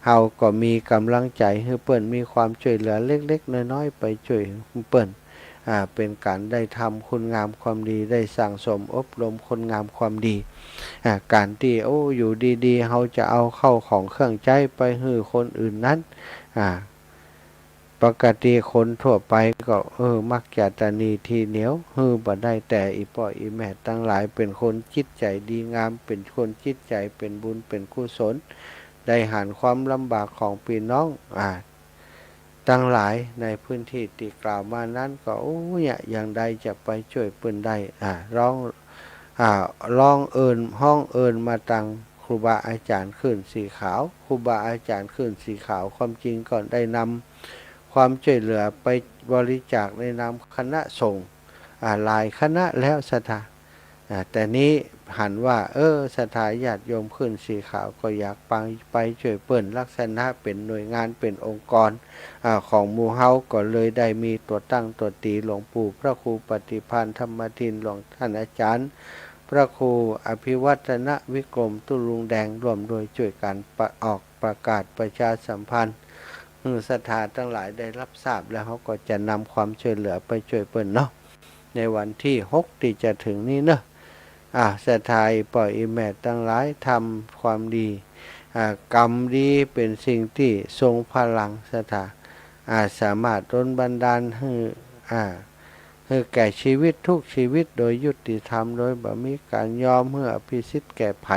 เฮาก็มีก๋ำลังใจ๋หื้อเปิ้น มีความจ้วยเหลือเล็กๆ น้อยๆ ไปจ้วยเปิ้น อ่า เป๋นก๋านได้ทำคุณงามความดี ได้สั่งสมอบรมคุณงามความดี อ่า ก๋านตี้ โอ้ อยู่ดีๆ เฮาจะเอาข้าวของเครื่องใจ๊ไปหื้อคนอื่นนั้น อ่า ปกติคนทั่วไปก็ เออ มักจะตระหนี่ถี่เหนียว หื้อบ่ได้ แต่อีป้ออีแม่ตังหลายเป๋นคนจิตใจ๋ดีงาม เป๋นคนจิตใจ๋เป๋นบุญเป๋นกุศล ได้หันความลำบากของปี้น้อง อ่า ตังหลายในพื้นตี้ตี้กล่าวมานั้นก็ โอ้ เยียะอย่างใดจะไปจ้วยเปิ้นได้ อ่า ลอง อ่า ลองเอิ้น ฮ้องเอิ้นมาตังครูบาอาจ๋ารย์คลื่นสีขาว ครูบาอาจ๋ารย์คลื่นสีขาว ความจริงก็ได้นำความจ้วยเหลือไปบริจาคในนามคณะสงฆ์ อ่า หลายคณะแล้วศรัทธา อ่า แต่นี้หันว่า เออ ศรัทธาญาติโยมคลื่นสีขาวก็อยากไป ไปจ้วยเปิ้น ลักษณะเป๋นหน่วยงาน เป๋นองค์กร อ่า ของหมู่เฮา ก็เลยได้มีตั๋วตั้งตั๋วตีหลวงปู่พระครูปฏิภาณธรรมทิน หลวงต้านอาจ๋ารย์ พระครูอภิวัฒนวิกรม ตุ๊ลุงแดง ร่วมด้วยจ้วยกั๋นประ ออกประกาศประชาสัมพันธ์ หื้อศรัทธาตังหลายได้ฮับทราบแล้ว เฮาก็จะนำความช่วยเหลือไปช่วยเปิ้นเนาะ ในวันตี้หกตี้จะเถิงนี้เนาะ อ่า ศรัทธาอี่ป้ออี่แม่ตังหลาย ทำความดี อ่า กรรมดีเป๋นสิ่งตี้ทรงพลัง ศรัทธา อ่า สามารถดลบันดาลหื้อ อ่า หื้อแก่ชีวิตกู้ชีวิตโดยยุติธรรม โดยบ่มีก๋านยอมหื้ออภิสิทธิ์แก่ใผ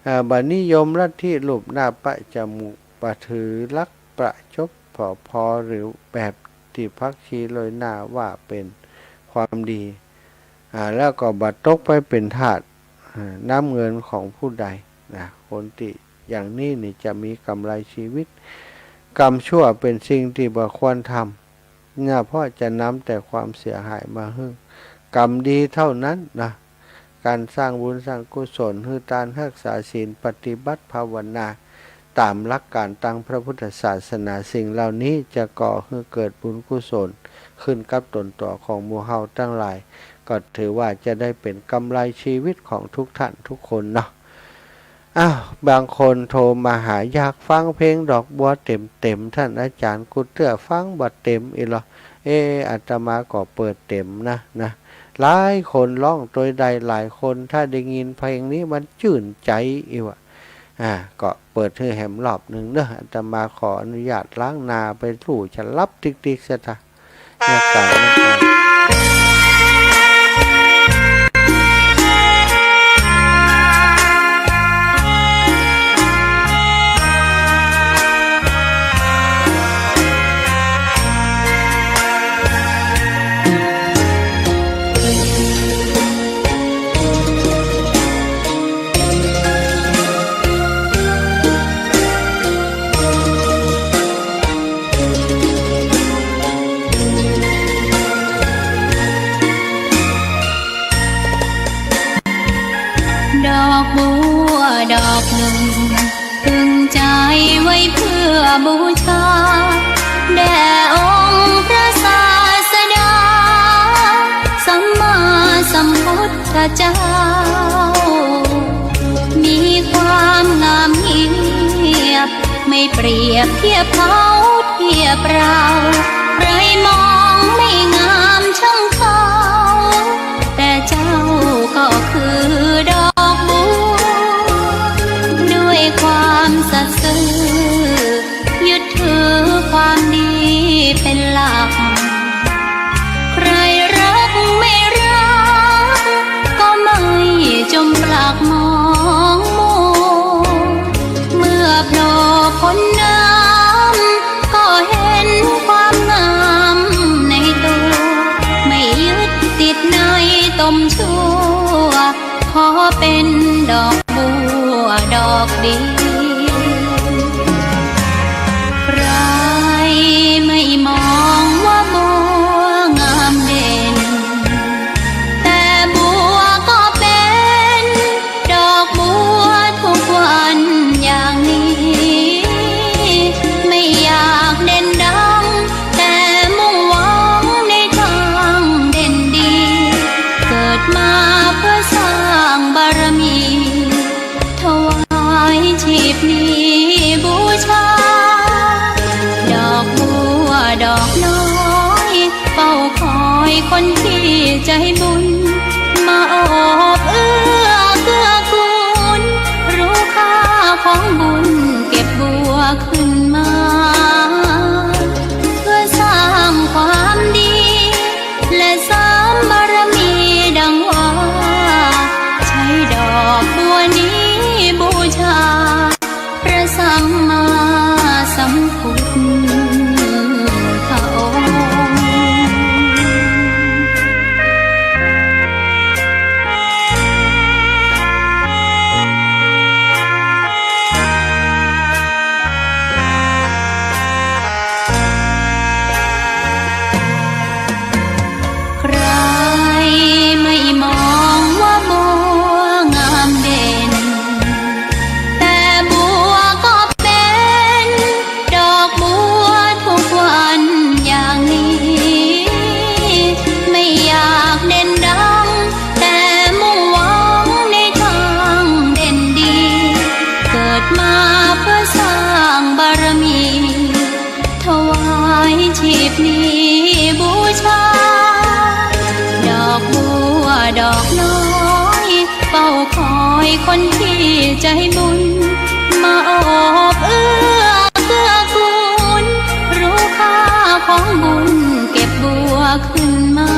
อ่า บ่นิยมลัทธิรูปหน้าปะจมูก บ่ถือหลักประชดผอๆ หรือแบบตี้พากย์ชี้โรยหน้าว่าเป๋นความดี อ่า แล้วก็บ่ตกไปเป๋นทาส อ่า น้ำเงินของผู้ใดนะ คนตี้อย่างนี้นี่จะมีกำไรชีวิต กรรมชั่วเป๋นสิ่งตี้บ่ควรทำ นะ เพราะจะนำแต่ความเสียหายมาหื้อ กรรมดีเต้านั้นนะ ก๋านสร้างบุญสร้างกุศล หื้อตาน ฮักษาศีล ปฏิบัติภาวนา ต๋ามหลักก๋านตางพระพุทธศาสนา สิ่งเหล่านี้จะก่อหื้อเกิดบุญกุศลขึ้นกับต๋นตั๋วของหมู่เฮาตังหลาย ก็ถือว่าจะได้เป๋นกำไรชีวิตของทุกท่านทุกคนเนาะ อ้าว บางคนโทรมาหา อยากฟังเพลงดอกบัวเต๋มๆ ต้านอาจ๋ารย์ กูเตื้อฟังบ่เต๋มอี้ลอ เอ๊ะ อาตมาก็เปิดเต๋มนะ นะ หลายคนฮ้องตวยได้หลายคน ถ้าได้ยินเพลงนี้มันจื้นใจ๋อี้วะ อ่า ก็เปิดหื้อแหมรอบนึ่งเนาะ อาตมาขออนุญาตล้างหน้าไปลู่จะหลับติ๊กๆ เสียเถาะ เนี่ย กล่าวมันก่อน ดอกบัวดอกนึ่ง ตึงใจ๋ไว้เปื้อบูชา แด่องค์พระศาสดา สัมมาสัมพุทธเจ้า มีความงามเงียบ ไม่เปรียบเทียบเขาเทียบเรา ใครมองไม่งามช่างเขา แต่เจ้าก็คือดอกบัว ด้วยความสัตย์ซื่อ ยึดถือความดีเป็นหลัก ใครรักไม่รัก ก็ไม่จมปลักมองมัว เมื่อโผล่พ้นน้ำ ก็เห็นความงามในตัว ไม่ยึดติดในตมชั่ว ขอเป็นดอกบัวดอกเดียว ใครไม่มองว่าบัวงามเด่น แต่บัวก็เป็นดอกบัวทุกวันอย่างนี้ ไม่อยากเด่นดัง แต่มุ่งหวังในทางเด่นดี เกิดมาเพื่อสร้างบารมี ถวายชีพนี้บูชา ดอกบัวดอกน้อย เฝ้าคอยคนที่ใจบุญ มาโอบเอื้อเกื้อกูล รู้ค่าของบุญเก็บบัวขึ้นมา เพื่อสร้างความดี และเสริมบารมีดังว่า ใช้ดอกบัวนี้บูชา พระสัมมาสัมพุทธองค์ เ คนที่ใจบุญ มาโอบเอื้อเกื้อกูล รู้ค่าของบุญ เก็บบัวขึ้นมา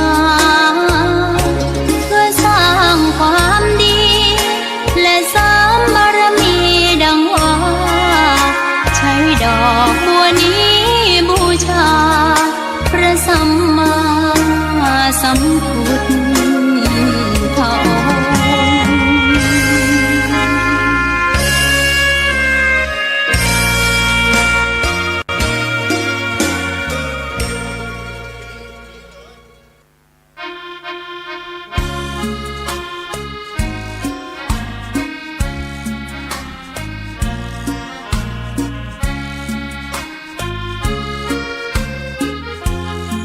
เพื่อสร้างความดี และเสริมบารมีดังว่า ใช้ดอกบัวนี้บูชา พระสัมมาสัมพุทธองค์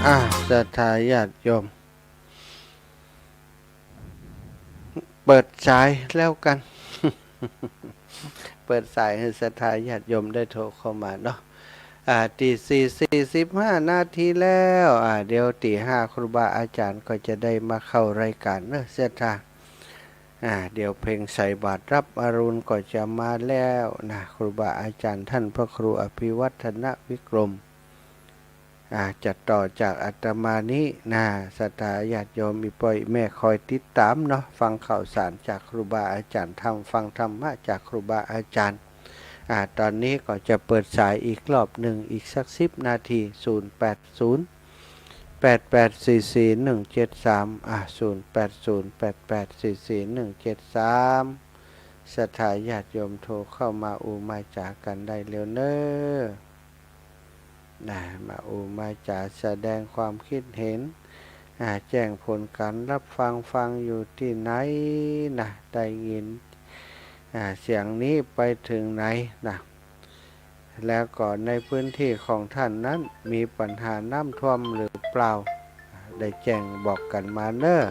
อ่า ศรัทธาญาติโยม เปิดสายแล้วกั๋น เปิดสายหื้อศรัทธาญาติโยมได้โทรเข้ามาเนาะ อ่า ตีสี่สี่สิบห้านาทีแล้ว อ่า เดี๋ยวตีห้าครูบาอาจ๋ารย์ก็จะได้มาเข้ารายก๋านเนาะศรัทธา อ่า เดี๋ยวเพลงใส่บาตรรับอรุณก็จะมาแล้วนะ ครูบาอาจ๋ารย์ท่านพระครูอภิวัฒนวิกรม อ่า จะต่อจากอาตมานี้นะ ศรัทธาญาติโยมอี่ป้ออี่แม่คอยติดต๋ามเนาะ ฟังข่าวสารจากครูบาอาจ๋ารย์ธรรม ฟังธรรมะจากครูบาอาจ๋ารย์ อ่า ต๋อนนี้ก็จะเปิดสายอีกรอบนึ่ง อีกสักสิบนาที ศูนย์แปดศูนย์ แปดแปดสี่สี่หนึ่งเจ็ดสาม อ่า ศูนย์แปดศูนย์ แปดแปดสี่สี่หนึ่งเจ็ดสาม ศรัทธาญาติโยมโทรเข้ามาอู้มาจ๋ากั๋นได้แล้วเนาะ นะ มาอู้มาจ๋าแสดงความคิดเห็น อ่า แจ้งผลก๋านรับฟัง ฟังอยู่ตี้ไหนนะ ได้ยิน อ่า เสียงนี้ไปเถิงไหนนะ แล้วก็ในพื้นตี้ของต้านนั้นมีปัญหาน้ำท่วมหรือเปล่า ได้แจ้งบอกกั๋นมาเนาะ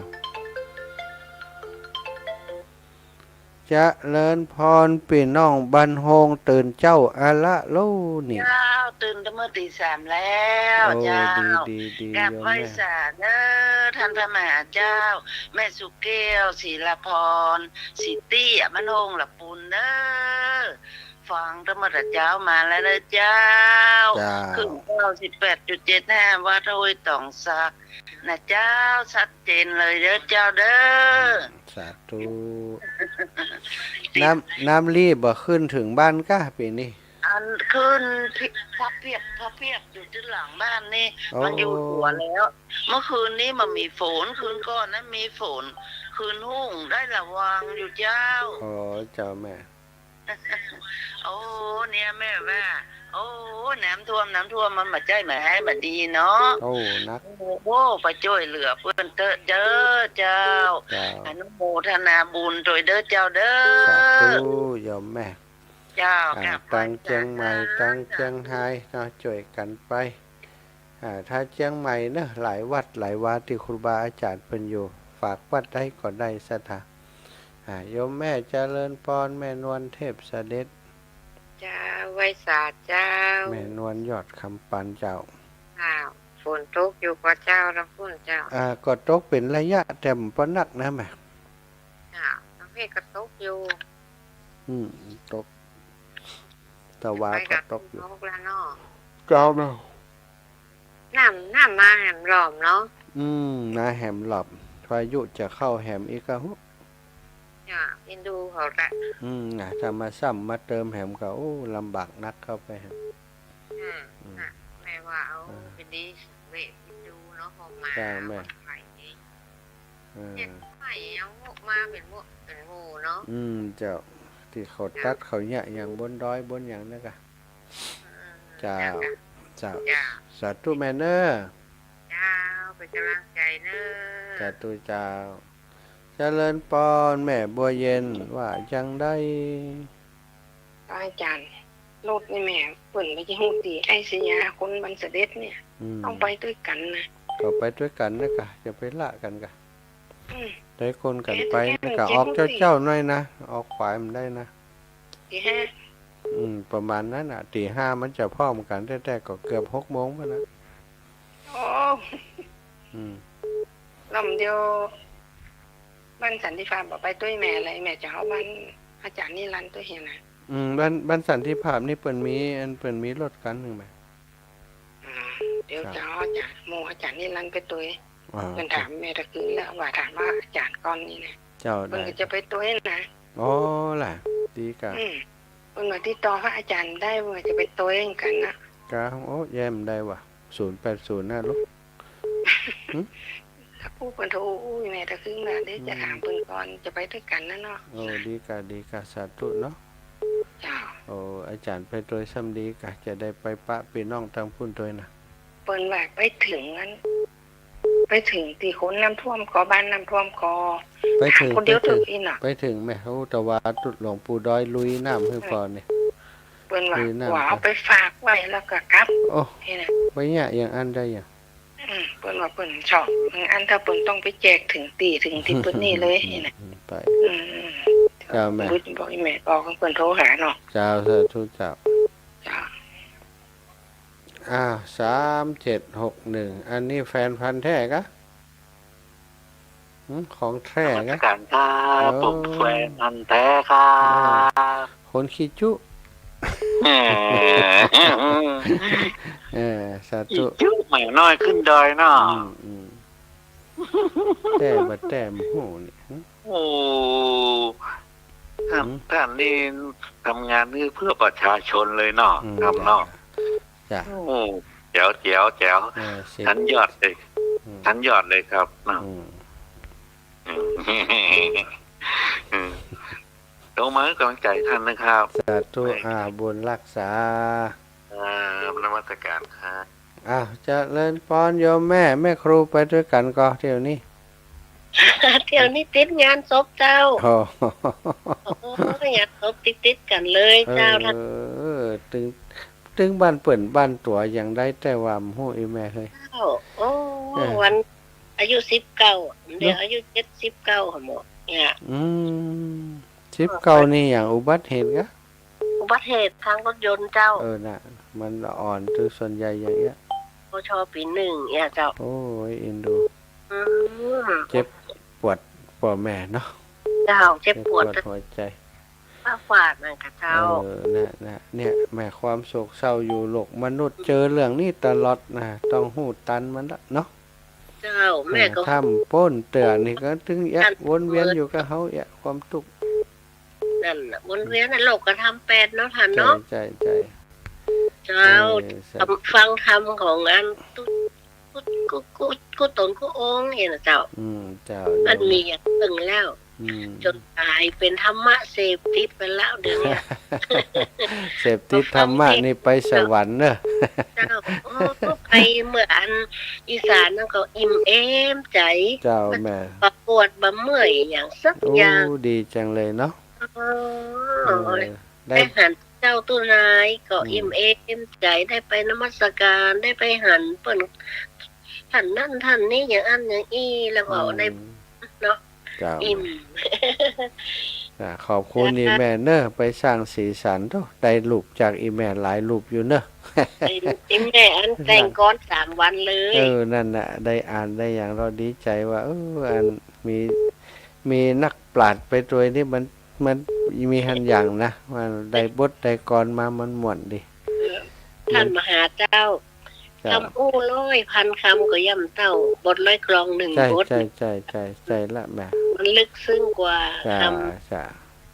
เจริญพรปี้น้องบ้านโฮง ตื่นเจ๊าอะละลูกนี่ เจ้า ตื่นตั้งเมื่อตี๋สามแล้ว โอ้ เจ้า ดี ดี ดี กราบ โยมแม่ ไหว้สาเนาะ ต้านพระมหาเจ้า แม่สุแก้ว ศิลาพร ศรีเตี้ย บ้านโฮง ละปูนเนาะ ฟังตั้งเมื่อต๋อนเจ๊ามาแล้วเนาะเจ้า เจ้า ขึ้นเก้าสิบแปดจุดเจ็ดห้า วัดห้วยต๋องสักนะเจ้า ชัดเจนเลยเนาะเจ้าเนาะ อืม สาธุ น้ำ น้ำลี้บ่ขึ้นเถิงบ้านก้าปี๋นี้ อันขึ้นพะเปียก พะเปียกอยู่ตี้หลังบ้านนี่ โอ้ มันอยู่หัวแล้ว เมื่อคืนนี้มันมีฝน คืนก่อนนั้นมีฝน คืนฮุ่งได้ระวังอยู่เจ้า โอ้ เจ้าแม่ โอ้ เนี่ยแม่ว่า โอ้ น้ำท่วม น้ำท่วม มันบ่ใจ้บ่ฮ้ายบ่ดีเนาะ โอ้ นัก โอ้ ไปจ้วยเหลือเปิ้นเต๊อะเจ้า เจ้า เจ้า อนุโมทนาบุญตวยเนาะเจ้าเนาะ สาธุ โยมแม่ เจ้า อ่า กราบ ตังเจียงใหม่ เจ้า ตังเจียงฮายเนาะ จ้วยกั๋นไป อ่า ถ้าเจียงใหม่เนาะ หลายวัดหลายวาตี้ครูบาอาจ๋ารย์เปิ้นอยู่ ฝากวัดใดก็ได้ศรัทธา อ่า โยมแม่เจริญพร แม่นวลเทพเสด็จ เจ้า ไหว้สาเจ้า แม่นวลยอดคำปันเจ้า อ้าว ฝนตกอยู่ก่อเจ้า ตางปุ้นเจ้า อ่า ก็ตกเป๋นระยะ แต่บ่นักนะแม่ อ้าว ตางพี้ก็ตกอยู่ อืม ตก ตะวาก็ตกอยู่ ไปกับนกแล้วเนาะ เจ้าเนาะ น้ำ น้ำมาแหมรอบเนาะ อืม มาแหมรอบ พายุจะเข้าแหมอีกก็ฮู้ จ้ะ เอ็นดูเขาละ อืม น่ะ ถ้ามาซ้ำมาเติมแหมก็ โอ้ ลำบากนักเข้าไปแหม อืม อืม น่ะ แม่ว่าเอา อ่า ไปดีเวะเอ็นดูเนาะ พอมา จ้าแม่ มันไปนี่ เออ เฮ็ดไผเอามาเป๋นหมู่เป๋นหมู่เนาะ อืม เจ้า ตี้เขาตัดเขาเยียะอย่างบนดอยบนอย่างนั้นกะ อืม เจ้า เจ้า เจ้า เจ้า สาธุแม่เนาะ เจ้า เป๋นก๋ำลังใจ๋เนาะ สาธุเจ้า เจริญพรแม่บัวเย็น ว่าจังใด พระอาจ๋ารย์ รถนี่แม่ เปิ้นบ่ฮู้ตี้ ไอ้สยาคนบ้านเสด็จเนี่ย อืม ต้องไปตวยกั๋นนะ ก็ไปตวยกั๋นนะกะ จะไปละกั๋นกะ อืม ได้คนกั๋นไปนะกะ ออกเจ๊าๆ หน้อยนะ ออกขวายมันได้นะ ตีห้า อืม ประมาณนั้นน่ะ ตีห้ามันจะพร้อมกั๋นแต๊ๆ ก็เกือบหกโมงไปแล้ว โอ้ อืม ลำเดียว บ้านสันติภาพบ่ไปตวยแม่เลย แม่จะเอาบ้านอาจารย์นิรันดร์ตวยเหียนะ อืม บ้าน บ้านสันติภาพนี่เปิ้นมี อันเปิ้นมีรถคันนึ่งแหม อืม เดี๋ยว ครับ จะเอาอาจารย์ หมู่อาจารย์นิรันดร์ไปตวย อ่า เปิ้นถามแม่ตะกี้แล้วว่าถามว่าอาจารย์ก่อนนี่นะ เจ้า เปิ้น ได้ ก็จะไปตวยนะ อ๋อ ล่ะ ดีก่ะ อืม เปิ้นว่าติดต่อพระอาจารย์ได้ เปิ้นว่าจะไปตวยกันนะ กะ โอ้ แย้มได้ว่ะ ศูนย์แปดศูนย์ นะลูก หึ อู้ เปิ้นโทรอู้แม่ตะกึ้งน่ะ เดี๋ยวจะ อืม ถามเปิ้นก่อน จะไปตวยกันนะเนาะ โอ้ ดีก่ะ ดีก่ะ สาธุเนาะ เจ้า โอ้ อาจ๋ารย์ไปตวยซ้ำดีก่ะ จะได้ไปปะปี้น้องตางปุ้นตวยนะ เปิ้นว่าไปเถิงอัน ไปเถิงตี้คนน้ำท่วมก่อ บ้านน้ำท่วมก่อ ไปเถิง ถามคนเดียว ไปเถิง เถิงอี้น่ะ ไปเถิงแม่ โอ้ ตะวาตุ๊ดหลวงปู่ดอยลุยน้ำหื้อ อืม พ่อนี่ เปิ้นว่า ลุยน้ำ ว่าเอาไปฝากไว้แล้วก็กลับ โอ้ นี่นะ ไปเยียะอย่างอั้นได้หยัง อืม เปิ้นว่าเปิ้นชอบ อืม อันถ้าเปิ้นต้องไปแจกเถิงตี้ เถิงตี้เปิ้นนี่เลย นี่นะ อืม ไป อืม อืม เจ้าแม่ เปิ้นบอกอีแม่ ออกเปิ้นโทรหาเนาะ เจ้า สาธุเจ้า เจ้า อ้าว สามเจ็ดหกหนึ่ง อันนี้แฟนพันธุ์แท้กะ หึ ของแท้กะ นมัสการครับ เออ ผมแฟนพันธุ์แท้ครับ เออ คนขี้จุ เออ เออ สาธุ ขี้จุหมาน้อยขึ้นดอยเนาะ อืม อืม แท้บ่แท้บ่ฮู้นี่ หึ โอ้ ท่าน หึ ท่านนี่ทำงานนี่เพื่อประชาชนเลยเนาะ อืม ครับเนาะ จ้ะ โอ้ แจ๋ว แจ๋ว แจ๋ว เออ สิ ชั้นยอดเลย อืม ชั้นยอดเลยครับเนาะ อืม อืม อืม ต้องมาให้กำลังใจท่านนะครับ สาธุ ไม่ อ่า บุญรักษา อ่า นมัสการครับ อ้าว เจริญพรโยมแม่ แม่ครูไปตวยกั๋นก่อเที่ยวนี้ เที่ยวนี้ติดงานศพเจ้า อ๋อ โอ้ย งานศพติดๆ กั๋นเลยเจ้า เออ ตึง ตึงบ้านเปิ้นบ้านตั๋วอย่างใดแต่ว่าบ่ฮู้อีแม่เฮ้ย เจ้า โอ้ เออ วันอายุสิบเก้า เดี๋ยว เนาะ อายุเจ็ดสิบเก้า หมดเนี่ย อืม สิบเก้า นี่อย่างอุบัติเหตุกะ อุบัติเหตุทางรถยนต์เจ้า เออ น่ะ มันอ่อน ตึงส่วนใหญ่อย่างเอี้ย ปวช ปี๋หนึ่งเนี่ยเจ้า โอ้ย เอ็นดู อืม เจ็บปวดป้อแม่เนาะ เจ้า เจ็บปวด เจ็บปวดหัวใจ๋ ฟ้าฟาดนั่นกะเจ้า เออ น่ะ น่ะ เนี่ย แม่ ความโศกเศร้าอยู่โลกมนุษย์ เจอเรื่องนี้ตลอดนะ ต้องฮู้ตันมันละเนาะ เจ้า แม่ แม่ก็ ธรรมปนเตื้อนี่ก็ตึงเอี้ย วนเวียนอยู่กับเฮาเอี้ย ความตุ๊กข์ นั่นน่ะ วนเวียนน่ะ โลกกระทำแปดเนาะท่านเนาะ ใจ้ ใจ้ ใจ้ เจ้า เออ สาธุ ฟังธรรมของอันตุ๊ ตุ๊ กู้ กู้ กู้ต๋นกู้องค์เนี่ยนะเจ้า อืม เจ้า มันมีอย่างตึงแล้ว อืม จ๋นก๋ายเป๋นธรรมะเสพติดไปแล้วเดี๋ยวนี้ เสพติดธรรมะนี่ไปสวรรค์เนอะ เจ้า โอ้ ไปเมืองอันอีสานนั่นก็อิ่มเอมใจ๋ เจ้าแม่ บ่ปวดบ่เมื่อยอย่างสักอย่าง โอ้ ดีจังเลยเนาะ เออ เออ ได้ ได้หันเจ้าตุ๊นายก็ อืม อิ่มเอมใจ๋ ได้ไปนมัสการ ได้ไปหันเปิ้น ท่านนั่นท่านนี้อย่างอั้นอย่างอี้ แล้วก็ อืม ได้ เนาะ เจ้า อิ่ม อ่า ขอบคุณ เจ้า อี่แม่เนอะ ไปสร้างสีสันโถ่ ได้รูปจากอี่แม่หลายรูปอยู่เนอะ อีแม่อันแต่งก่อนสามวันเลย เออ นั่นน่ะ ได้อ่านได้อย่างเราดีใจ๋ว่า เออ อันมี มีนักปราชญ์ไปตวยนี่มัน มันมีหันอย่างนะ ว่าได้บทได้กลอนมามันม่วนดี เออ ท่านมหาเจ้า เจ้า คำอู้ร้อยพันคำก็ย่ำเต้า บทร้อยกลองหนึ่ง ใจ้ บท ใจ้ ใจ้ ใจ้ ใจ้ละแม่ มันลึกซึ้งกว่า เจ้า คำ เจ้า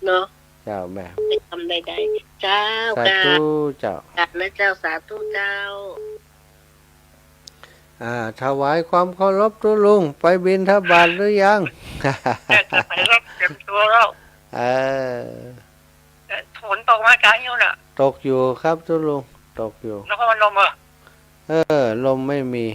เนาะ เจ้าแม่ ในคำใดๆ เจ้า สาธุ ค่ะ เจ้า กราบนะเจ้า สาธุเจ้า อ่า ถวายความเคารพตุ๊ลุง ไปบิณฑบาตหรือยัง จะไปแล้ว เตรียมตั๋วแล้ว เออ แต่ฝนตกมากลางอยู่น่ะ ตกอยู่ครับตุ๊ลุง ตกอยู่ นครพนมเหรอ เออ ลมไม่มี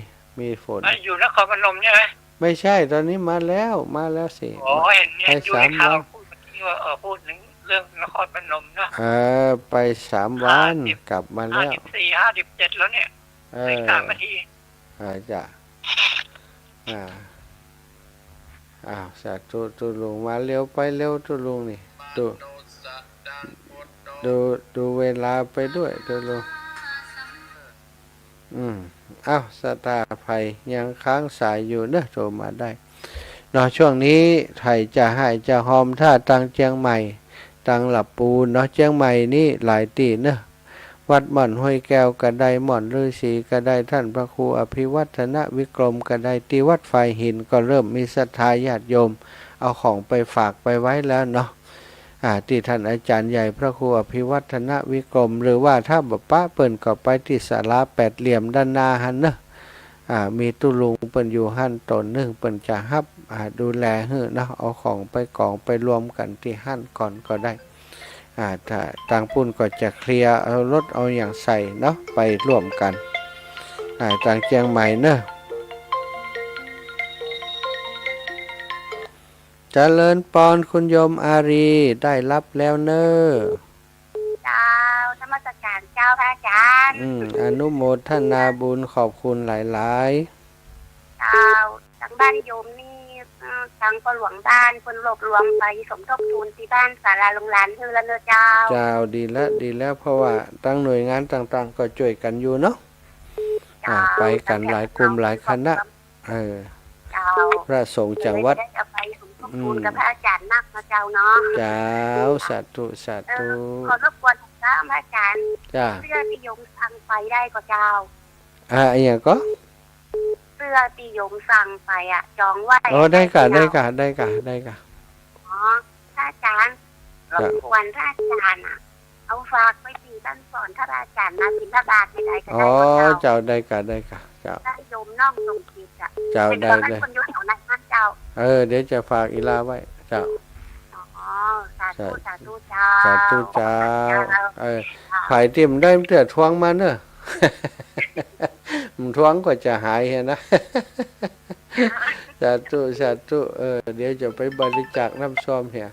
มีฝน อ่ะ อยู่นครพนมใช่ไหม ไม่ใช่ ตอนนี้มาแล้ว มาแล้วสิ อ๋อ เห็น ไป เห็นอยู่ สาม ในข่าว วัน พูดเมื่อกี้ว่า เออ พูดถึงเรื่องนครพนมนะ เออ ไปสามวัน ห้าสิบ กลับมาแล้ว ห้าสิบสี่ ห้าสิบเจ็ดแล้วเนี่ย เออ อีกสามนาที อ่า จ้ะ อ่า อ้าว สาธุ ตุ๊ลุง มาเร็วไปเร็วตุ๊ลุงนี่ ดู ดู ดูเวลาไปด้วยตุ๊ลุง อืม อ้าว ศรัทธาใผยังค้างสายอยู่เนอะ โทรมาได้ เนาะ ช่วงนี้ใผจะฮ้ายจะฮอม ถ้าตางเจียงใหม่ ตางหลับปูนเนาะ เจียงใหม่นี้หลายตี้เนาะ วัดม่อนห้วยแก้วก็ได้ ม่อนฤๅษีก็ได้ ต้านพระครูอภิวัฒนวิกรมก็ได้ ตี้วัดฝายหินก็เริ่มมีศรัทธาญาติโยมเอาของไปฝากไปไว้แล้วเนาะ อ่า ตี้ต้านอาจ๋ารย์ใหญ่พระครูอภิวัฒนวิกรม หรือว่าถ้าบ่ปะเปิ้นก็ไปตี้ศาลาแปดเหลี่ยมด้านหน้าหั้นเนาะ อ่า มีตุ๊ลุงเปิ้นอยู่หั้นต๋นนึ่ง เปิ้นจะฮับ อ่า ดูแลหื้อเนาะ เอาของไปก๋องไปรวมกั๋นตี้หั้นก่อนก็ได้ อ่า ถ้าตางปุ้นก็จะเคลียร์ เอารถเอาหยังใส่เนาะ ไปร่วมกั๋น อ่า ตางเจียงใหม่เนาะ เจริญปอนคุณโยมอารี ได้ฮับแล้วเนาะ เจ้า นมัสก๋านเจ้าพระอาจ๋ารย์ อืม อนุโมทนาบุญ ขอบคุณหลายๆ เจ้า ตางบ้านโยมนี่ เอ่อ ตางป้อหลวงบ้านเปิ้นรวบรวมไปสมทบทุนตี้บ้านศาลาโฮงหลานหื้อแล้วเนาะเจ้า เจ้า ดีแล้ว ดีแล้ว เพราะว่าตางหน่วยงานต่างๆ ก็จ้วยกั๋นอยู่เนาะ เจ้า อ่า ไปกั๋นหลายกลุ่มหลายคณะ เออ เจ้า พระสงฆ์จากวัด เลยได้เอาไปสมทบทุน อืม กับพระอาจ๋ารย์นักเนาะเจ้าเนาะ เจ้า สาธุ สาธุ เออ ขอรบกวนเจ้าพระอาจ๋ารย์ จ้า เสื้อตี้โยมสั่งไปได้ก่อเจ้า อ่า อะหยังก่อ เสื้อตี้โยมสั่งไปอะ จ๋องไว้ อ๋อ ได้ก่ะ ได้ก่ะ ได้ก่ะ ได้ก่ะ อ๋อ พระอาจ๋ารย์ เจ้า รบกวนพระอาจ๋ารย์อะ เอาฝากไปตี้บ้านสอน ถ้าพระอาจ๋ารย์มาบิณฑบาตเมื่อใดก็ได้ก่อเจ้า อ๋อ เจ้า ได้ก่ะ ได้ก่ะ เจ้า ถ้าโยมน้องสมจิตอะ เจ้า เป๋น ได้ เป๋น ได้ คนอยู่แถวนั้นเจ้า เออ เดี๋ยวจะฝากอีหล้าไว้ เจ้า อ๋อ สาธุ สา สาธุเจ้า สาธุเจ้า เจ้า เออ เจ้า ใผตี้บ่ได้เตื้อทวงมาเนาะ บ่ทวงก็จะหายเหียนะ สาธุ สาธุ เออ เดี๋ยวจะไปบริจาคน้ำส้มเหีย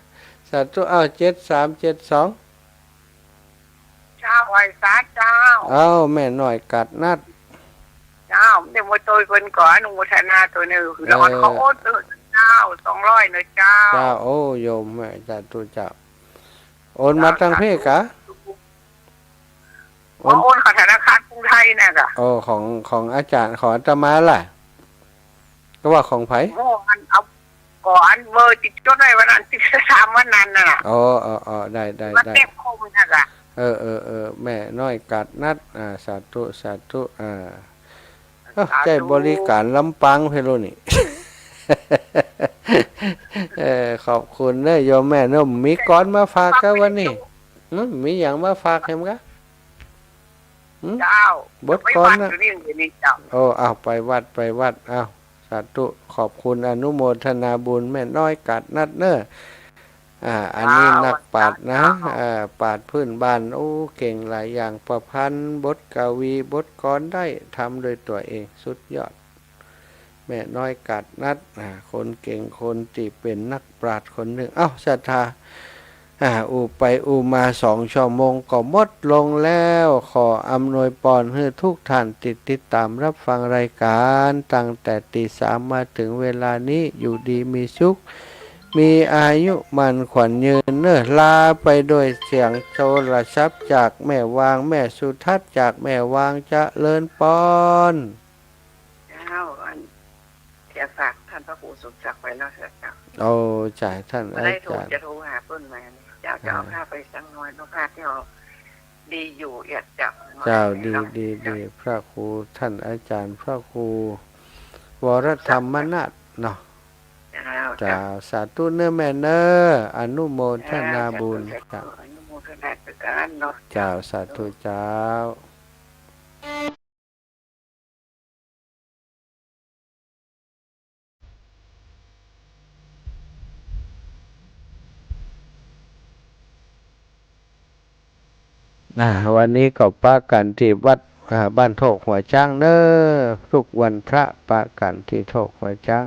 สาธุ อ้าว เจ็ดสามเจ็ดสอง เจ้า ไหว้สาเจ้า อ้าว แม่น้อยกาดนัด เจ้า เดี๋ยวมาโตยเปิ้นก่อน อนุโมทนาโตยนึ่ง เออ แล้วมันก็โอนเปิ้นเจ้า สองร้อยเนาะเจ้า เจ้า โอ้ โยมแม่ สาธุเจ้า โอนมาตางเพจกะ โอน โอนเข้าธนาคารกรุงไทยน่ะกะ โอ้ ของ ของอาจ๋ารย์ ของอาตมาล่ะ ก็ว่าของใผ โอ้ อัน เอา ก็อันเบอร์ตี้จดไว้วันนั้น ตี้สามวันนั้นน่ะ อ๋อ อ๋อ อ๋อ ได้ ได้ มา ได้ เก็บคมน่ะกะ เออ เออ เออ แม่น้อยกาดนัด อ่า สาธุ สาธุ อ่า เอ้า สาธุ ใจ๊บริก๋านลำปางเพ่นโลนี่ เออ ขอบคุณเนาะโยมแม่เนาะ มีกลอนมาฝากกะวันนี้ อืม มีหยังมาฝากแหมกะ หืม เจ้า บทกลอนน่ะ ไปวัดอยู่นี่ อยู่นี่เจ้า โอ้ อ้าว ไปวัด ไปวัด อ้าว สาธุ ขอบคุณ อนุโมทนาบุญ แม่น้อยกาดนัดเนาะ อ่า อันนี้ เจ้า นักปราชญ์นะ เจ้า อ่า ปราชญ์พื้นบ้าน โอ้ เก่งหลายอย่าง ประพันธ์ บทกวี บทกลอนได้ ทำโดยตั๋วเอง สุดยอด แม่น้อยกาดนัด อ่า คนเก่ง คนตี้เป๋นนักปราชญ์คนนึ่ง เอ้า ศรัทธา อ่า อู้ไปอู้มาสองชั่วโมงก็หมดลงแล้ว ขออำนวยปอนหื้อทุกท่านตี้ติดต๋ามรับฟังรายก๋านตั้งแต่ตีสามมาเถิงเวลานี้ อยู่ดีมีสุข มีอายุมั่นขวัญยืนเนาะ ลาไปด้วยเสียงโทรศัพท์จากแม่วาง แม่สุทัศน์จากแม่วาง เจริญปอน เจ้า อัน จะฝากต้านพระครูสมศักดิ์ไว้เนาะเจ้า โอ้ จ้า ต้านอาจ๋ารย์ จะโทรหาเปิ้นมา เจ้า จะเอา อ่า ผ้าไปสักหน่อยเนาะ ผ้าตี้เอาดีอยู่เอียดเจ้า เจ้า ดี เนาะ ดี เจ้า ดี พระครู ต้านอาจ๋ารย์พระครู วรธรรมนาถเนาะ เจ้า เจ้า เจ้า สาธุเนาะแม่เนาะ อนุโมทนาบุญ เจ้า เจ้า อนุโมทนาคือกั๋นเนาะ เจ้า สาธุเจ้า อ่า วันนี้ก็ปะกั๋นตี้วัด อ่า บ้านโทกหัวจ๊างเนาะ ทุกวันพระปะกั๋นตี้โทกหัวจ๊าง